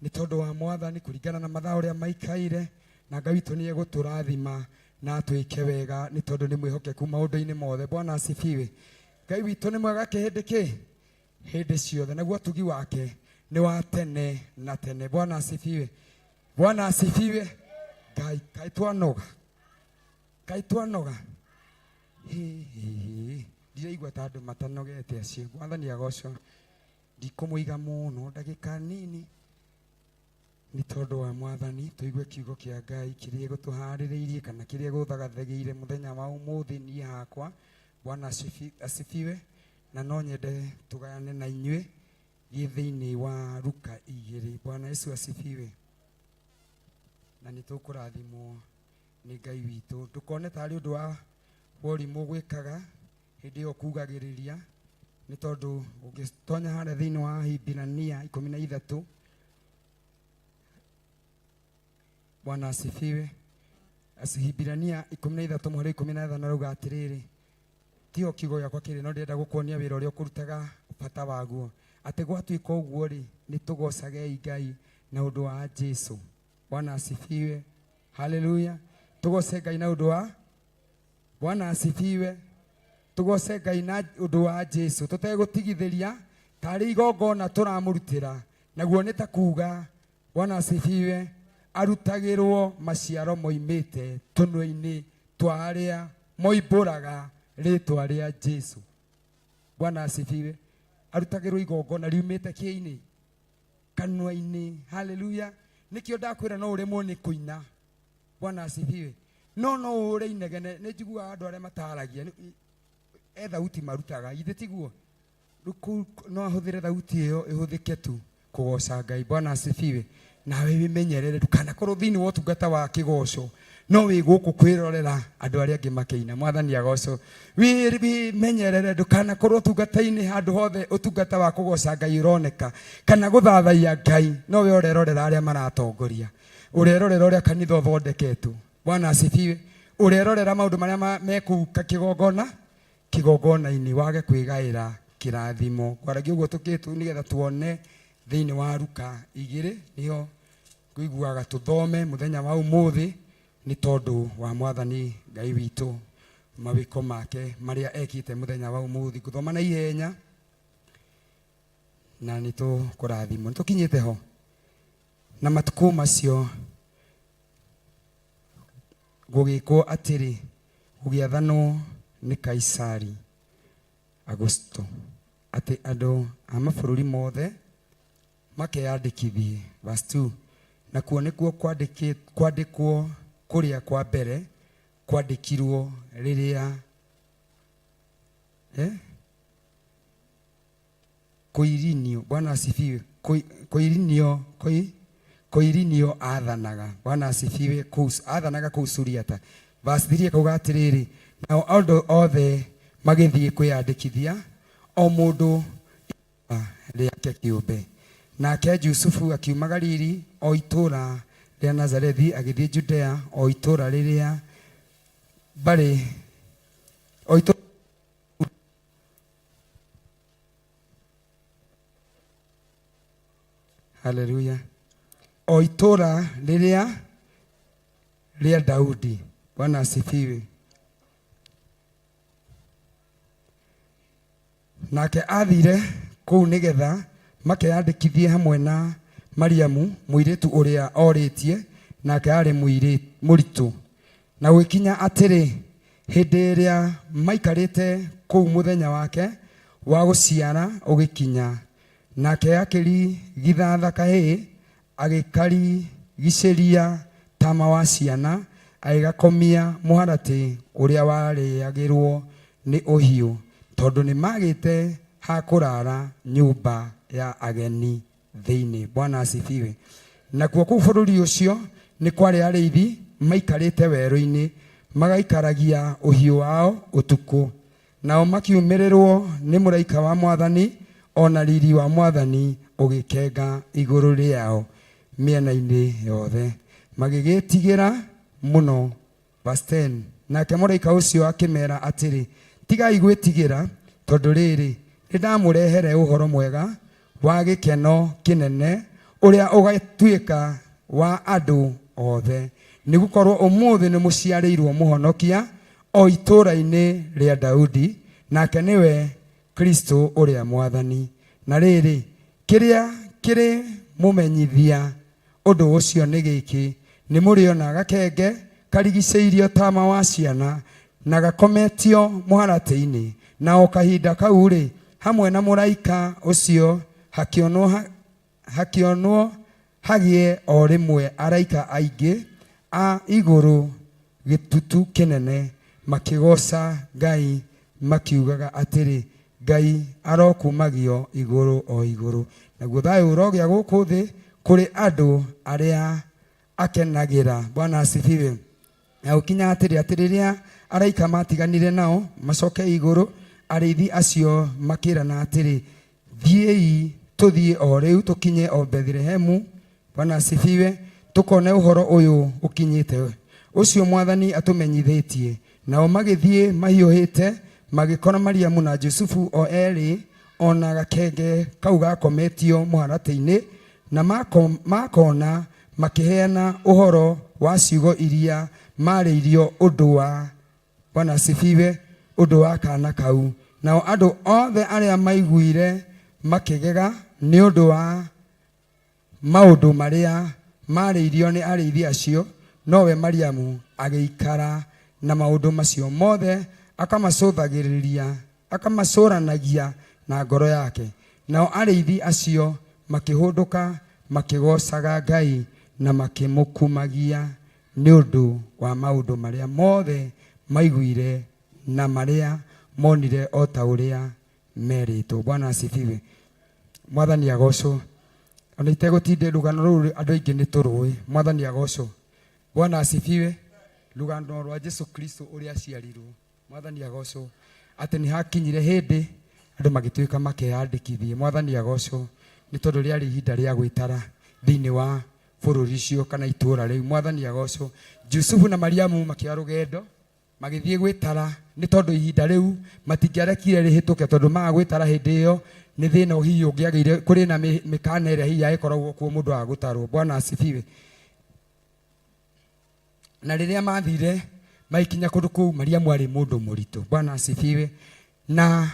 nĩ tondũ wa mwathani kũringana na mathaa ũrĩa maikaire, na Ngai witũ nĩ egũtũrathima na atwĩke wega nĩ tondũ nĩ mwĩhokeku maũndũ-inĩ mothe. Bwana asifiwe. Ngai witũ nĩ mwega kĩhĩndĩ kĩ hĩndĩ ciothe, naguo ũtugi wake nĩ wa tene na tene. Bwana asifiwe. Bwana asifiwe. Ngai, kaĩ twanoga, kaĩ twanoga. Hĩ, ndiraigua ta andũ matanogete acio. Mwathani agocwo. Ndikũmũiga mũno ndagĩka nini nĩ tondũ wa mwathani, tũigue kiugo kĩa Ngai kĩrĩa gũtũharĩrĩirie kana kĩrĩa gũthagathagĩire mũthenya wa ũmũthĩ niĩ hakwa. Bwana asifiwe. Na no nyende tũgayane na inyuĩ gĩ thĩinĩ wa Luka 2. Bwana Yesu asifiwe. Na nĩ tũkũrathimwo nĩ Ngai witũ. Ndũkone tarĩ ũndũ wa ũrimũ gwĩkaga hĩndĩ ĩyo kugagĩrĩria, nĩ tondũ ũngĩtonya harĩa thĩinĩ wa Hibirania 13. Bwana asifiwe. Hibirania 13 mũhari 15 arauga atĩrĩrĩ, tiho kiugo gĩakwa kĩrĩ, no ndĩrenda gũkuonia wĩra ũrĩa ũkũrutaga bata waguo, atĩ gwatuĩka ũguo rĩ, nĩ tũgocagei Ngai na ũndũ wa Jesu. Bwana asifiwe. Haleluya. Tũgoce Ngai na ũndũ wa Bwana asifiwe. Tũgoce Ngai na ũndũ wa Jesu tũtegũtigithĩria, tarĩ igongona tũramũrutĩra, naguo nĩ ta kuga Bwana asifiwe, arutagĩrwo maciaro moimĩte tũnua-inĩ twa arĩa moimbũraga rĩtwa rĩa Jesu. Bwana asifiwe. Arutagĩrwo igongona riumĩte kĩinĩ, kanua-inĩ. Haleluya. Nĩkĩo ndakwĩra no ũremwo nĩ kũina. Bwana asifiwe. No no ũre inegene. Nĩ njiguaga andũ arĩa mataragia e thauti marutaga, ithe tiguo? Rĩu kũu no ahũthĩre thauti ĩyo ĩhũthĩke tu kũgoca Ngai. Bwana asifiwe. Nawe wĩmenyerere ndũkanakorwo thĩinĩ wa ũtungata wa kĩgoco, no wĩ gũkũ kwĩrorera andũ arĩa angĩ makĩina. Mwathani agocwo. Wĩmenyerere ndũkanakorwo ũtungata-inĩ handũ hothe ũtungata wa kũgoca Ngai ũroneka kana gũthathaiya Ngai, no we ũrerorera arĩa maratongoria, ũrerorera ũrĩa kanitha ũthondeketwo. Bwana asifiwe. Ũrerorera maũndũ marĩa me kũu kĩgongona kĩgongona-inĩ, wage kwĩgaĩra kĩrathimo. Ngwaragia ũguo tũkĩtu nĩgetha tuone thĩinĩ wa Luka 2, nĩho ngũiguaga tũthome mũthenya wa ũmũthĩ nĩ tondũ wa mwathani Ngai witũ, mawĩko make marĩa ekĩte mũthenya wa ũmũthĩ. Ngũthoma na ihenya na nĩ tũkũrathimwo. Nĩ tũkinyĩte ho. Na matukũ macio gũgĩkwo atĩrĩ, gũgĩathanwo nĩ Kaisari Augusto atĩ andũ a mabũrũri mothe makeyandĩkithie. Verse 2, Nakuo nĩkuo kwandĩkwo kũrĩa kwa mbere kwandĩkirwo rĩrĩa eh? Koirinio, Bwana asifiwe. Koirinio, Koirinio aathanaga. Bwana asifiwe. Kũu aathanaga kũu Suriata. Verse 3 akauga atĩrĩrĩ, nao andũ othe magĩthiĩ kwĩyandĩkithia, o mũndũ itũũra rĩake kĩũmbe. Nake Jusufu akiuma Galili, o itũũra rĩa Nazarethi, agĩthiĩ Judea, o itũũra rĩrĩa mbarĩ o itũũra Haleluya. O itũũra rĩrĩa rĩa Daudi. Bwana asifiwe. Nake aathire kũu nĩgetha makeyandĩkithie hamwe na Mariamu, mũirĩtu ũrĩa orĩtie, nake aarĩ mũritũ. Na gũgĩkinya atĩrĩ, hĩndĩ ĩrĩa maaikarĩte kũu mũthenya wake wa gũciara ũgĩkinya, nake akĩrigithatha kahĩĩ, agĩkarigicĩria tama wa ciana, agĩgakomia mũharatĩ ũrĩa warĩagĩrũo nĩ ũhiũ, tondũ nĩmaagĩte ha kũraara nyũmba ya ageni thĩinĩ. Bwana asifiwe. Nakuo kũu bũrũri ũcio nĩ kwarĩ arĩithi maikarĩte werũ-inĩ, magaikaragia ũhiũ wao ũtukũ. Nao makiumĩrĩrũo nĩ mũraika wa Mwathani, o na riri wa Mwathani ũgĩkenga igũrũ rĩao mĩena-inĩ yothe, magĩgĩĩtigĩra mũno. Verse 10, Nake mũraika ũcio akĩmera atĩrĩ, Tigai gwĩtigĩra, tondũ rĩrĩ, nĩndamũrehere ũhoro mwega wa gĩkeno kĩnene, ũrĩa ũgatuĩka wa andũ othe, nĩgũkorwo ũmũthĩ nĩmũciarĩirwo Mũhonokia o itũũra-inĩ rĩa Daudi, nake nĩwe Kristo ũrĩa Mwathani. Na rĩrĩ, kĩrĩa kĩrĩmũmenyithia Ũndũ ũcio nĩ gĩkĩ, nĩmũrĩona gakenge karigicĩirio tama wa ciana, na gakometio mũharatĩ-inĩ. Na o kahinda kau-rĩ, hamwe na mũraika ũcio hakĩonwo, hakĩonwo hagĩe o rĩmwe araika aingĩ a igũrũ gĩtutu kĩnene, makĩgooca Ngai makiugaga atĩrĩ, Ngai arokumagio igũrũ o igũrũ, naguo thayũ ũrogĩa gũkũ thĩ kũrĩ andũ arĩa akenagĩra. Bwana asifiwe. Na gũkinya atĩrĩ, atĩ rĩrĩa araika maatiganire nao macoke igũrũ, arĩithi acio makĩĩrana atĩrĩ, Thiĩi tũthiĩ o rĩu tũkinye o Bethilehemu, Bwana asifiwe, tũkone ũhoro ũyũ ũkinyĩte, ũcio Mwathani atũmenyithĩtie. Nao magĩthiĩ mahiũhĩte, magĩkora Mariamu na Jusufu o erĩ, o na gakenge kau gaakometio mũharatĩ-inĩ, na makona makĩheana ũhoro wa ciugo iria maarĩirio ũndũ wa Bwana asifiwe, ũndũ wa kaana kau. Nao andũ othe arĩa maiguire makĩgega nĩ ũndũ wa maũndũ marĩa maarĩirio nĩ arĩithi acio, nowe Mariamu agĩikara na maũndũ macio mothe akamacũthagĩrĩria, akamacũranagia na ngoro yake. Nao arĩithi acio makĩhũndũka makĩgoocaga Ngai na makĩmũkumagia nĩ ũndũ wa maũndũ marĩa mothe maiguire na marĩa monire o ta ũrĩa merĩtwo. Bwana asifiwe. Mwathani agocwo. Ona itegũtindĩ rũgano rũrũ andũ aingĩ nĩ tũrũĩ. Mwathani agocwo. Bwana asifiwe. Rũgano rwa Jesu Kristo ũrĩa aciarirwo. Mwathani agocwo. Atĩ nĩ hakinyire hĩndĩ andũ magĩtuĩka makeyandĩkithie. Mwathani agocwo. Nĩ tondũ rĩarĩ ihinda rĩa gwĩtara thĩinĩ wa bũrũri ũcio kana itũũra rĩu. Mwathani agocwo. Jusufu na Mariamu makĩoya rũgendo magĩthiĩ gwĩtara nĩ tondũ ihinda rĩu matingĩarekire rĩhĩtũke tondũ maga gwĩtara hĩndĩ ĩyo nĩ thĩna hihi ũngĩagĩire kũrĩ na mĩkana ĩrĩa hihi yagĩkoragwo kuo mũndũ agũtarwo. Bwana asifiwe. Na rĩrĩa mathire magĩkinya kũndũ kũu Mariamu arĩ mũndũ mũritũ. Bwana asifiwe. Na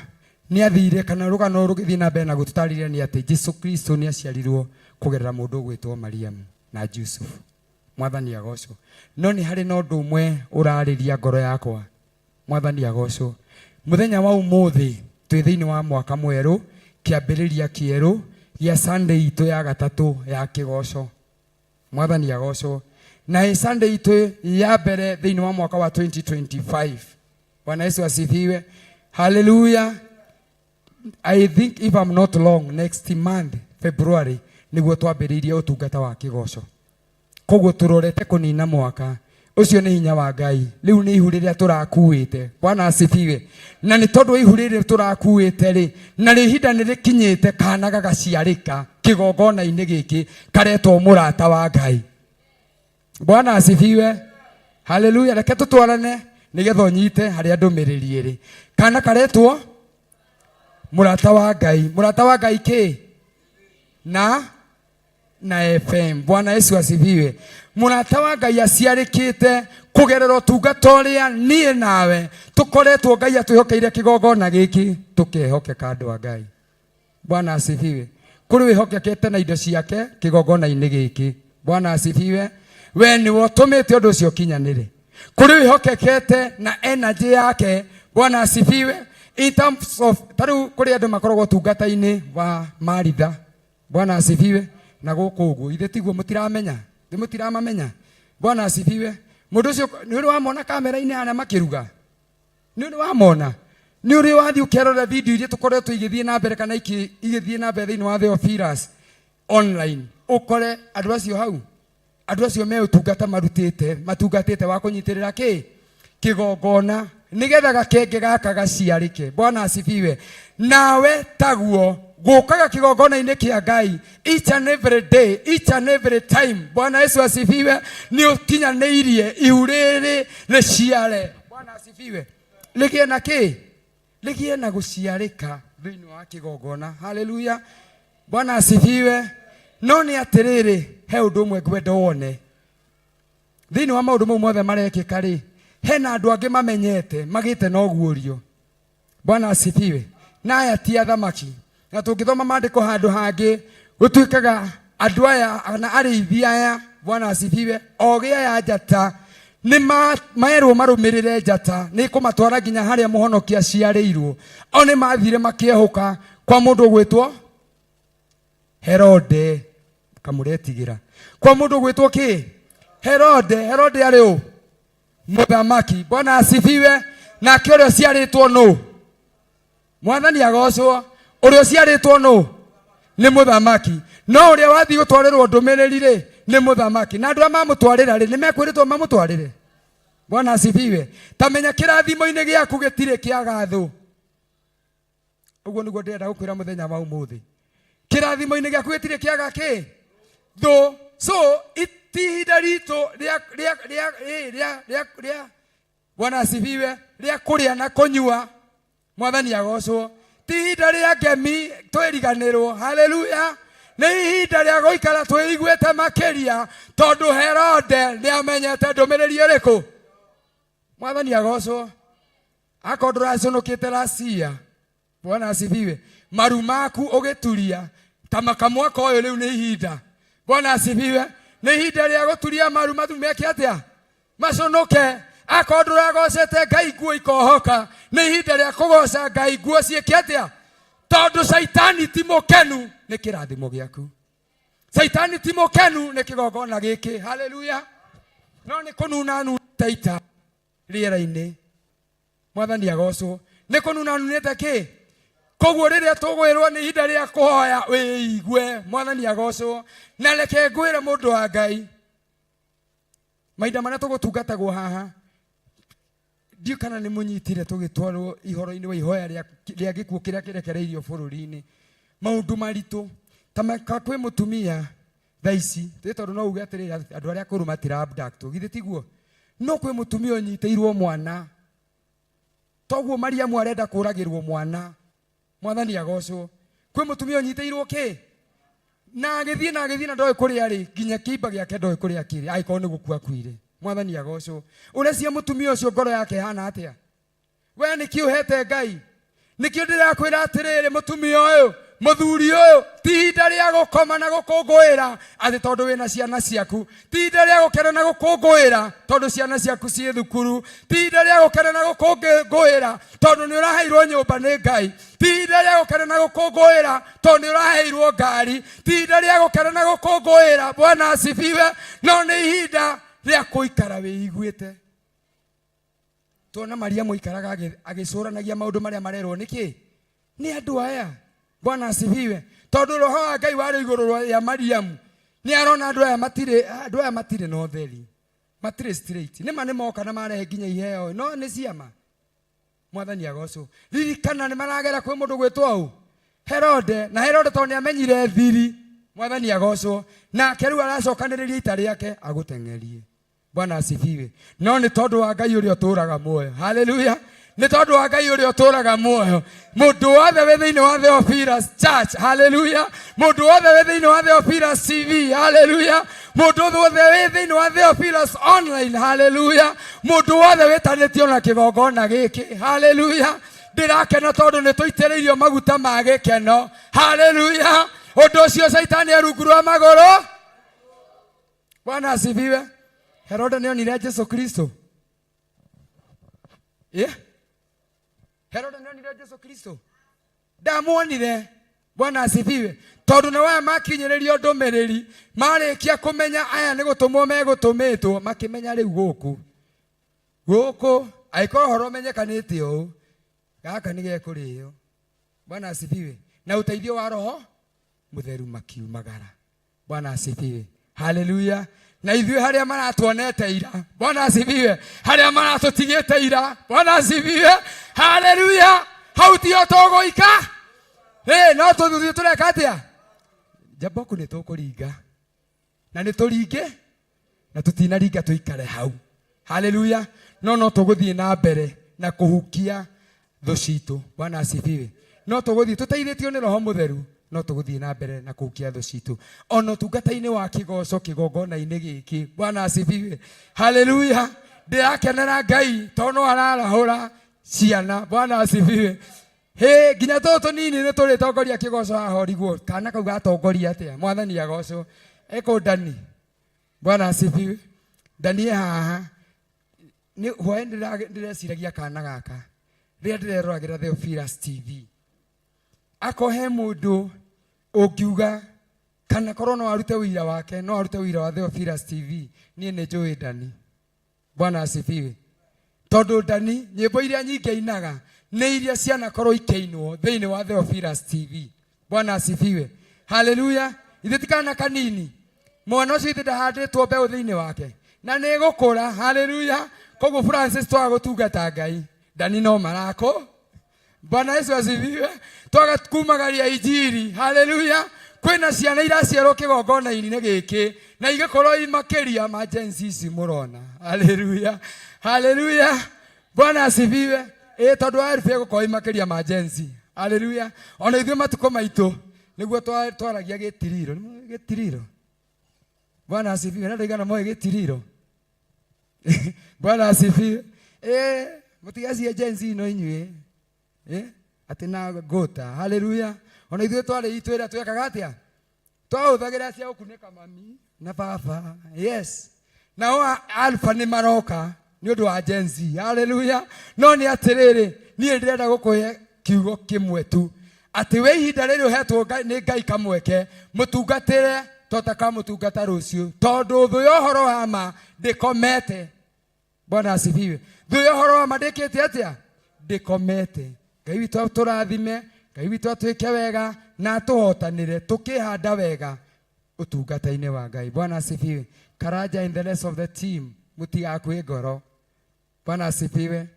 nĩ athire kana rũgano rũgĩthiĩ na mbere na gũtũtarĩria nĩ atĩ Jesu Kristo nĩ aciarirwo kũgerera mũndũ ũgwĩtwo Mariamu na Jusufu. Mwathani agocwo. No nĩ harĩ na ũndũ ũmwe ũrarĩria ngoro yakwa. Mwathani agocwo. Mũthenya wa ũmũthĩ twĩ thĩinĩ wa mwaka mwerũ, kĩambĩrĩria kĩerũ gĩa Sunday itũ ya gatatũ ya kĩgoco. Mwathani agocwo. Na ĩ Sunday itũ ya mbere thĩinĩ wa mwaka wa 2025. Bwana Yesu asifiwe. Hallelujah. I think if I'm not wrong, next month, February, nĩguo twambĩrĩirie ũtungata wa kĩgoco. Koguo tũrorete kũnina mwaka. Ũcio nĩ hinya wa Ngai. Rĩu nĩ ihu rĩrĩa tũrakuĩte. Bwana asifiwe. Na nĩ tondũ wa ihu rĩrĩ tũrakuĩte rĩ, na rĩ ihinda nĩ rĩkinyĩte kana gagaciarĩka kĩgongona-inĩ gĩkĩ karetwo mũrata wa Ngai. Bwana asifiwe. Haleluya. Reke tũtwarane nĩgetha ũnyite harĩa ndũmĩrĩri ĩrĩ. Kana karetwo mũrata wa Ngai. Mũrata wa Ngai kĩ? Na na FM. Bwana Yesu asifiwe. Mũrata wa Ngai aciarĩkĩte kũgerera ũtungata ũrĩa niĩ nawe tũkoretwo Ngai atwĩhokeire kĩgongona gĩkĩ tũkehokeka andũ a Ngai. Bwana asifiwe. Kũrĩ wĩhokekete na indo ciake kĩgongona-inĩ gĩkĩ. Bwana asifiwe. We nĩwe ũtũmĩte ũndũ ũcio ũkinyanĩre. Kũrĩ wĩhokekete na energy yake. Bwana asifiwe. In terms of ta rĩu kũrĩ andũ makoragwo ũtungata-inĩ wa Maritha. Bwana asifiwe. Na gũkũ ũguo ithe tiguo mũtiramenya, nĩ mũtiramamenya. Bwana asifiwe. Mũndũ ũcio nĩ ũrĩ wamona kamera-inĩ harĩa makĩruga? Nĩ ũrĩ wamona? Nĩ ũrĩ wathiĩ ũkerorera video iria tũkoretwo igĩthiĩ na mbere kana igĩthiĩ na mbere thĩinĩ wa Theophilus online ũkore andũ acio hau andũ acio me ũtungata marutĩte matungatĩte wa kũnyitĩrĩra kĩ kĩgongona nĩgetha gakenge gaka gaciarĩke. Bwana asifiwe. Nawe taguo gũkaga kĩgongona-inĩ kĩa Ngai each and every day, each and every time. Bwana Yesu asifiwe. Nĩ ũkinyanĩirie ihu rĩrĩ rĩciare. Bwana asifiwe. Rĩgĩe na kĩ? Rĩgĩe na gũciarĩka thĩinĩ wa kĩgongona. Haleluya. Bwana asifiwe. No nĩ atĩrĩrĩ, he ũndũ ũmwe ngwenda wone thĩinĩ wa maũndũ mau mothe marekĩka rĩ, hena andũ angĩ mamenyete magĩte na ũguũrio. Bwana asifiwe. Na aya ti athamaki. Na tũngĩthoma maandĩko handũ hangĩ gũtuĩkaga andũ aya kana arĩithi aya, Bwana asifiwe, ogĩ aya njata nĩ merwo marũmĩrĩre njata nĩ kũmatwara nginya harĩa mũhonokia aciarĩirwo. O nĩ mathire makĩehũka kwa mũndũ ũgwĩtwo Herode, kamũretigĩra kwa mũndũ ũgwĩtwo kĩ? Herode. Herode arĩ ũ? Mũthamaki. Bwana asifiwe. Nake ũrĩa ũciarĩtwo nũ? Mwathani agocwo. Ũrĩa ũciarĩtwo nũ? Nĩ mũthamaki. No ũrĩa wathiĩ gũtwarĩrwo ndũmĩrĩri rĩ, nĩ mũthamaki. Na andũ arĩa mamũtwarĩra rĩ, nĩ mekwĩrĩtwo mamũtwarĩre. Bwana asifiwe. Ta menya kĩrathimo-inĩ gĩaku gĩtirĩ kĩaga thũ. Ũguo nĩguo ndĩrenda gũkwĩra mũthenya wa ũmũthĩ. Kĩrathimo-inĩ gĩaku gĩtirĩ kĩaga kĩ? Thũ. So, ti ihinda ritũ rĩa rĩa rĩa rĩa rĩa rĩa Bwana asifiwe, rĩa kũrĩa na kũnyua. Mwathani agocwo. Ti ihinda rĩa ngemi twĩriganĩrwo. Haleluya. Nĩ ihinda rĩa gũikara twĩiguĩte makĩria tondũ Herode nĩ amenyete ndũmĩrĩri ĩrĩkũ. Mwathani agocwo. Akorwo ndũraconokete last year, Bwana asifiwe, maru maku ũgĩturia ta maka mwaka ũyũ rĩu nĩ ihinda. Bwana asifiwe. Nĩ ihinda rĩa gũturia maru mathu meke atĩa? Maconoke. Akorwo ndũragocete Ngai nguo ikohoka, nĩ ihinda rĩa kũgoca Ngai nguo ciĩke atĩa? Tondũ Caitani ti mũkenu nĩ kĩrathimo gĩaku. Caitani ti mũkenu nĩ kĩgongona gĩkĩ. Haleluya. No nĩ kũnuna nunĩte ita rĩera-inĩ. Mwathani agocwo. Nĩ kũnuna nunĩte kĩ? Koguo rĩrĩa tũgwĩrwo nĩ ihinda rĩa kũhoya wĩigue. Mwathani agocwo. Na reke ngwĩre mũndũ wa Ngai, mahinda marĩa tũgũtungatagwo haha, ndiũ kana nĩ mũnyitire tũgĩtwarwo ihoro-inĩ wa ihoya rĩa gĩkuũ kĩrĩa kĩrekereirio bũrũri-inĩ. Maũndũ maritũ ta maka kwĩ mũtumia thaa ici, tĩ tondũ no uge atĩrĩrĩ, andũ arĩa akũrũ matira abduct, githĩ tiguo? No kwĩ mũtumia ũnyitĩirwo mwana, toguo Mariamu arenda kũragĩrwo mwana. Mwathani agocwo. Kwĩ mũtumia ũnyitĩirwo kĩ? Na agĩthiĩ na agĩthiĩ na ndoĩ kũrĩa arĩ, nginya kĩimba gĩake ndoĩ kũrĩa kĩrĩ, angĩkorwo nĩ gũkua akuire. Mwathani agocwo. Ũrecia mũtumia ũcio ngoro yake ĩhana atĩa? We nĩkĩ ũhete Ngai? Nĩkĩo ndĩrakwĩra atĩrĩrĩ, mũtumia ũyũ, Mũthuri ũyũ, ti ihinda rĩa gũkoma na gũkũngũĩra atĩ tondũ wĩna ciana ciaku. Ti ihinda rĩa gũkena na gũkũngũĩra tondũ ciana ciaku ciĩ thukuru. Ti ihinda rĩa gũkena na gũkũngũĩra tondũ nĩ ũraheirwo nyũmba nĩ Ngai. Ti ihinda rĩa gũkena na gũkũngũĩra tondũ nĩ ũraheirwo ngari. Ti ihinda rĩa gũkena na gũkũngũĩra, Bwana asifiwe, no nĩ ihinda rĩa kũikara wĩiguĩte. Tuona Mariamu aikaraga agĩcũranagia maũndũ marĩa marerwo nĩkĩ nĩ andũ aya. Bwana asifiwe. Tondũ roho wa Ngai warĩ igũrũ rĩa Mariamu, nĩ arona andũ aya matirĩ, andũ aya matirĩ na ũtheri, matirĩ straight. Nĩma nĩ moka na marehe nginya iheo, no nĩ ciama. Mwathani agocwo. Ririkana nĩ maragera kwĩ mũndũ gwĩtwo ũ? Herode. Na Herode tondũ nĩ amenyire thiri, Mwathani agocwo, nake rĩu aracokanĩrĩria ita rĩake agũteng'erie. Bwana asifiwe. No nĩ tondũ wa Ngai ũrĩa ũtũũraga muoyo. Haleluya. Nĩ tondũ wa Ngai ũrĩa ũtũũraga muoyo. Mũndũ wothe wĩ thĩinĩ wa Theophilus Church. Haleluya. Mũndũ wothe wĩ thĩinĩ wa Theophilus TV. Haleluya. Mũndũ wothe wĩ thĩinĩ wa Theophilus Online. Haleluya. Mũndũ wothe wĩtanĩtio na kĩgongona gĩkĩ. Haleluya. Ndĩrakena tondũ nĩ tũitĩrĩirio maguta ma gĩkeno. Haleluya. Ũndũ ũcio Caitani e rungu rwa magũrũ. Bwana asifiwe. Herode nĩ onire Jesu Kristo. Yeah. Herode nĩ onire Jesu Kristo. Ndamuonire. Bwana asifiwe. Tondũ nĩ waya makinyĩrĩrio ndũmĩrĩri, marĩkia kũmenya aya nĩ gũtũmwo megũtũmĩtwo, makĩmenya rĩu gũkũ. Gũkũ, angĩkorwo ũhoro ũmenyekanĩte ũũ, gaka nĩ gekũrĩo. Bwana asifiwe. Na ũteithio wa Roho Mũtheru makiumagara. Bwana asifiwe. Haleluya. Na ithuĩ harĩa maratuonete ira. Bwana asifiwe. Harĩa maratũtigĩte ira. Bwana asifiwe. Haleluya. Hau tiho tũgũika. Ĩ, no tũthiĩ tũreka atĩa? Jaboku nĩ tũkũringa. Na nĩ tũringe na tũtinaringa tũikare hau. Haleluya. No no tũgũthiĩ na mbere na kũhukia thũ citũ. Bwana asifiwe. No tũgũthiĩ tũteithĩtio nĩ Roho Mũtheru, no tũgũthiĩ na mbere na kũhukia thũ citũ ona ũtungata-inĩ wa kĩgoco kĩgongona-inĩ gĩkĩ. Bwana asifiwe. Haleluya. Ndĩrakenera Ngai tondũ no ararahũra ciana. Bwana asifiwe. Hĩ, nginya tũtũ tũnini nĩ tũrĩtongoria kĩgoco haha ũrigwo kana kau gatongoria atĩa. Mwathani agocwo. Eko Dani. Bwana asifiwe. Dani e haha. Nĩ hwaĩ ndĩreciragia kana gaka rĩrĩa ndĩreroragĩra Theophilus TV. Akorwo he mũndũ ũngiuga kana korwo no arute ũira wake, no arute ũira wa Theophilus TV, niĩ nĩ njũĩ Dani. Bwana asifiwe. Tondũ Dani nyĩmbo iria nyingĩ ainaga nĩ iria cianakorwo ikĩinwo thĩinĩ wa Theophilus TV. Bwana asifiwe. Haleluya. Ithe ti kana kanini. Mwana ũcio ithe ndahandĩtwo mbeũ thĩinĩ wake na nĩ ĩgũkũra. Haleluya. Koguo Francis twaga gũtungata Ngai, Dani no marakũ. Bwana Yesu asifiwe. Twaga kumagaria injiri. Haleluya. Kwĩna ciana iraciarwo kĩgongona-inĩ gĩkĩ na igĩkorwo i makĩria ma Gen Z ici mũrona. Haleluya. Haleluya. Bwana asifiwe. Ĩ tondũ wa elfu ĩgũkorwo ĩ makĩria ma Gen Z. Haleluya. Ona ithuĩ matukũ maitũ nĩguo twaragia gĩtiriro. Nĩ gĩtiriro. Bwana asifiwe. Na ndaigana moĩ gĩtiriro. Bwana asifiwe. Ĩ mũtigacie Gen Z ino inyuĩ. Ĩ atĩ na ngũta. Haleluya. Ona ithuĩ twarĩ itũ ĩrĩa twekaga atĩa? Twahũthagĩra cia gũkunĩka mami na baba. Yes. Nao alpha nĩ maroka nĩ ũndũ wa Gen Z. Haleluya. No nĩ atĩrĩrĩ, niĩ ndĩrenda gũkũhe kiugo kĩmwe tu atĩ we ihinda rĩrĩ ũhetwo nĩ Ngai kamweke mũtungatĩre to takamũtungata rũciũ, tondũ thũ ya ũhoro wa ma ndĩkomete. Bwana asifiwe. Thũ ya ũhoro wa ma ndĩkĩte atĩa? Ndĩkomete. Ngai witũ atũrathime, Ngai witũ atwĩke wega na atũhotanĩre tũkĩhanda wega ũtungata-inĩ wa Ngai. Bwana asifiwe. Karanja and the rest of the team, mũtigakue ngoro. Bwana asifiwe.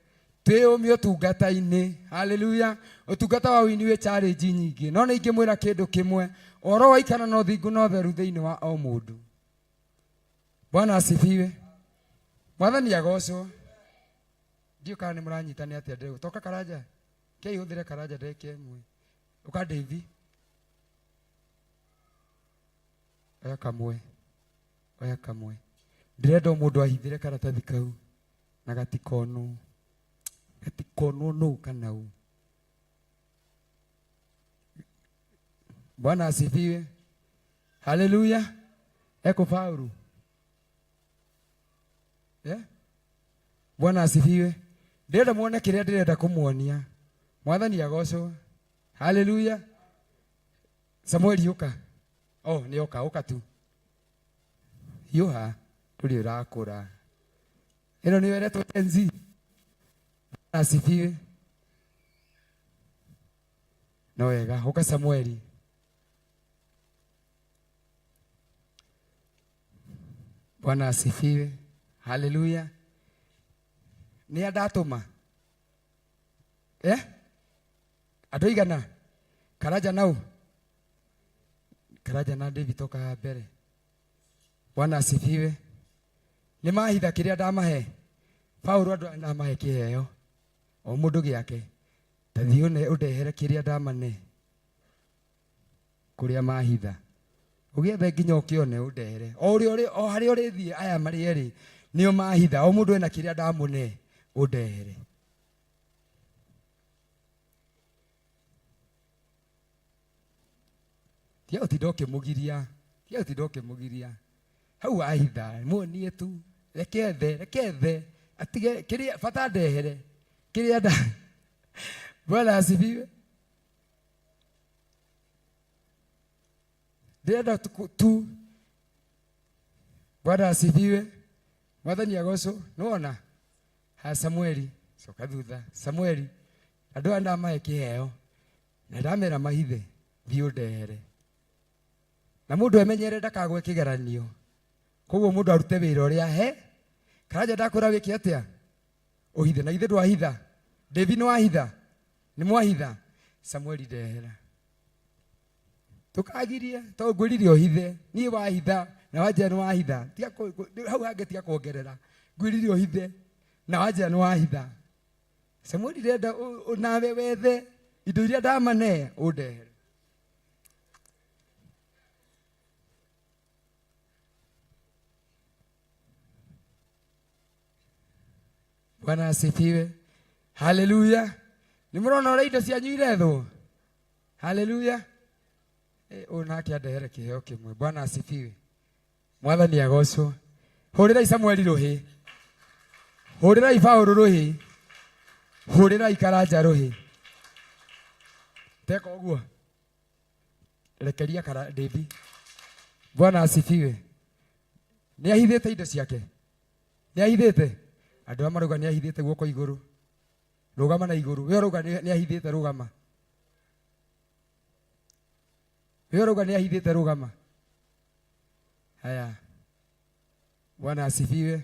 Twĩyũmie ũtungata-inĩ. Haleluya. Ũtungata wa ũini wĩ challenge nyingĩ, no nĩ ingĩmwĩra kĩndũ kĩmwe, ũhoro wa ikara na ũthingu na ũtheru thĩinĩ wa o mũndũ. Bwana asifiwe. Mwathani agocwo. Ndiũ kana nĩ mũranyita nĩ atĩa ndĩrauga. Toka Karanja. Kei hũthĩre Karanja ndagĩka ĩmwe. Ũka Davy. Oya kamwe. Oya kamwe. Ndĩrenda o mũndũ ahithĩre karatathi kau na gatikonwo. Gatikonwo nũ kana ũ. Bwana asifiwe. Haleluya. Eko Paulo. Yeah? Bwana asifiwe. Ndĩrenda muone kĩrĩa ndĩrenda kũmuonia. Mwathani agocwo. Haleluya. Samueli ũka. Oh, nĩ oka, ũka tu. Hiũha, ndũrĩ ũrakũra. Ĩno nĩyo ĩretwo Gen Z. Bwana asifiwe. No wega, ũka Samueli. Bwana asifiwe. Haleluya. Nĩ a ndatũma? Eh? Andũ aigana? Karanja nau? Karanja na David toka haha mbere. Bwana asifiwe. Nĩ mahitha kĩrĩa ndamahe. Paulo andũ aya ndamahe kĩheo. O mũndũ gĩake. Ta thiĩ ũndehere kĩrĩa ndamane. Kũrĩa mahitha. Ũgĩethe nginya ũkĩone ũndehere. O ũrĩa ũrĩ o harĩa ũrĩthiĩ aya marĩ erĩ nĩo mahitha. O mũndũ ena kĩrĩa ndamũne ũndehere. Tiga gũtinda ũkĩmũgiria. Tiga gũtinda ũkĩmũgiria. Hau wahitha muonie tu. Reke ethe, reke ethe. Atige kĩrĩa bata ndehere. Kĩrĩa nda Bwana asifiwe. Ndĩrenda tu Bwana asifiwe. Mwathani agocwo. Nĩwona? Ha Samueli, coka thutha. Samueli, andũ aya ndamahe kĩheo na ndamera mahithe, thiĩ ũndehere. Na mũndũ emenyere ndakagwe kĩgeranio. Koguo mũndũ arute wĩra ũrĩa he. Karanja ndakwĩra wĩke atĩa? Ũhithe. Na githĩ ndwahitha? David nĩwahitha? Nĩmwahitha? Samueli ndehera. Ndũkagirie tondũ ngwĩrire ũhithe. Niĩ wahitha na wanjĩra nĩ wahitha. Tiga hau hangĩ tiga kuongerera. Ngwĩrire ũhithe na wanjĩra nĩ wahitha. Samueli ndĩrenda nawe wethe indo iria ndamane ũndehere. Bwana asifiwe. Haleluya. Nĩ mũrona ũrĩa indo cianyu irethwo? Haleluya. Eh, ũyũ nake andehere kĩheo kĩmwe. Bwana asifiwe. Mwathani agocwo. Hũrĩrai Samueli rũhĩ. Hũrĩrai Paũlũ rũhĩ. Hũrĩrai Karanja rũhĩ. Teka ũguo. Rekeria kara David. Bwana asifiwe. Nĩ ahithĩte indo ciake. Nĩ ahithĩte. Andũ arĩa marauga nĩ ahithĩte guoko igũrũ. Rũgama na igũrũ. We ũrauga nĩ ahithĩte rũgama. We ũrauga nĩ ahithĩte rũgama. Haya. Bwana asifiwe.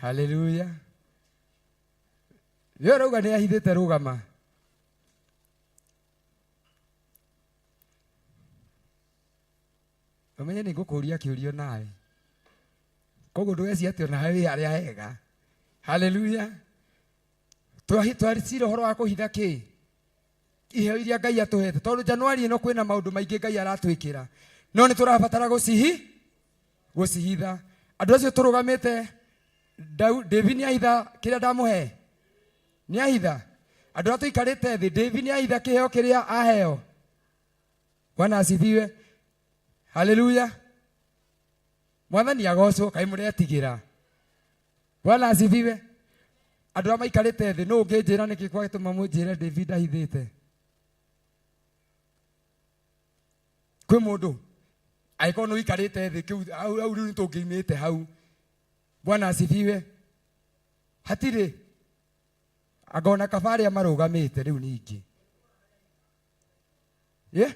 Haleluya. We ũrauga nĩ ahithĩte rũgama. Ũmenye nĩ ngũkũria kĩũrio nawe. Koguo ndũgecirie atĩ onawe wĩ harĩa hega. Haleluya. Twaricira ũhoro wa kũhitha kĩ? Iheo iria Ngai atũhete. Tondũ Januari ĩno kwĩna maũndũ maingĩ Ngai aratwĩkĩra. No nĩ tũrabatara gũcihi gũcihitha. Andũ acio tũrũgamĩte David nĩ ahitha kĩrĩa ndamũhe? Nĩ ahitha? Andũ arĩa tũikarĩte thĩ, David nĩ ahitha kĩheo kĩrĩa aheo? Bwana asifiwe. Haleluya. Mwathani agocwo, kaĩ mũretigĩra. Bwana asifiwe. Andũ arĩa maikarĩte thĩ, nũ ũngĩnjĩra nĩkĩ gwatũma mũnjĩre David ahithĩte? Kwĩ mũndũ angĩkorwo nĩ ũikarĩte thĩ kĩu hau hau rĩu nĩtũngĩimĩte hau. Bwana asifiwe. Hatirĩ. Anga ona kaba arĩa marũgamĩte rĩu ningĩ. Ye?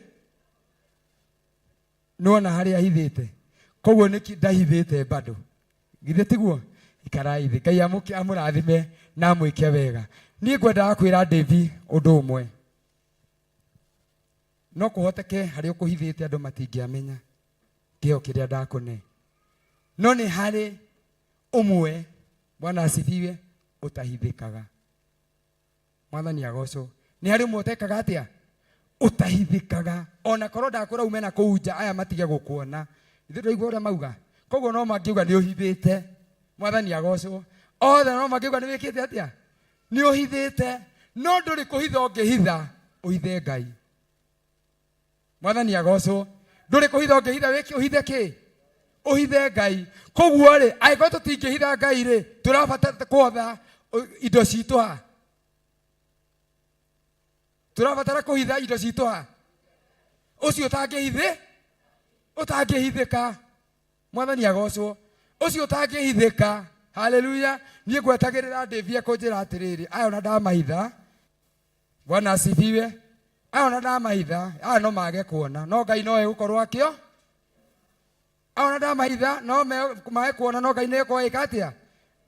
Nĩwona harĩa ahithĩte? Koguo nĩkĩ ndahithĩte bado? Githĩ tiguo? Ikarai thĩ. Ngai amũrathime na amwĩke wega. Niĩ ngwendaga kwĩra Davi ũndũ ũmwe. No kũhoteke harĩa ũkũhithĩte andũ matingĩamenya kĩheo kĩrĩa ndakũne. No nĩ harĩ ũmwe, Bwana asifiwe, ũtahithĩkaga. Mwathani agocwo. Nĩ harĩ ũmwe ũtekaga atĩa? Ũtahithĩkaga. Ona korwo ndakwĩra ume na kũu nja aya matige gũkuona. Ithuĩ twaigua ũrĩa mauga. Koguo no mangiuga nĩ ũhithĩte. Mwathani agocwo. Othe no mangiuga nĩ wĩkĩte atĩa? Nĩ ũhithĩte. No ndũrĩ kũhitha ũngĩhitha, ũhithe Ngai. Mwathani agocwo. Ndũrĩ kũhitha ũngĩhitha wĩke ũhithe kĩ? Ũhithe Ngai. Koguo rĩ, angĩkorwo tũtingĩhitha Ngai rĩ, tũrabatara kwotha indo citũ ha? Tũrabatara kũhitha indo citũ ha? Ũcio ũtangĩhithĩ, ũtangĩhithĩka. Mwathani agocwo. Ũcio ũtangĩhithĩka. Haleluya. Niĩ ngwetagĩrĩra ndĩthie kũnjĩra atĩrĩrĩ, aya ona ndamahitha. Bwana asifiwe. Aya ona ndamahitha, aya no mage kuona, no Ngai no egũkorwo akĩo. Aya ona ndamahitha, no mage kuona, no Ngai nĩ egũkorwo agĩka atĩa?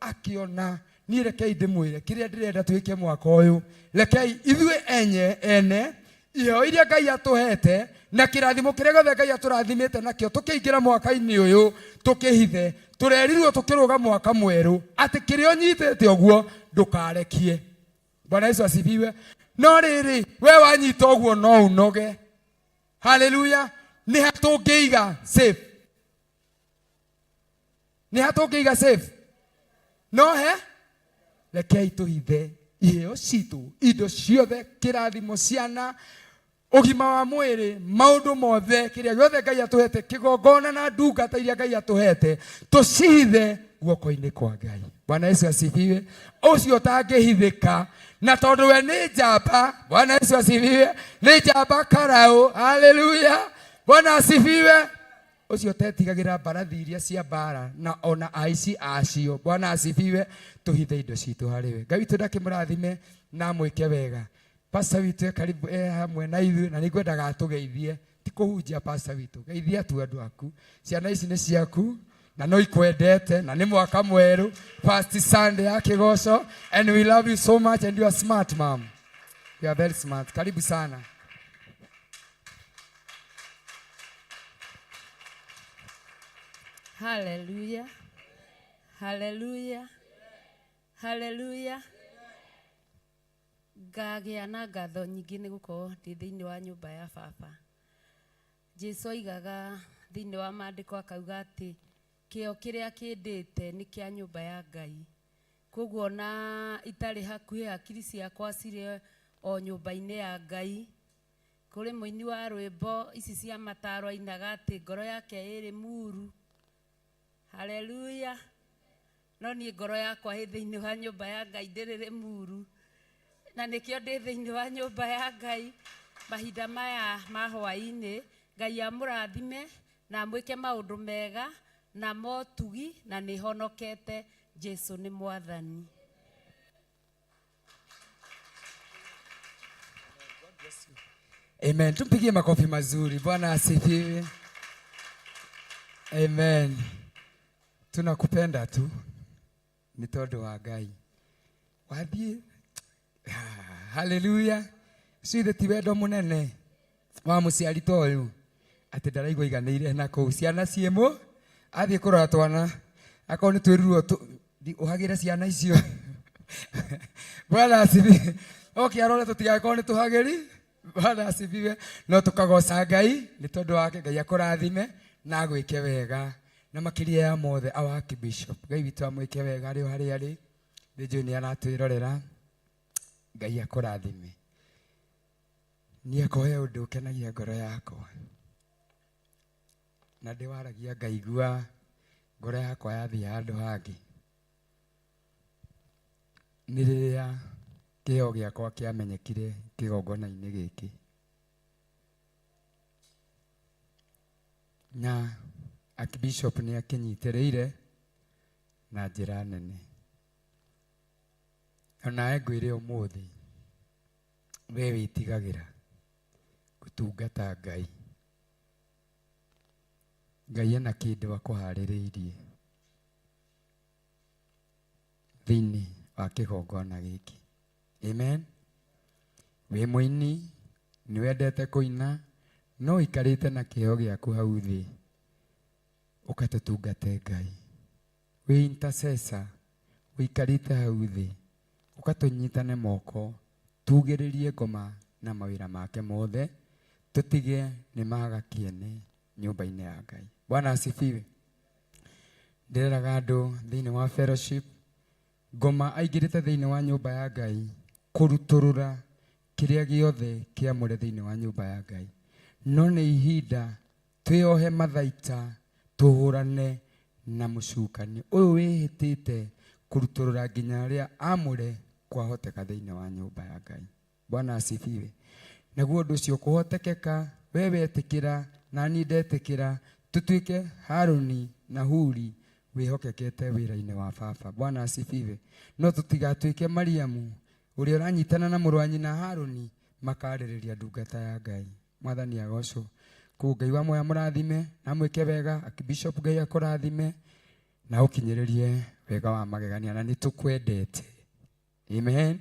Akĩona. Niĩ rekei ndĩmwĩre kĩrĩa ndĩrenda twĩke mwaka ũyũ. Rekei ithuĩ enye ene iheo iria Ngai atũhete na kĩrathimo kĩrĩa gĩothe Ngai atũrathimĩte nakĩo tũkĩingĩra mwaka-inĩ ũyũ tũkĩhithe. Tũrerirwo tũkĩrũga mwaka mwerũ atĩ kĩrĩa ũnyitĩte ũguo ndũkarekie. Bwana Yesu asifiwe. No rĩrĩ, we wanyita ũguo no ũnoge. Haleluya. Nĩ ha tũngĩiga safe? Nĩ ha tũngĩiga safe? No he rekei tũhithe iheo citũ, indo ciothe, kĩrathimo, ciana, ũgima wa mwĩrĩ, maũndũ mothe, kĩrĩa gĩothe Ngai atũhete, kĩgongona na ndungata iria Ngai atũhete, tũcihithe guoko-inĩ kwa Ngai. Bwana Yesu asifiwe. Ũcio ũtangĩhithĩka, na tondũ we nĩ njamba, Bwana Yesu asifiwe, nĩ njamba karaũ. Haleluya. Bwana asifiwe. Ũcio ũtetigagĩra mbarathi iria cia mbara na ona aici acio. Bwana asifiwe. Tũhithe indo citũ harĩ we. Ngai witũ ndakĩmũrathime na amwĩke wega. Pastor witũ e karibu e hamwe na ithuĩ na nĩngwendaga atũgeithie. Ti kũhunjia pastor witũ, geithia tu andũ aku. Ciana ici nĩ ciaku na no ikwendete na nĩ mwaka mwerũ, first Sunday ya kĩgoco, and we love you so much and you are smart mom. You are very smart. Karibu sana. Hallelujah. Hallelujah. Hallelujah. Ngagĩa na ngatho nyingĩ nĩ gũkorwo ndĩ thĩinĩ wa nyũmba ya baba. Jesu oigaga thĩinĩ wa maandĩko akauga atĩ kĩo kĩrĩa kĩndĩte nĩ kĩa nyũmba ya Ngai. Koguo ona itarĩ hakuhĩ hakiri ciakwa cirĩ o nyũmba-inĩ ya Ngai. Kũrĩ mũini wa rwĩmbo ici cia mataro ainaga atĩ ngoro yake ĩrĩ muru. Haleluya. No niĩ ngoro yakwa ĩ thĩinĩ wa nyũmba ya Ngai ndĩrĩ Rĩmuru, na nĩkĩo ndĩ thĩinĩ wa nyũmba ya Ngai mahinda maya ma hwaĩ-inĩ. Ngai amũrathime na amwĩke maũndũ mega na motugi, na nĩ honokete. Jesu nĩ Mwathani. Amen. Tumpigie makofi mazuri. Bwana asifiwe. Amen. Tunakupenda tu nĩ tondũ wa Ngai. Wathiĩ haleluya. Cithe ti wendo mũnene wa mũciari ta ũyũ atĩ ndaraigua aiganĩire na kũu ciana ciĩmũ athiĩ kũrora twana akorwo nĩ twĩruo ũhagĩre ciana icio. Bwana asifiwe. Oke arore tũtigagĩkorwo nĩ tũhagĩri. Bwana asifiwe. No tũkagoca Ngai nĩ tondũ wake. Ngai akũrathime na agwĩke wega na makĩria ya mothe our Archbishop. Ngai witũ amwĩke wega arĩ o harĩa arĩ. Nĩ njũĩ nĩ aratwĩrorera. Ngai akũrathime. Niĩ akũhe ũndũ ũkenagia ngoro yakwa na ndĩwaragia ngaigua ngoro yakwa yathiĩ handũ hangĩ. Nĩ rĩrĩa kĩheo gĩakwa kĩamenyekire kĩgongona-inĩ gĩkĩ. Na Archbishop nĩ akĩnyitĩrĩire na njĩra nene. Onawe ngwĩre ũmũthĩ, we wĩtigagĩra gũtungata Ngai. Ngai ena kĩndũ akũharĩrĩirie thĩinĩ wa kĩgongona gĩkĩ. Amen. Wĩ mũini, nĩ wendete kũina, no ũikarĩte na kĩheo gĩaku hau thĩ, ũka tũtungate Ngai. Wĩ intercessor, ũikarĩte hau thĩ, ũka tũnyitane moko, tugĩrĩrie ngoma na mawĩra make mothe, tũtige nĩ maga kĩene nyũmba-inĩ ya Ngai. Bwana asifiwe. Ndĩreraga andũ thĩinĩ wa fellowship, ngoma aingĩrĩte thĩinĩ wa nyũmba ya Ngai kũrutũrũra kĩrĩa gĩothe kĩamũre thĩinĩ wa nyũmba ya Ngai. No nĩ ihinda twĩohe mathaita tũhũrane na mũcukani ũyũ wĩhĩtĩte kũrutũrũra nginya arĩa amũre kwahoteka thĩinĩ wa nyũmba ya Ngai. Bwana asifiwe. Naguo ũndũ ũcio kũhotekeka, we wetĩkĩra na niĩ ndetĩkĩra, tũtuĩke Haruni na Huri wĩhokekete wĩra-inĩ wa baba. Bwana asifiwe. No tũtigatuĩke Mariamu ũrĩa ũranyitana na mũrũ wa nyina Haruni makarĩrĩria ndungata ya Ngai. Mwathani agocwo. Koguo Ngai wa muoyo amũrathime na amwĩke wega, Archbishop Ngai akũrathime na ũkinyĩrĩrie wega wa magegania na nĩ tũkwendete. Amen.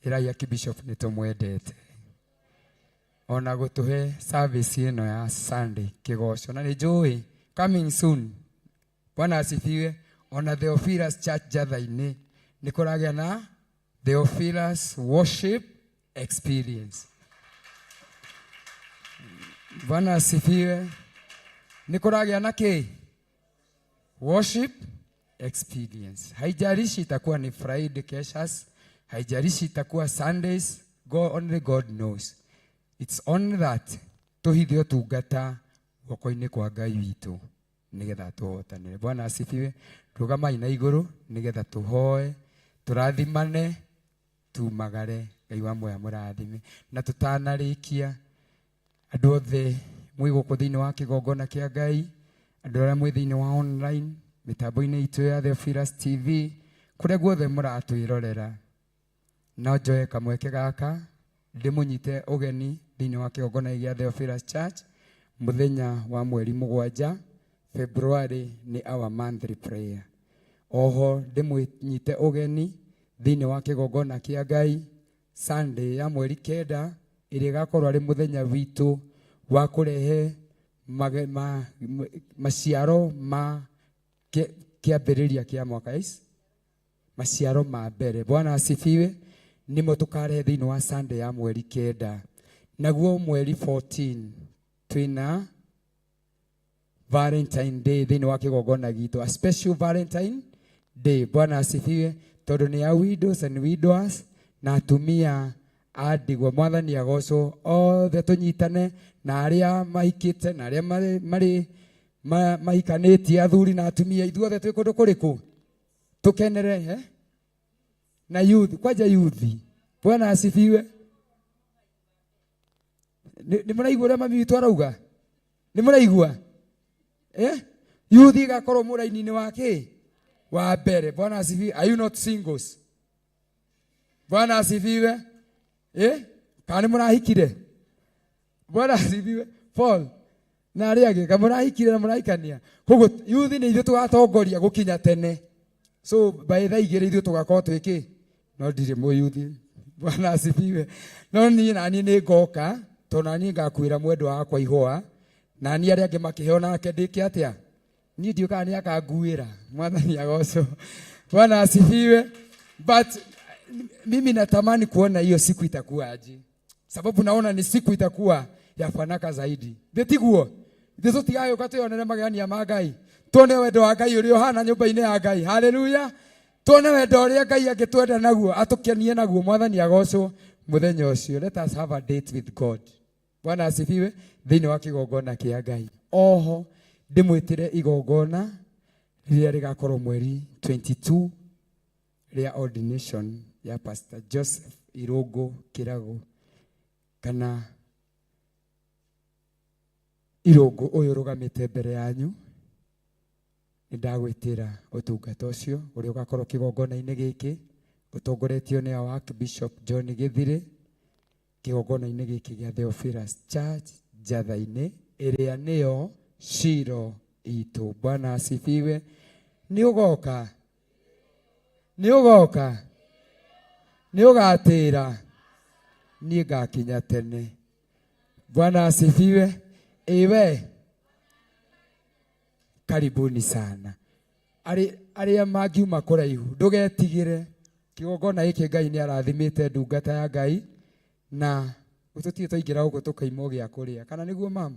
Ĩrai Archbishop nĩ tũmwendete. Ona gũtũhe service ĩno ya Sunday kĩgoco na nĩ njũĩ coming soon. Bwana asifiwe. Ona Theophilus Church Njatha-inĩ nĩ kũragĩa na Theophilus Worship Experience. Bwana asifiwe. Nĩ kũragĩa na kĩ? Worship experience. Haijalishi itakuwa ni Friday keshas, haijalishi itakuwa Sundays, go, only God knows. It's only that tuhithe ũtungata guoko-inĩ kwa Ngai witũ nĩgetha tũhotanĩre. Bwana asifiwe. Rũgamai na igũrũ nĩgetha tũhoe, tũrathimane, tumagare. Ngai wa muoyo amũrathime. Na tũtanarĩkia, andũ othe mwĩ gũkũ thĩinĩ wa kĩgongona kĩa Ngai, andũ arĩa mwĩ thĩinĩ wa online, mĩtambo-inĩ itũ ya Theophilus TV, kũrĩa guothe mũratwĩrorera, no njoe kamweke gaka ndĩmũnyite ũgeni thĩinĩ wa kĩgongona gĩa Theophilus Church mũthenya wa mweri mũgwanja February nĩ our monthly prayer. Oho ndĩmũnyite ũgeni thĩinĩ wa kĩgongona kĩa Ngai Sunday ya mweri kenda ĩrĩa ĩgakorwo arĩ mũthenya witũ wa kũrehe mage, ma, maciaro ma kĩambĩrĩria kĩa mwaka yes? Maciaro ma mbere. Bwana asifiwe. Nĩmo tũkarehe thĩinĩ wa Sunday ya mweri kenda. Naguo mweri 14 twĩna Valentine Day thĩinĩ wa kĩgongona gitũ, a special Valentine Day. Bwana asifiwe. Tondũ nĩ ya widows and widowers na atumia a ndigwa. Mwathani agocwo. Othe tũnyitane na arĩa mahikĩte na arĩa marĩ, marĩ ma, mahikanĩtie athuri na atumia, ithuothe twĩ kũndũ kũrĩkũ tukenere eh? Na youth kwanja youth. Bwana asifiwe. Nĩ mũraigua ũrĩa mami witũ arauga? Nĩ mũraigua eh? Youth igakorwo mũraini-inĩ wa kĩ wa mbere. Bwana asifiwe. Are you not singles? Bwana asifiwe eh? Kana nĩ mũrahikire? Bwana asifiwe. Paul na arĩa angĩ, ka mũrahikire na mũrahikania. Koguo youth nĩ ithuĩ tũgatongoria gũkinya tene, so by thaa igĩrĩ ithuĩ tũgakorwo twĩ kĩ, no ndirĩ mũyuthi. Bwana asifiwe. No niĩ naniĩ nĩ ngoka tondũ naniĩ ngakuĩra mwendwa wakwa ihũa, na niĩ arĩa angĩ makĩheo nake ndĩke atĩa? Niĩ ndiũĩ kana nĩ akanguĩra. Mwathani agocwo. Bwana asifiwe. But mimi natamani kuona hiyo siku itakuwa aje, sababu naona ni siku itakuwa ya fanaka zaidi. Thĩ tiguo ithuĩ tũtigagĩũka twĩonere magegania ma Ngai, tuone wendo wa Ngai ũrĩa ũhana nyũmba-inĩ ya Ngai. Haleluya. Tuone wendo ũrĩa Ngai angĩtwenda naguo, atũkenie naguo. Mwathani agocwo. Mũthenya ũcio let us have a date with God. Bwana asifiwe. Thĩinĩ wa kĩgongona kĩa Ngai. Oho ndĩmwĩtĩre igongona rĩrĩa rĩgakorwo mweri 22 rĩa ordination ya Pastor Joseph Irũngũ Kĩragũ, kana Irũngũ ũyũ ũrũgamĩte mbere yanyu. Nĩ ndagwĩtĩra ũtungata ũcio ũrĩa ũgakorwo kĩgongona-inĩ gĩkĩ ũtongoretio nĩ our Archbishop John Gĩthirĩ, kĩgongona-inĩ gĩkĩ gĩa Theophilus Church Njatha-inĩ, ĩrĩa nĩyo Shilo itũ. Bwana asifiwe. Nĩ ũgoka? Nĩ ũgoka? Nĩ ũgatĩra? Niĩ ngakinya tene. Bwana asifiwe. Ĩwe karibuni sana. Arĩa mangiuma kũraihu, ndũgetigĩre. Kĩgongona gĩkĩ Ngai nĩ arathimĩte ndungata ya Ngai, na tũtirĩ twaingĩra gũkũ tũkaimwo gĩa kũrĩa, kana nĩguo mam?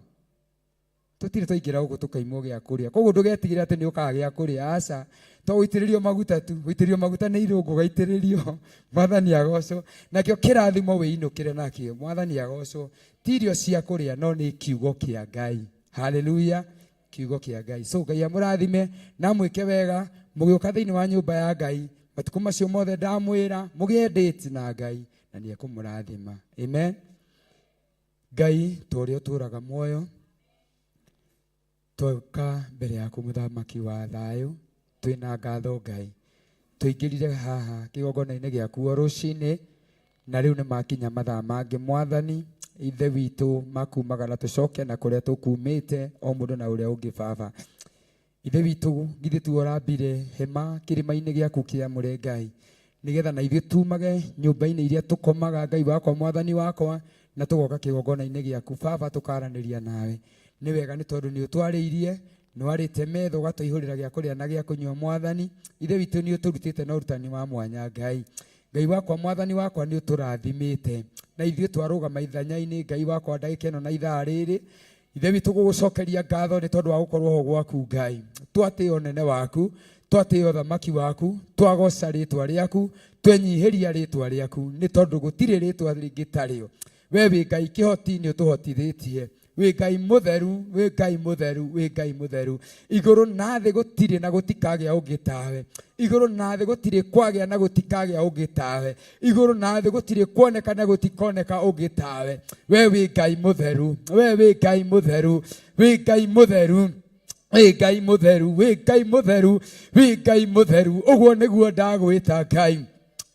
Tũtirĩ twaingĩra gũkũ tũkaimwo gĩa kũrĩa. Koguo ndũgetigĩre atĩ nĩ ũkaga gĩa kũrĩa, aca. To gũitĩrĩrio maguta tu, gũitĩrĩrio maguta nĩ irũngũ ũgaitĩrĩrio. Mwathani agocwo. Nakĩo kĩrathimo wĩinũkĩre nakĩo. Mwathani agocwo. Ti irio cia kũrĩa no nĩ kiugo kĩa Ngai. Haleluya! Kiugo kĩa Ngai. So Ngai amũrathime na amwĩke wega mũgĩũka thĩinĩ wa nyũmba ya Ngai matukũ macio mothe ndamwĩra mũgĩe date na Ngai na nĩ ekũmũrathima. Amen. Ngai ta ũrĩa ũtũraga muoyo twoka mbere yaku mũthamaki wa thayũ twĩna ngatho Ngai tũingĩrire haha kĩgongona-inĩ gĩaku o rũcinĩ na rĩu nĩ makinya mathaa mangĩ mwathani ithe witũ makumagara tũcoke na kũrĩa tũkumĩte o mũndũ na ũrĩa ũngĩ baba ithe witũ githĩ tu ũrambire hema kĩrĩma-inĩ gĩaku kĩamũre Ngai nĩgetha na ithuĩ tumage nyũmba-inĩ iria tũkomaga Ngai wakwa mwathani wakwa na tũgoka kĩgongona-inĩ gĩaku baba tũkaranĩria nawe nĩ wega nĩ tondũ nĩ ũtwarĩirie nĩ warĩte metha ũgatũihũrĩra gĩa kũrĩa na gĩa kũnyua mwathani ithe witũ nĩ ũtũrutĩte na ũrutani wa mwanya Ngai Ngai wakwa mwathani wakwa nĩ ũtũrathimĩte na ithuĩ twarũgama ithenya-inĩ Ngai wakwa ndagĩka ĩno na ithaa rĩrĩ ithe witũ gũgũcokeria ngatho nĩ tondũ wa gũkorwo ho gwaku Ngai twatĩĩa ũnene waku twatĩĩa ũthamaki waku twagoca rĩtwa rĩaku twenyihĩria rĩtwa rĩaku nĩ tondũ gũtirĩ rĩtwa rĩngĩ tarĩo we wĩ Ngai kĩhoti nĩ ũtũhotithĩtie wĩ Ngai mũtheru wĩ Ngai mũtheru wĩ Ngai mũtheru igũrũ na thĩ gũtirĩ na gũtikagĩa ũngĩ tawe igũrũ na thĩ gũtirĩ kwagĩa na gũtikagĩa ũngĩ tawe igũrũ na thĩ gũtirĩ kuoneka na gũtikoneka ũngĩ tawe we wĩ Ngai mũtheru we wĩ Ngai mũtheru wĩ Ngai mũtheru wĩ Ngai mũtheru wĩ Ngai mũtheru wĩ Ngai mũtheru ũguo nĩguo ndagwĩta Ngai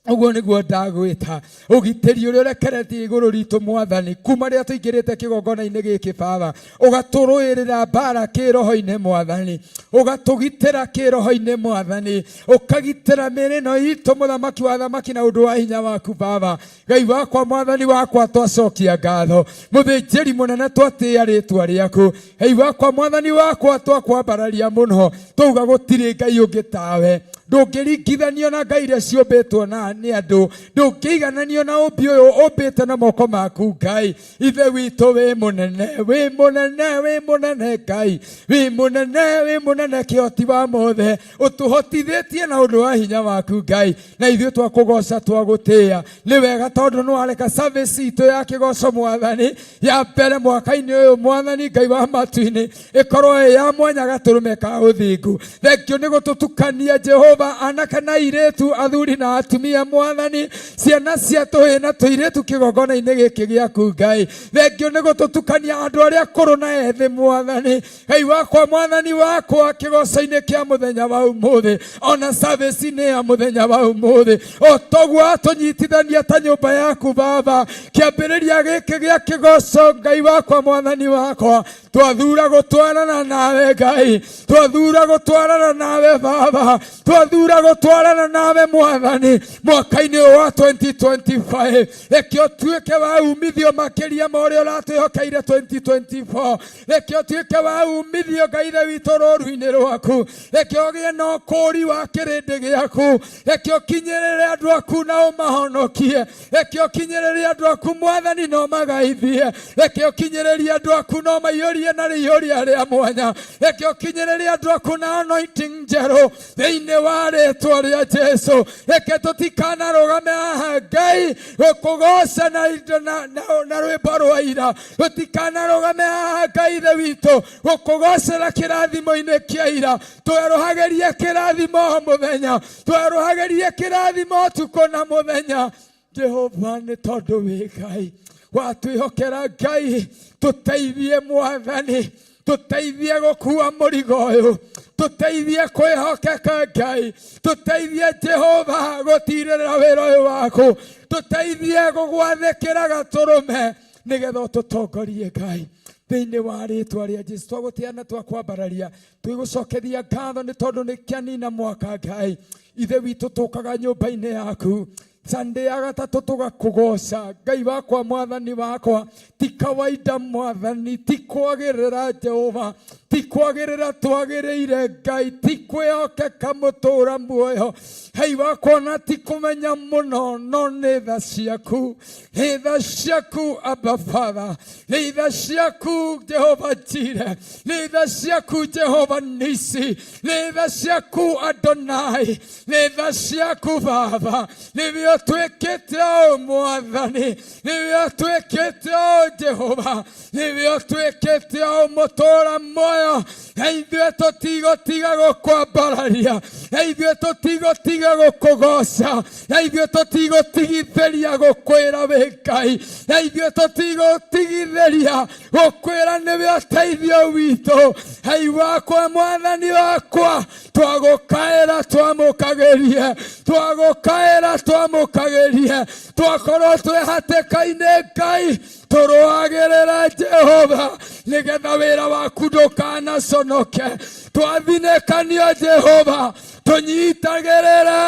ũguo nĩguo ndagwĩta ũgitĩri ũrĩa ũrekeretie igũrũ ritũ mwathani kuma rĩrĩa tũingĩrĩte kĩgongona-inĩ gĩkĩ baba ũgatũrũĩrĩra mbara kĩroho-inĩ mwathani ũgatũgitĩra kĩroho-inĩ mwathani ũkagitĩra mĩĩrĩ ĩno itũ mũthamaki wa thamaki na ũndũ wa hinya waku baba Ngai wakwa mwathani wakwa twacokia ngatho mũthĩnjĩri mũnene twatĩĩa rĩtwa rĩaku Ngai wakwa mwathani wakwa twakwambararia mũno twauga gũtirĩ Ngai ũngĩ tawe ndũngĩringithanio na ngai iria ciũmbĩtwo na nĩ andũ ndũngĩigananio na ũmbi ũyũ ũmbĩte na moko maku Ngai ithe witũ wĩ mũnene wĩ mũnene wĩ mũnene Ngai wĩ mũnene wĩ mũnene kĩhoti wa mothe ũtũhotithĩtie na ũndũ wa hinya waku Ngai na ithuĩ twakũgoca twagũtĩĩa nĩ wega tondũ nĩ wareka service itũ ya kĩgoco mwathani ya mbere mwaka-inĩ ũyũ mwathani Ngai wa matu-inĩ ĩkorwo ĩ ya mwanya gatũrũme ka ũthingu thengio nĩ gũtũtukania Jehova anake na airĩtu athuri na atumia mwathani ciana cia tũhĩĩ na tũirĩtu kĩgongona-inĩ gĩkĩ gĩaku Ngai thengio nĩ gũtũtukania andũ arĩa akũrũ na ethĩ mwathani Ngai wakwa mwathani wakwa kĩgoco-inĩ kĩa mũthenya wa ũmũthĩ ona service-inĩ ya mũthenya wa ũmũthĩ o toguo atũnyitithania ta nyũmba yaku baba kĩambĩrĩria gĩkĩ gĩa kĩgoco Ngai wakwa mwathani wakwa twathura gũtwarana nawe Ngai twathura gũtwarana nawe baba twathura gũtwarana nawe mwathani mwaka-inĩ ũyũ wa 2025 reke ũtuĩke wa umithio makĩria ma ũrĩa ũratwĩhokeire 2024 reke ũtuĩke wa umithio Ngai ithe witũ rũru-inĩ rwaku reke ũgĩe na ũkũũri wa kĩrĩndĩ gĩaku reke ũkinyĩrĩre andũ aku na ũmahonokie reke ũkinyĩrĩrie andũ aku mwathani na ũmagaithie reke ũkinyĩrĩrie andũ aku na ũmaiyũrie na rĩiyũria rĩa mwanya reke ũkinyĩrĩrie andũ aku na anointing njerũ thĩinĩ wa rĩtwa rĩa Jesu reke tũtikanarũgame haha Ngai gũkũgoca na, na, na, na rwĩmbo rwa ira tũtikanarũgame haha Ngai ithe witũ gũkũgocera kĩrathimo-inĩ kĩa ira twerũhagĩrie kĩrathimo o mũthenya twerũhagĩrie kĩrathimo ũtukũ na mũthenya Jehova nĩ tondũ wĩ Ngai watwĩhokera Ngai tũteithie mwathani tũteithie gũkua mũrigo ũyũ tũteithie kwĩhokeka Ngai tũteithie Jehova gũtirĩrĩra wĩra ũyũ waku tũteithie gũgwathĩkĩra gatũrũme nĩgetha ũtũtongorie Ngai thĩinĩ wa rĩtwa rĩa Jesu twagũtĩa na twakwambararia twĩgũcokeria ngatho nĩ tondũ nĩ kĩanina mwaka Ngai ithe witũ tũkaga nyũmba-inĩ yaku Sunday ya gatatũ tũgakũgoca Ngai wakwa mwathani wakwa ti kawaida mwathani ti kwagĩrĩra Jehova ti Ti kwagĩrĩra twagĩrĩire Ngai, ti kwĩhokeka mũtũra muoyo. Hei wakwa na ti kũmenya mũno, no nĩ tha ciaku, nĩ tha ciaku Abba Father, nĩ tha ciaku Jehova Jire, nĩ tha ciaku Jehova Nisi, nĩ tha ciaku Adonai, nĩ tha ciaku Baba, nĩwe ũtwĩkĩte ũũ Mwathani, nĩwe ũtwĩkĩte ũũ Jehova, nĩwe ũtwĩkĩte ũũ mũtũra muoyo, na ithuĩ tũtigũtiga gũkwambararia, na ithuĩ tũtigũtiga gũkũgoca, na ithuĩ tũtigũtigithĩria gũkwĩra wĩ Ngai, na ithuĩ tũtigũtigithĩria gũkwĩra nĩwe ũteithio witũ. Hei wakwa Mwathani wakwa, twagũkaĩra twamũkagĩrie, twagũkaĩra twamũkagĩrie, twakorwo twĩ hatĩka-inĩ Ngai, tũrũagĩrĩra Jehova nĩgetha wĩra waku ndũkanaconoke. Twathinĩkanio Jehova, tũnyitagĩrĩre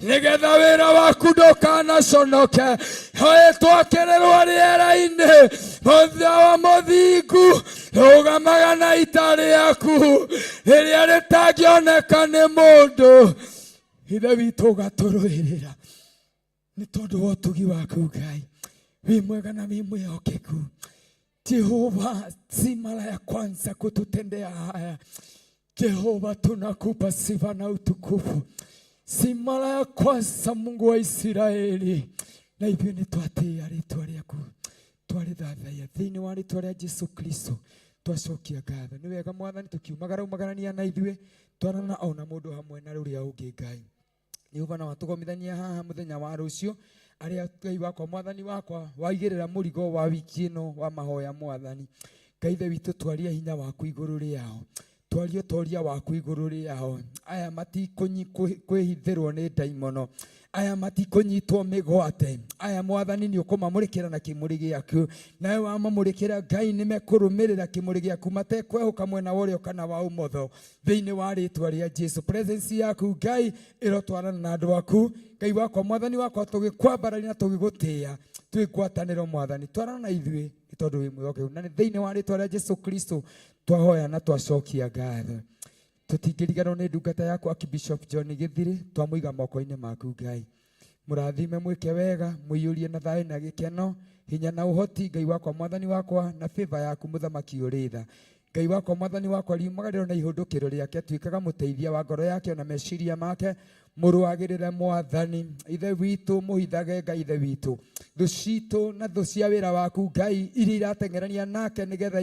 nĩgetha wĩra waku ndũkanaconoke. Hoĩ twakĩrĩrwo rĩera-inĩ, mũthia wa mũthingu rũgamaga na ita rĩaku rĩrĩa rĩtangĩoneka nĩ mũndũ. Ithe witũ ũgatũrũĩrĩra nĩ tondũ wa ũtugi waku Ngai, wĩ mwega na wĩ mwĩhokeku. Jehova, si mara ya kwanza kututendea haya. Jehova, tunakupa sifa na utukufu. Si mara ya kwanza Mungu wa Isiraeli, na ithuĩ nĩ twatĩĩa rĩtwa rĩaku, twarĩthathaiya thĩinĩ wa rĩtwa rĩa Jesu Kristo, twacokia ngatho. Nĩ wega Mwathani, tũkiumagara umagarania na ithuĩ, twarana ona mũndũ hamwe na ũrĩa ũngĩ Ngai. Jehova no atũgomithania haha mũthenya wa rũciũ, arĩa Ngai wakwa Mwathani wakwa waigĩrĩra mũrigo wa wiki ĩno wa mahoya Mwathani. Ngai Ithe witũ, twaria hinya waku igũrũ rĩao, twaria ũtoria waku igũrũ rĩao. Aya matikwĩhithĩrwo nĩ ndaimono, aya matikũnyitwo mĩgwate, aya Mwathani nĩ ũkũmamũrĩkĩra na kĩmũrĩ gĩaku, nawe wamamũrĩkĩra Ngai nĩ mekũrũmĩrĩra kĩmũrĩ gĩaku matekwehũka mwena wa ũrĩo kana wa ũmotho, thĩinĩ wa rĩtwa rĩa Jesu. Presence yaku Ngai ĩrotwarana na andũ aku Ngai wakwa Mwathani wakwa, tũgĩkwambararia na tũgĩgũtĩĩa, twĩ ngwatanĩro Mwathani, twarana na ithuĩ nĩ tondũ wĩ mwĩhokeku, na nĩ thĩinĩ wa rĩtwa rĩa Jesu Kristo twahoya na twacokia ngatho. Tũtingĩriganĩrwo nĩ ndungata yaku Archbishop John Gĩthirĩ, twamũiga moko-inĩ maku Ngai. Mũrathime, mwĩke wega, mũiyũrie na thayũ na gĩkeno, hinya na ũhoti, Ngai wakwa Mwathani wakwa, na favor yaku mũthamaki ũrĩ tha. Ngai wakwa Mwathani wakwa, riumagarĩro na ihũndũkĩro rĩake, tuĩkaga mũteithia wa ngoro yake ona meciria make, mũrũagĩrĩre Mwathani. Ithe witũ, mũhithage Ngai Ithe witũ, thũ citũ na thũ cia wĩra waku Ngai, iria irateng'erania nake nĩgetha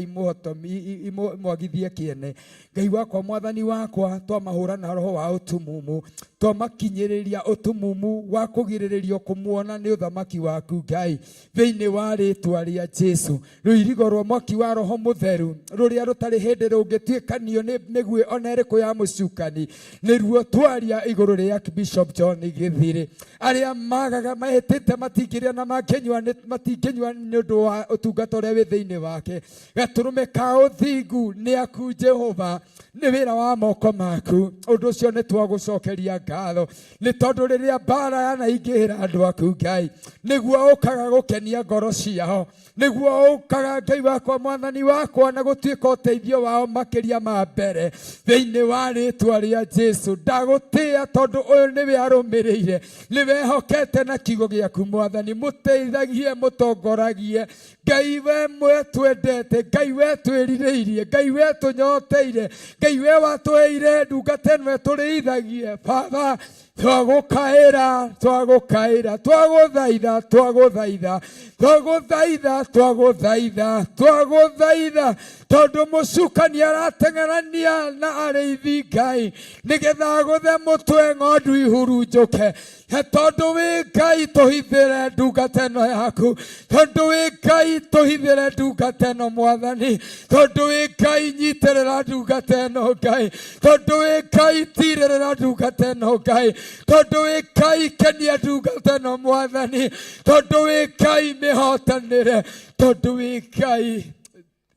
imwagithie kĩene. Ngai wakwa Mwathani wakwa, twamahũra na roho wa ũtumumu, twamakinyĩrĩria ũtumumu wa kũgirĩrĩrio kũmuona nĩ ũthamaki waku Ngai, thĩinĩ wa rĩtwa rĩa Jesu. Rũirigo rwa mwaki wa roho mũtheru rũrĩa rũtarĩ hĩndĩ rũngĩtuĩkanio nĩ mĩguĩ ona ĩrĩkũ ya mũcukani, nĩruo twaria igũrũ rĩa Archbishop John Gĩthirĩ. Arĩa magaga mahĩtĩte matingĩrĩa na mangĩnyua matingĩnyua nĩ ũndũ wa ũtungata ũrĩa wĩ thĩinĩ wake. Gatũrũme ka ũthingu nĩ aku Jehova, nĩ wĩra wa moko maku. Ũndũ ũcio nĩ twagũcokeria ngatho, nĩ tondũ rĩrĩa mbara yanaingĩhĩra andũ aku Ngai, nĩguo ũkaga gũkenia ngoro ciao, nĩguo ũkaga Ngai wakwa Mwathani wakwa na gũtuĩka ũteithio wao makĩria ma mbere, thĩinĩ wa rĩtwa rĩa Jesu. Ndagũtĩĩa tondũ ũyũ nĩwe arũmĩrĩire, nĩwe ehokete na kiugo gĩaku Mwathani. Mũteithagie, mũtongoragie Ngai we mwe twendete, Ngai we twĩrirĩirie, Ngai we tũnyoteire, Ngai we watũheire ndungata ĩno ĩtũrĩithagie. Baba, twagũkaĩra, twagũkaĩra, twagũthaitha, twagũthaitha, twagũthaitha, twagũthaitha, twagũthaitha, tondũ mũcukani arateng'erania na arĩithi Ngai nĩgetha agũthe mũtwe ng'ondu ihurunjũke. Na tondũ wĩ Ngai tũhithĩre ndungata ĩno yaku, tondũ wĩ Ngai tũhithĩre ndungata ĩno Mwathani, tondũ wĩ Ngai nyitĩrĩra ndungata ĩno Ngai, tondũ wĩ Ngai tirĩrĩra ndungata ĩno Ngai, tondũ wĩ Ngai kenia ndungata ĩno Mwathani, tondũ wĩ Ngai mĩhotanĩre, tondũ wĩ Ngai,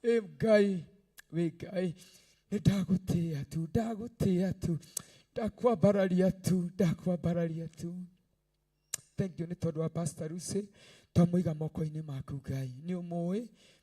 wĩ Ngai, wĩ Ngai. Nĩ ndagũtĩĩa tu, ndagũtĩĩa tu, ndakwambararia tu, ndakwambararia tu. Thank you nĩ tondũ wa Pastor Lucy. Twamũiga moko-inĩ maku Ngai, nĩ ũmũĩ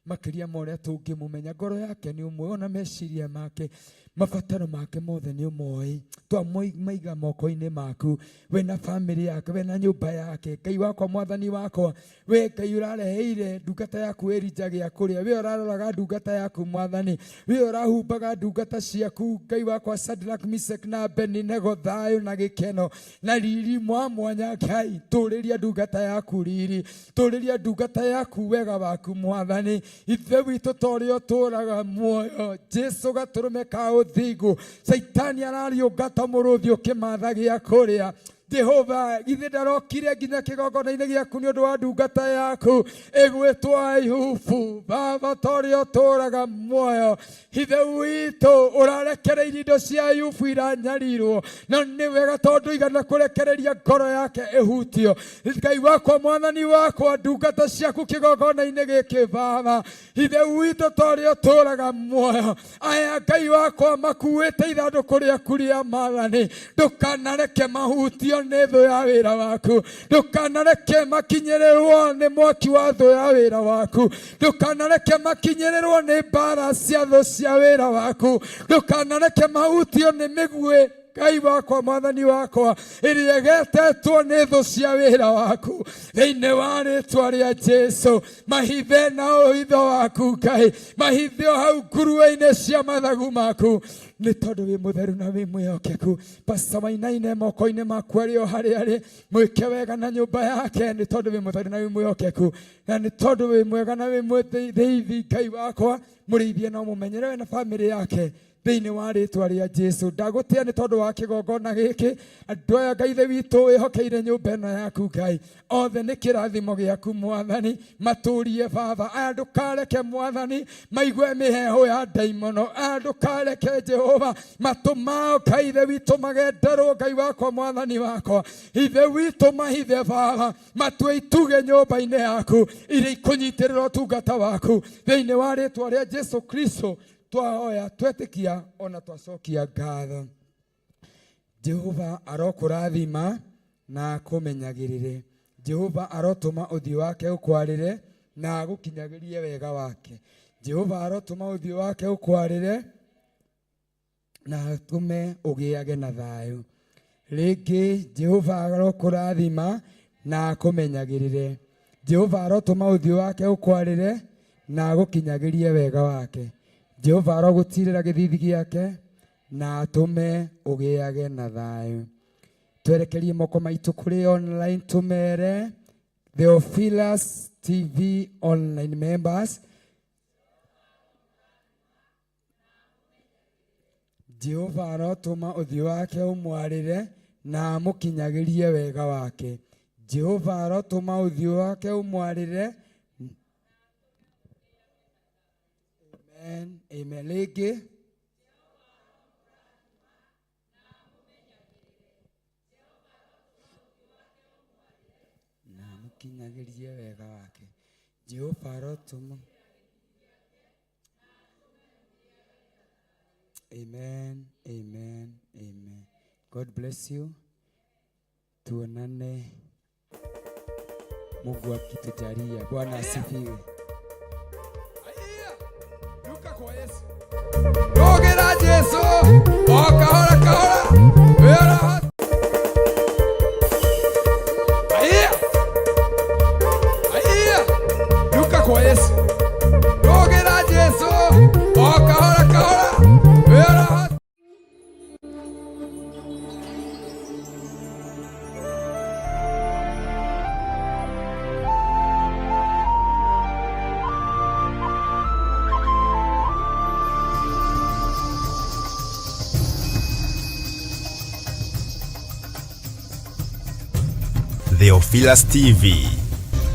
makĩria ma ũrĩa tũngĩmũmenya. Ngoro yake nĩ ũmũĩ, ona meciria make, mabataro make mothe nĩ ũmoĩ. Twamũiga moko-inĩ maku, we na bamĩrĩ yake, we na nyũmba yake. Ngai wakwa, mwathani wakwa, we Ngai ũrareheire ndungata yaku Elija gĩa kũrĩa, we ũraroraga ndungata yaku mwathani, we ũrahumbaga ndungata ciaku Ngai wakwa Shadrach, Meshach na Abednego thayũ na gĩkeno na riri mwa mwanya. Ngai, tũrĩria ndungata yaku riri, tũrĩria ndungata yaku wega waku mwathani. Ithe witũ, ta ũrĩa ũtũraga muoyo, Jesu gatũrũme ka ũthingu, Caitani arariũnga ta mũrũthi ũkĩmatha gĩa kũrĩa. Jehova, githĩ ndarokire nginya kĩgongona-inĩ gĩaku nĩ ũndũ wa ndungata yaku ĩgwĩtwo Ayubu? Baba, ta ũrĩa ũtũraga muoyo, Ithe witũ, ũrarekereirie indo cia Ayubu iranyarirwo, na nĩ wega tondũ igana kũrekereria ngoro yake ĩhutio. Ngai wakwa, mwathani wakwa, ndungata ciaku kĩgongona-inĩ gĩkĩ, Baba, Ithe witũ, ta ũrĩa ũtũraga muoyo, aya Ngai wakwa makuĩte ithandũkũ rĩaku rĩa maathani, ndũkanareke mahutio nĩ thũ ya wĩra waku, ndũkanareke makinyĩrĩrwo nĩ mwaki wa thũ ya wĩra waku, ndũkanareke makinyĩrĩrwo nĩ mbara cia thũ cia wĩra waku, ndũkanareke mahutio nĩ mĩguĩ, Ngai wakwa, mwathani wakwa, ĩrĩa ĩgetetwo nĩ thũ cia wĩra waku. Thĩinĩ wa rĩtwa rĩa Jesu, mahithe na ũhitho waku Ngai, mahithe o hau nguruwe-inĩ cia mathagu maku, nĩ tondũ wĩ mũtheru na wĩ mwĩhokeku. Pastor Wainaina moko-inĩ maku arĩ o harĩa arĩ, mwĩke wega na nyũmba yake, nĩ tondũ wĩ mũtheru na wĩ mwĩhokeku, na nĩ tondũ wĩ mwega na wĩ mwĩtheithi. Ngai wakwa, mũrĩithie na ũmũmenyere we na bamĩrĩ yake thĩinĩ wa rĩtwa rĩa Jesu. Ndagũtĩa nĩ tondũ wa kĩgongona gĩkĩ. Andũ aya, Ngai Ithe witũ, wĩhokeire nyũmba ĩno yaku, Ngai, othe nĩ kĩrathimo gĩaku mwathani. Matũrie Baba. Aya ndũkareke mwathani maigue mĩheehũ ya ndaimono. Aya ndũkareke Jehova matũ mao, Ngai Ithe witũ, magenderwo. Ngai wakwa, mwathani wakwa, Ithe witũ, mahithe Baba, matue ituge nyũmba-inĩ yaku iria ikũnyitĩrĩra ũtungata waku. Thĩinĩ wa rĩtwa rĩa Jesu Kristo twahoya, twetĩkia, ona twacokia ngatho. Jehova arokũrathima na akũmenyagĩrĩre. Jehova arotũma ũthiũ wake ũkwarĩre na agũkinyagĩrie wega wake. Jehova arotũma ũthiũ wake ũkwarĩre na atũme ũgĩage na thayũ. Rĩngĩ, Jehova arokũrathima na akũmenyagĩrĩre. Jehova arotũma ũthiũ wake ũkwarĩre na agũkinyagĩrie wega wake. Jehova arogũtirĩra gĩthithi gĩake na atũme ũgĩage na thayũ. Twerekerie moko maitũ kũrĩ online, tũmere Theophilus TV online members, Jehova arotũma ũthiũ wake ũmwarĩre na amũkinyagĩrie wega wake. Jehova arotũma ũthiũ wake ũmwarĩre. Amen. Amen. Rĩngĩ. Na amũkinyagĩrie wega wake. Jehova arotũma. Amen, amen, amen. God bless you. Tuonane Mungu akitujalia. Bwana asifiwe. Ruka kwa Yesu. Rũgĩra Jesu o kahora kahora. Wĩra. Aiya. Aiya. Ruka kwa Yesu. Rũgĩra Jesu o kahora kahora. Wĩra. Theophilus TV,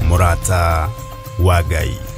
mũrata wa Ngai.